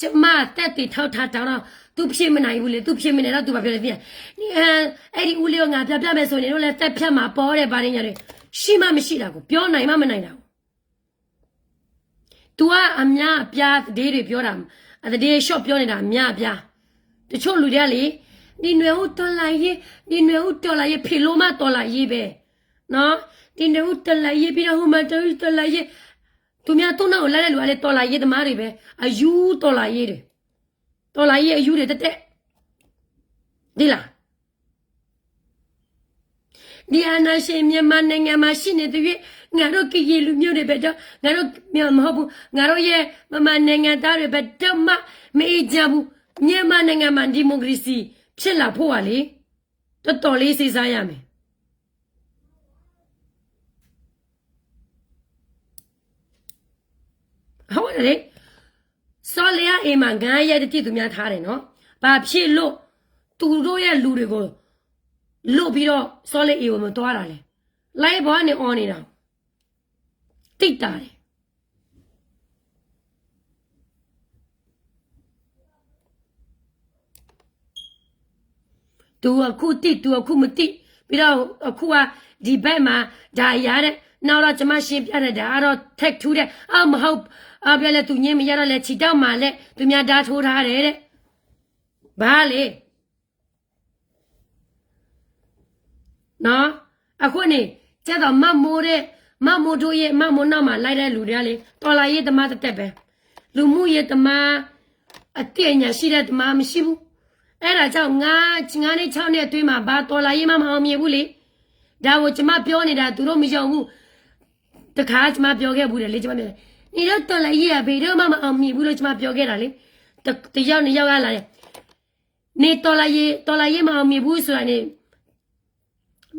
ကျမသက်သေအထောက်အထားတောင်းတော့ သူဖြစ်မနေဘူးလေ, သူဖြစ်မနေတော့ သူဘာပြောလဲသိလား, နင်, အဲ, အဲ့ဒီဦးလေးကို ငါပြပြမယ်ဆိုရင် နင်တို့လည်းသတ်ဖြတ်မှာပေါ့တဲ့, ဘာတွေညာတွေ, ရှိမှမရှိတာကို, ပြောနိုင်မှမနိုင်တာကို. သူကအများအပြားသတင်းတွေပြောတာ, အသတင်းရှော့ပြောနေတာအများအပြား. တချို့လူတွေကလေ, ဒီနွေဦးတော်လှန်ရေး, ဒီနွေဦးတော်လှန်ရေး, ဖီလိမတော်လှန်ရေးပဲ, နော်, ဒီနွေဦးတော်လှန်ရေး, ပြီးတော့ ဟိုမှာ တော်လှန်ရေး, သူများသုံးတော့ လိုက်တဲ့လူကလည်း တော်လှန်ရေးသမားတွေပဲ, အယူတော်လှန်ရေးတွေ, တော်လှန်ရေးအယူတွေ တတဲ, ဒီလား. ဒီအာဏာရှင်မြန်မာနိုင်ငံမှာရှိနေသရွေ့ ငါတို့ကရင်လူမျိုးတွေဘယ်တော့, ငါတို့မဟုတ်ဘူး, ငါတို့ရဲ့ဗမာနိုင်ငံသားတွေဘယ်တော့မှမအေးချမ်းဘူး. မြန်မာနိုင်ငံမှာဒီမိုကရေစီဖြစ်လာဖို့ကလေ, တော်တော်လေးစဉ်းစားရမယ်. ဟုတ်တယ်လေ, စောလရာအိမ်မှာ ငါးရက်တိတိ သူများထားတယ်နော်. ဘာဖြစ်လို့ သူတို့ရဲ့လူတွေကို လွတ်ပြီးတော့ စောလရာအိမ်ကို မသွားတာလဲ. လိုင်းပေါ်ကနေ អော်နေတာ သိတာတယ်. သူအခုသိ သူအခုမသိ, ပြီးတော့အခုက ဒီဘက်မှာ ဒါအရာတဲ့, နောက်တော့ ကျွန်မရှင်းပြတယ်, ဒါကတော့ take two တဲ့, အာ, မဟုတ်, အာ, ပြောလဲ သူညင်းမရတော့လဲ ခြေထောက်မှာလဲ သူများဓာတ်ထိုးထားတယ်တဲ့. ဘာလဲ. နော်, အဃိန့ၣ် ကဲသိးမမိုးတဲ့, မမိုးတို့ရဲ့, မမိုးနောက်မှာ လိုက်တဲ့လူတွေကလေ, တော်လှန်ရေးသမားသက်သက်ပဲ, လူမှုရေးသမား, အသိအညာရှိတဲ့သမားမရှိဘူး. အဲ့ဒါကြောင့် ငါး, ငါးနှစ်ခြောက်နှစ်အတွင်းမှာ ဘာတော်လှန်ရေးမှ မအောင်မြင်ဘူးလေ. ဒါကို ကျွန်မပြောနေတာ သူတို့မယုံဘူး. တခါ ကျွန်မပြောခဲ့ဘူးတယ်လေ, ကျွန်မပြောတယ်, နေတို့တော်လှန်ရေးက ဘယ်တော့မှ မအောင်မြင်ဘူးလို့ ကျွန်မပြောခဲ့တာလေ. တ, တယောက်နှစ်ယောက်ကလာတယ်. နေတော်လှန်ရေး, တော်လှန်ရေးမအောင်မြင်ဘူးဆိုတာနေ,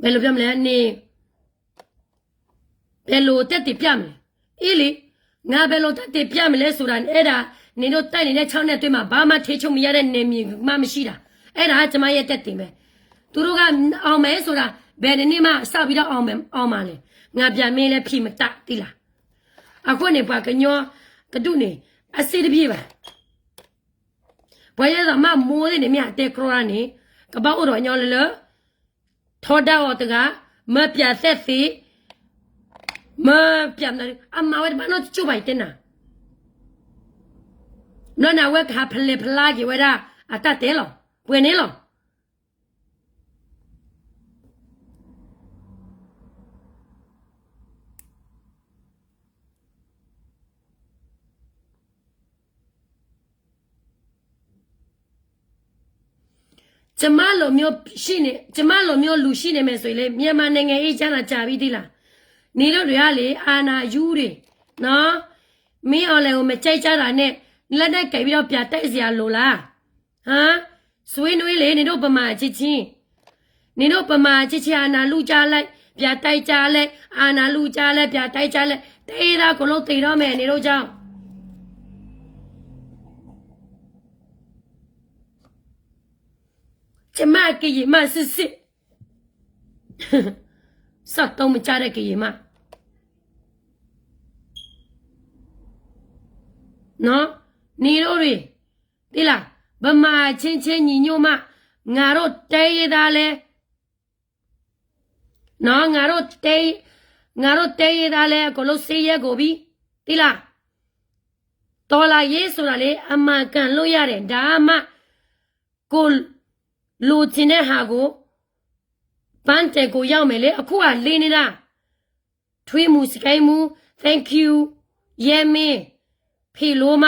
ဘယ်လိုပြောမလဲ, နေ, ဘယ်လိုသက်သေပြမလဲ. အေးလေ, ငါဘယ်လိုသက်သေပြမလဲဆိုတာ, အဲ့ဒါ နေတို့တိုက်နေတဲ့ခြောက်နှစ်အတွင်းမှာ ဘာမှထိန်းချုပ်မရတဲ့နယ်မြေမှမရှိတာ. အဲ့ဒါကကျွန်မရဲ့သက်သေပဲ. သူတို့ကအောင်မယ်ဆိုတာ ဘယ်နေ့မှစပြီးတော့အောင်မယ်, အောင်မှာလဲ. ငါပြန်မင်းလည်းဖြေမတတ်သေးလား. အဃိန့ၣ် ပှၤကညီတဒူၣ်န့ၣ် အဆင်တပြေဘၣ်. ပှၤယဲသိးမမိုးသ့ၣ်န့ၣ် မ့ၢ်အတဲကြီတၢ်န့ၣ် ကဘၣ်အိၣ်ဒီးညီလၢလၢ ထီဒါအီၤတဂၤ, မပြသက်သေ, မပြမနုၤ, အမၤဝဲတဘၣ်နီတကၠိၢ်ဘၣ် ယတဲနၤ. ဘျီန့ၣ် အဝဲကဟးဖလဲးဖလါက့ၤဝဲဒၣ် အတၢ်တဲလီၤ, ပှဲၤန့ၣ်လီၤ. အဃိန့ၣ် ကျမလိုမျိုးရှိနေ ကျမလိုမျိုးလူရှိနေမယ်ဆိုရင်လေ မြန်မာနိုင်ငံအေးချမ်းတာကြာပြီသိလား နေတို့တွေကလေ အာဏာယူတွေ နော် မင်းအောင်လှိုင်ကို မကြိုက်ကြတာနဲ့ လက်နက်ကိုင်ပြီးတော့ ပြန်တိုက်စရာလိုလား ဟမ် ဆွေးနွေးလေ နေတို့ဗမာအချင်းချင်း နေတို့ဗမာအချင်းချင်း အာဏာလုကြလိုက် ပြန်တိုက်ကြလိုက် အာဏာလုကြလိုက် ပြန်တိုက်ကြလိုက် တိုင်းရင်းသားအကုန်လုံးသေတော့မယ် နေတို့ကြောင့် ကျမကရင်မစစ်စစ် စောက်တုံးမကျတဲ့ကရင်မ နော် နေတို့တွေ သိလား ဗမာအချင်းချင်းညီညွတ်မှ ငါတို့တိုင်းရင်းသားလည်း နော် ငါတို့တိုင်း ငါတို့တိုင်းရင်းသားလည်း အကုန်လုံး စစ်ရဲကုန်ပြီ သိလား တော်လှန်ရေးဆိုတာလေ အမှန်ကန်လို့ရတယ် ဒါမှ ကိုယ် လိုချင်တဲ့ဟာကို ပန်းတိုင်ကိုရောက်မယ်လေ အခုက လင်းနေတာ ထွေးမူ စကဲမူ thank you ရဲမင်း ဖေလိုမ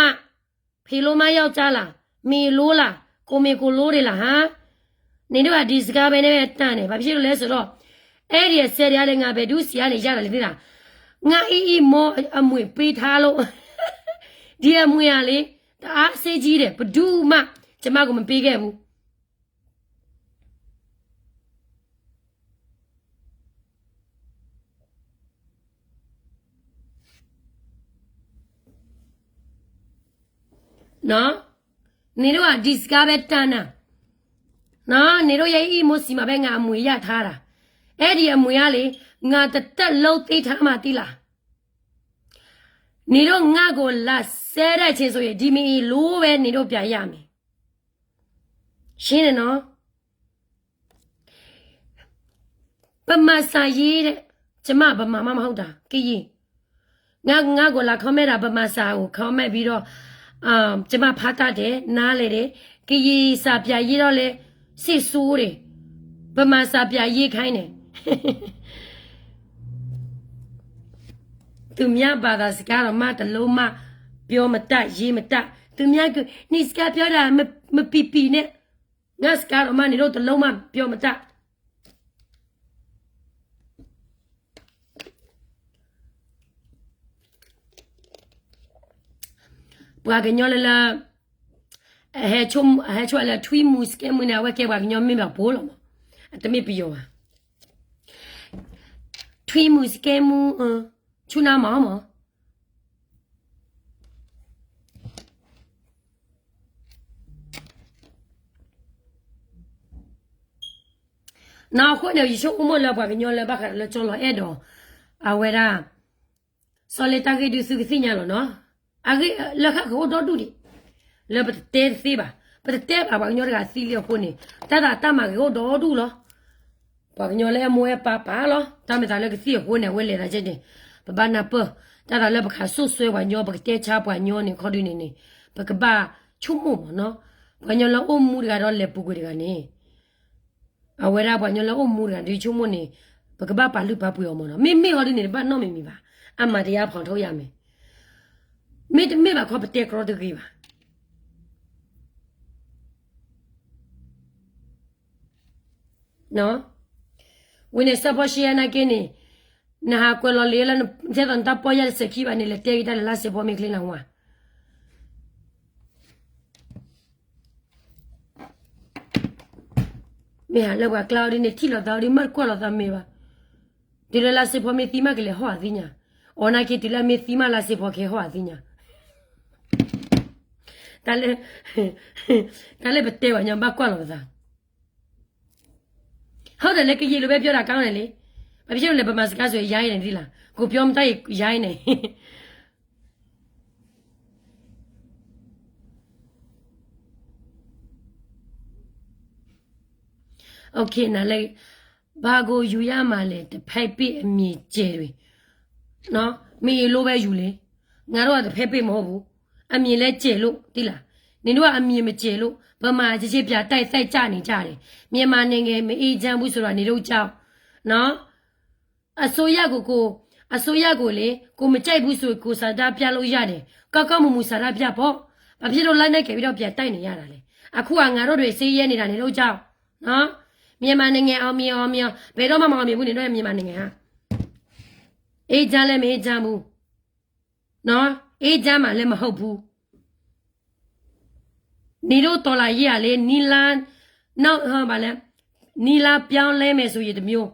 ဖေလိုမယောက်ျားလား မေလိုလား ကိုမေကိုလိုတွေလား ဟမ် နင်တို့က ဒီစကားပဲနဲ့ပဲတန်တယ် ဘာဖြစ်လို့လဲဆိုတော့ အဲ့ဒီအဆယ်တွေကလည်း ငါဘယ်သူ့ဆီကနေရတာလဲသိလား ငါအီအီမောအမွေပေးထားလို့ ဒီအမွေကလေ တအားအဆစ်ကြီးတယ် ဘယ်သူမှ ကျမကိုမပေးခဲ့ဘူး နော် နင်တို့က ဒီစကားပဲတန်တာ နော် နင်တို့ရဲ့ အီမိုစီမှာပဲ ငါအမွေရထားတာ အဲ့ဒီအမွေကလေ ငါတစ်သက်လုံးသိမ်းထားမှသိလား နင်တို့ငါ့ကိုလာစဲတဲ့အချိန်ဆိုရင် ဒီမအီလိုပဲ နင်တို့ပြန်ရမယ် ရှင်းတယ်နော် ဗမာစာရေးတဲ့ ကျမဗမာမှမဟုတ်တာ ကရင် ငါငါကိုလာ comment တာ ဗမာစာကို comment ပြီးတော့ အာကျမဖတ်တတ်တယ် နားလည်တယ် ကရင်စာပြန်ရေးတော့လဲ စိတ်ဆိုးတယ် ဗမာစာပြန်ရေးခိုင်းတယ် သူများဘာသာစကားတော့မှတစ်လုံးမှပြောမတတ်ရေးမတတ် သူများက နေစကားပြောတာမပီပီနဲ့ ငါစကားတော့မှနေတော့တစ်လုံးမှပြောမတတ် ပှၤကညီလၢလၢ အဟဲဆိအဟဲဆိလၢထွံၣ်မူစကဲမူန့ၣ် အဝဲကဲပှၤကညီမ့ၢ်ဘၣ်ဖိလီၤမး အတမ့ၢ်ပယီၤဘၣ် ထွံၣ်မူစကဲမူ ဆူနါမးမး နီၢ်အဃိန့ၣ် ယဆိကမိၣ်လၢပှၤကညီလၢဘၣ်ဃးလၢကၠီလီၤအဲၣ်ဒိး အဝဲဒၣ် စီၤလ့တၢ်ဂ့ၢ်ဒုးသုကသ့ၣ်ညါလီၤနီၤ အဂ့ၢ်လၢဃၣ်ကအိၣ်ဒီဒူၣ်ဒံး လၢပတတဲတသ့ဘၣ် ပတတဲဘၣ်ပှၤကညီတဂၤသံလံအဃိန့ၣ် တၢ်သးတၢ်မၤကအိၣ်ဒီဒူၣ်လီၤ ပှၤကညီလၢအဲၣ်မိၢ်အဲၣ်ပၢ်ပာ်လီၤ တၢ်မ့ၢ်သးလၢကသံၣ်အဃိန့ၣ် အဝဲလဲၤသးကဲန့ၣ် ပဘၣ်နၢ်ပၢၢ် တၢ်သးလၢပခးစိၣ်စွဲပှၤကညီ ပကတဲဆါပှၤကညီန့ၣ် ခီဒုန့ၣ်န့ၣ် ပကဘၣ်ဆိကမိၣ်မးနီၤ ပှၤကညီလၢအိၣ်မူတဂၤဒီးလဲၤပူၤကွံာ်တဂၤန့ၣ် အဝဲဒၣ်ပှၤကညီလၢအိၣ်မူတဂၤဒုးဆိကမိၣ်န့ၣ် ပကဘၣ်ပာ်လုၢ်ပာ်ပှ့ၤအီၤမးနီၤ မ့မ့ၢ်ခီဒုန့ၣ် တဘၣ်နီတမံၤမံၤဘၣ် အမၤတရားဖော်ထုတ်ရမယ် မ့တမ့ၢ်ဘၣ်ခီပတဲကြီတဂ့ၤဘၣ် ဝံၤန့ၣ် စၢဖီရှံအနာ်က့န့ၣ် နဟးကွဲးလီၤလံလၢ ထဲသိးနတၢ်ပီၢ်ယၢ်တစဲးခံဘၣ်န့ၣ် လဲၤတဲက့ၤတၢ်လၢလါစ့ဖီမ့ၢ်ချ့နဝါ မ့ၢ်ဟးလၢပှၤကျါအီၤဒ်န့ၣ် ထံၣ်လိာ်သးအီၤဒ်မ့ၢ်တကွၢ်လိာ်သးမ့ၢ်ဘၣ် တုၤလၢလါစ့ဖီမ့ၢ်သံမးကလဲၤဟီၣ်အသ့ၣ်ညါ အီၤနာ်က့တုၤလၢအမ့ၢ်သံမးလါစ့ဖီကဟဲဟီၣ်အသ့ၣ်ညါ တၢ်လၢ တၢ်လၢပတဲပှၤကညီဘၣ်ကွၢ်လိာ်ပသး ဟုတ်တယ်လေ ကရင်လိုပဲပြောတာကောင်းတယ်လေ ဘာဖြစ်လို့လဲ ဗမာစကားဆိုရင် ရိုင်းနေသီးလား ကိုပြောမတတ်ရင် ရိုင်းနေ OK နလဲ ဘာကိုယူရမှာလဲ တစ်ဖက်ပစ်အမြင်ကျယ်တွေ နော် မင်းလိုပဲယူလေ ငါတို့ကတစ်ဖက်ပစ်မဟုတ်ဘူး အမြင်လည်းကျယ်လို့ သိလား နင်တို့ကအမြင်မကျယ်လို့ ဗမာအချင်းချင်းပြန်တိုက်သတ်ကြနေကြတယ် မြန်မာနိုင်ငံမအေးချမ်းဘူးဆိုတာ နေတို့ကြောင့် နော် အစိုးရကိုကိုအစိုးရကိုလေကိုမကြိုက်ဘူးဆိုကိုဆန္ဒပြလို့ရတယ်ကောက်ကောက်မူမူဆန္ဒပြပေါ့ဘာဖြစ်လို့လက်နက်ကိုင်ပြီးတော့ပြန်တိုက်နေရတာလဲအခုကငါတို့တွေစစ်ရဲနေတာနေလို့ကြောင့် မြန်မာနိုင်ငံ အောင်မြင် အောင်မြင် ဘယ်တော့မှ မအောင်မြင်ဘူး နေတော့ မြန်မာနိုင်ငံဟာ အေးချမ်းလည်း မအေးချမ်းဘူးနော် အေးချမ်းမှလည်း မဟုတ်ဘူး နေတို့တော်လှန်ရေးကလေ နည်းလမ်း နောက် ဟို ဘာလဲ နည်းလမ်းပြောင်းလဲမယ်ဆိုရင်တစ်မျိုး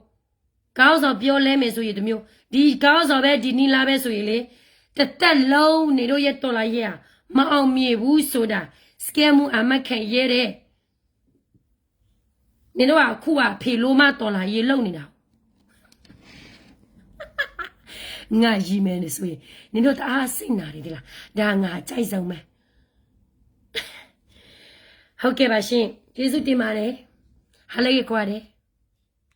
ခေါင်းဆောင်ပြောင်းလဲမယ်ဆိုရင်တစ်မျိုး ဒီခေါင်းဆောင်ပဲ ဒီနည်းလမ်းပဲဆိုရင်လေ တစ်သက်လုံးနေတို့ရဲ့တော်လှန်ရေးဟာ မအောင်မြင်ဘူးဆိုတာ စကဲမူအာမခံရဲတယ် နင်တို့က အခုက ဖေလိုမှ တော်လှန်ရေးလုပ်နေတာ ငါရီမယ်ဆိုရင် နင်တို့တအားစိတ်နာနေသလား ဒါငါကြိုက်ဆုံးပဲ ဟုတ်ကဲ့ပါရှင် ကျေးဇူးတင်ပါတယ် ဟါလၢဂ့ၤခွါတယ်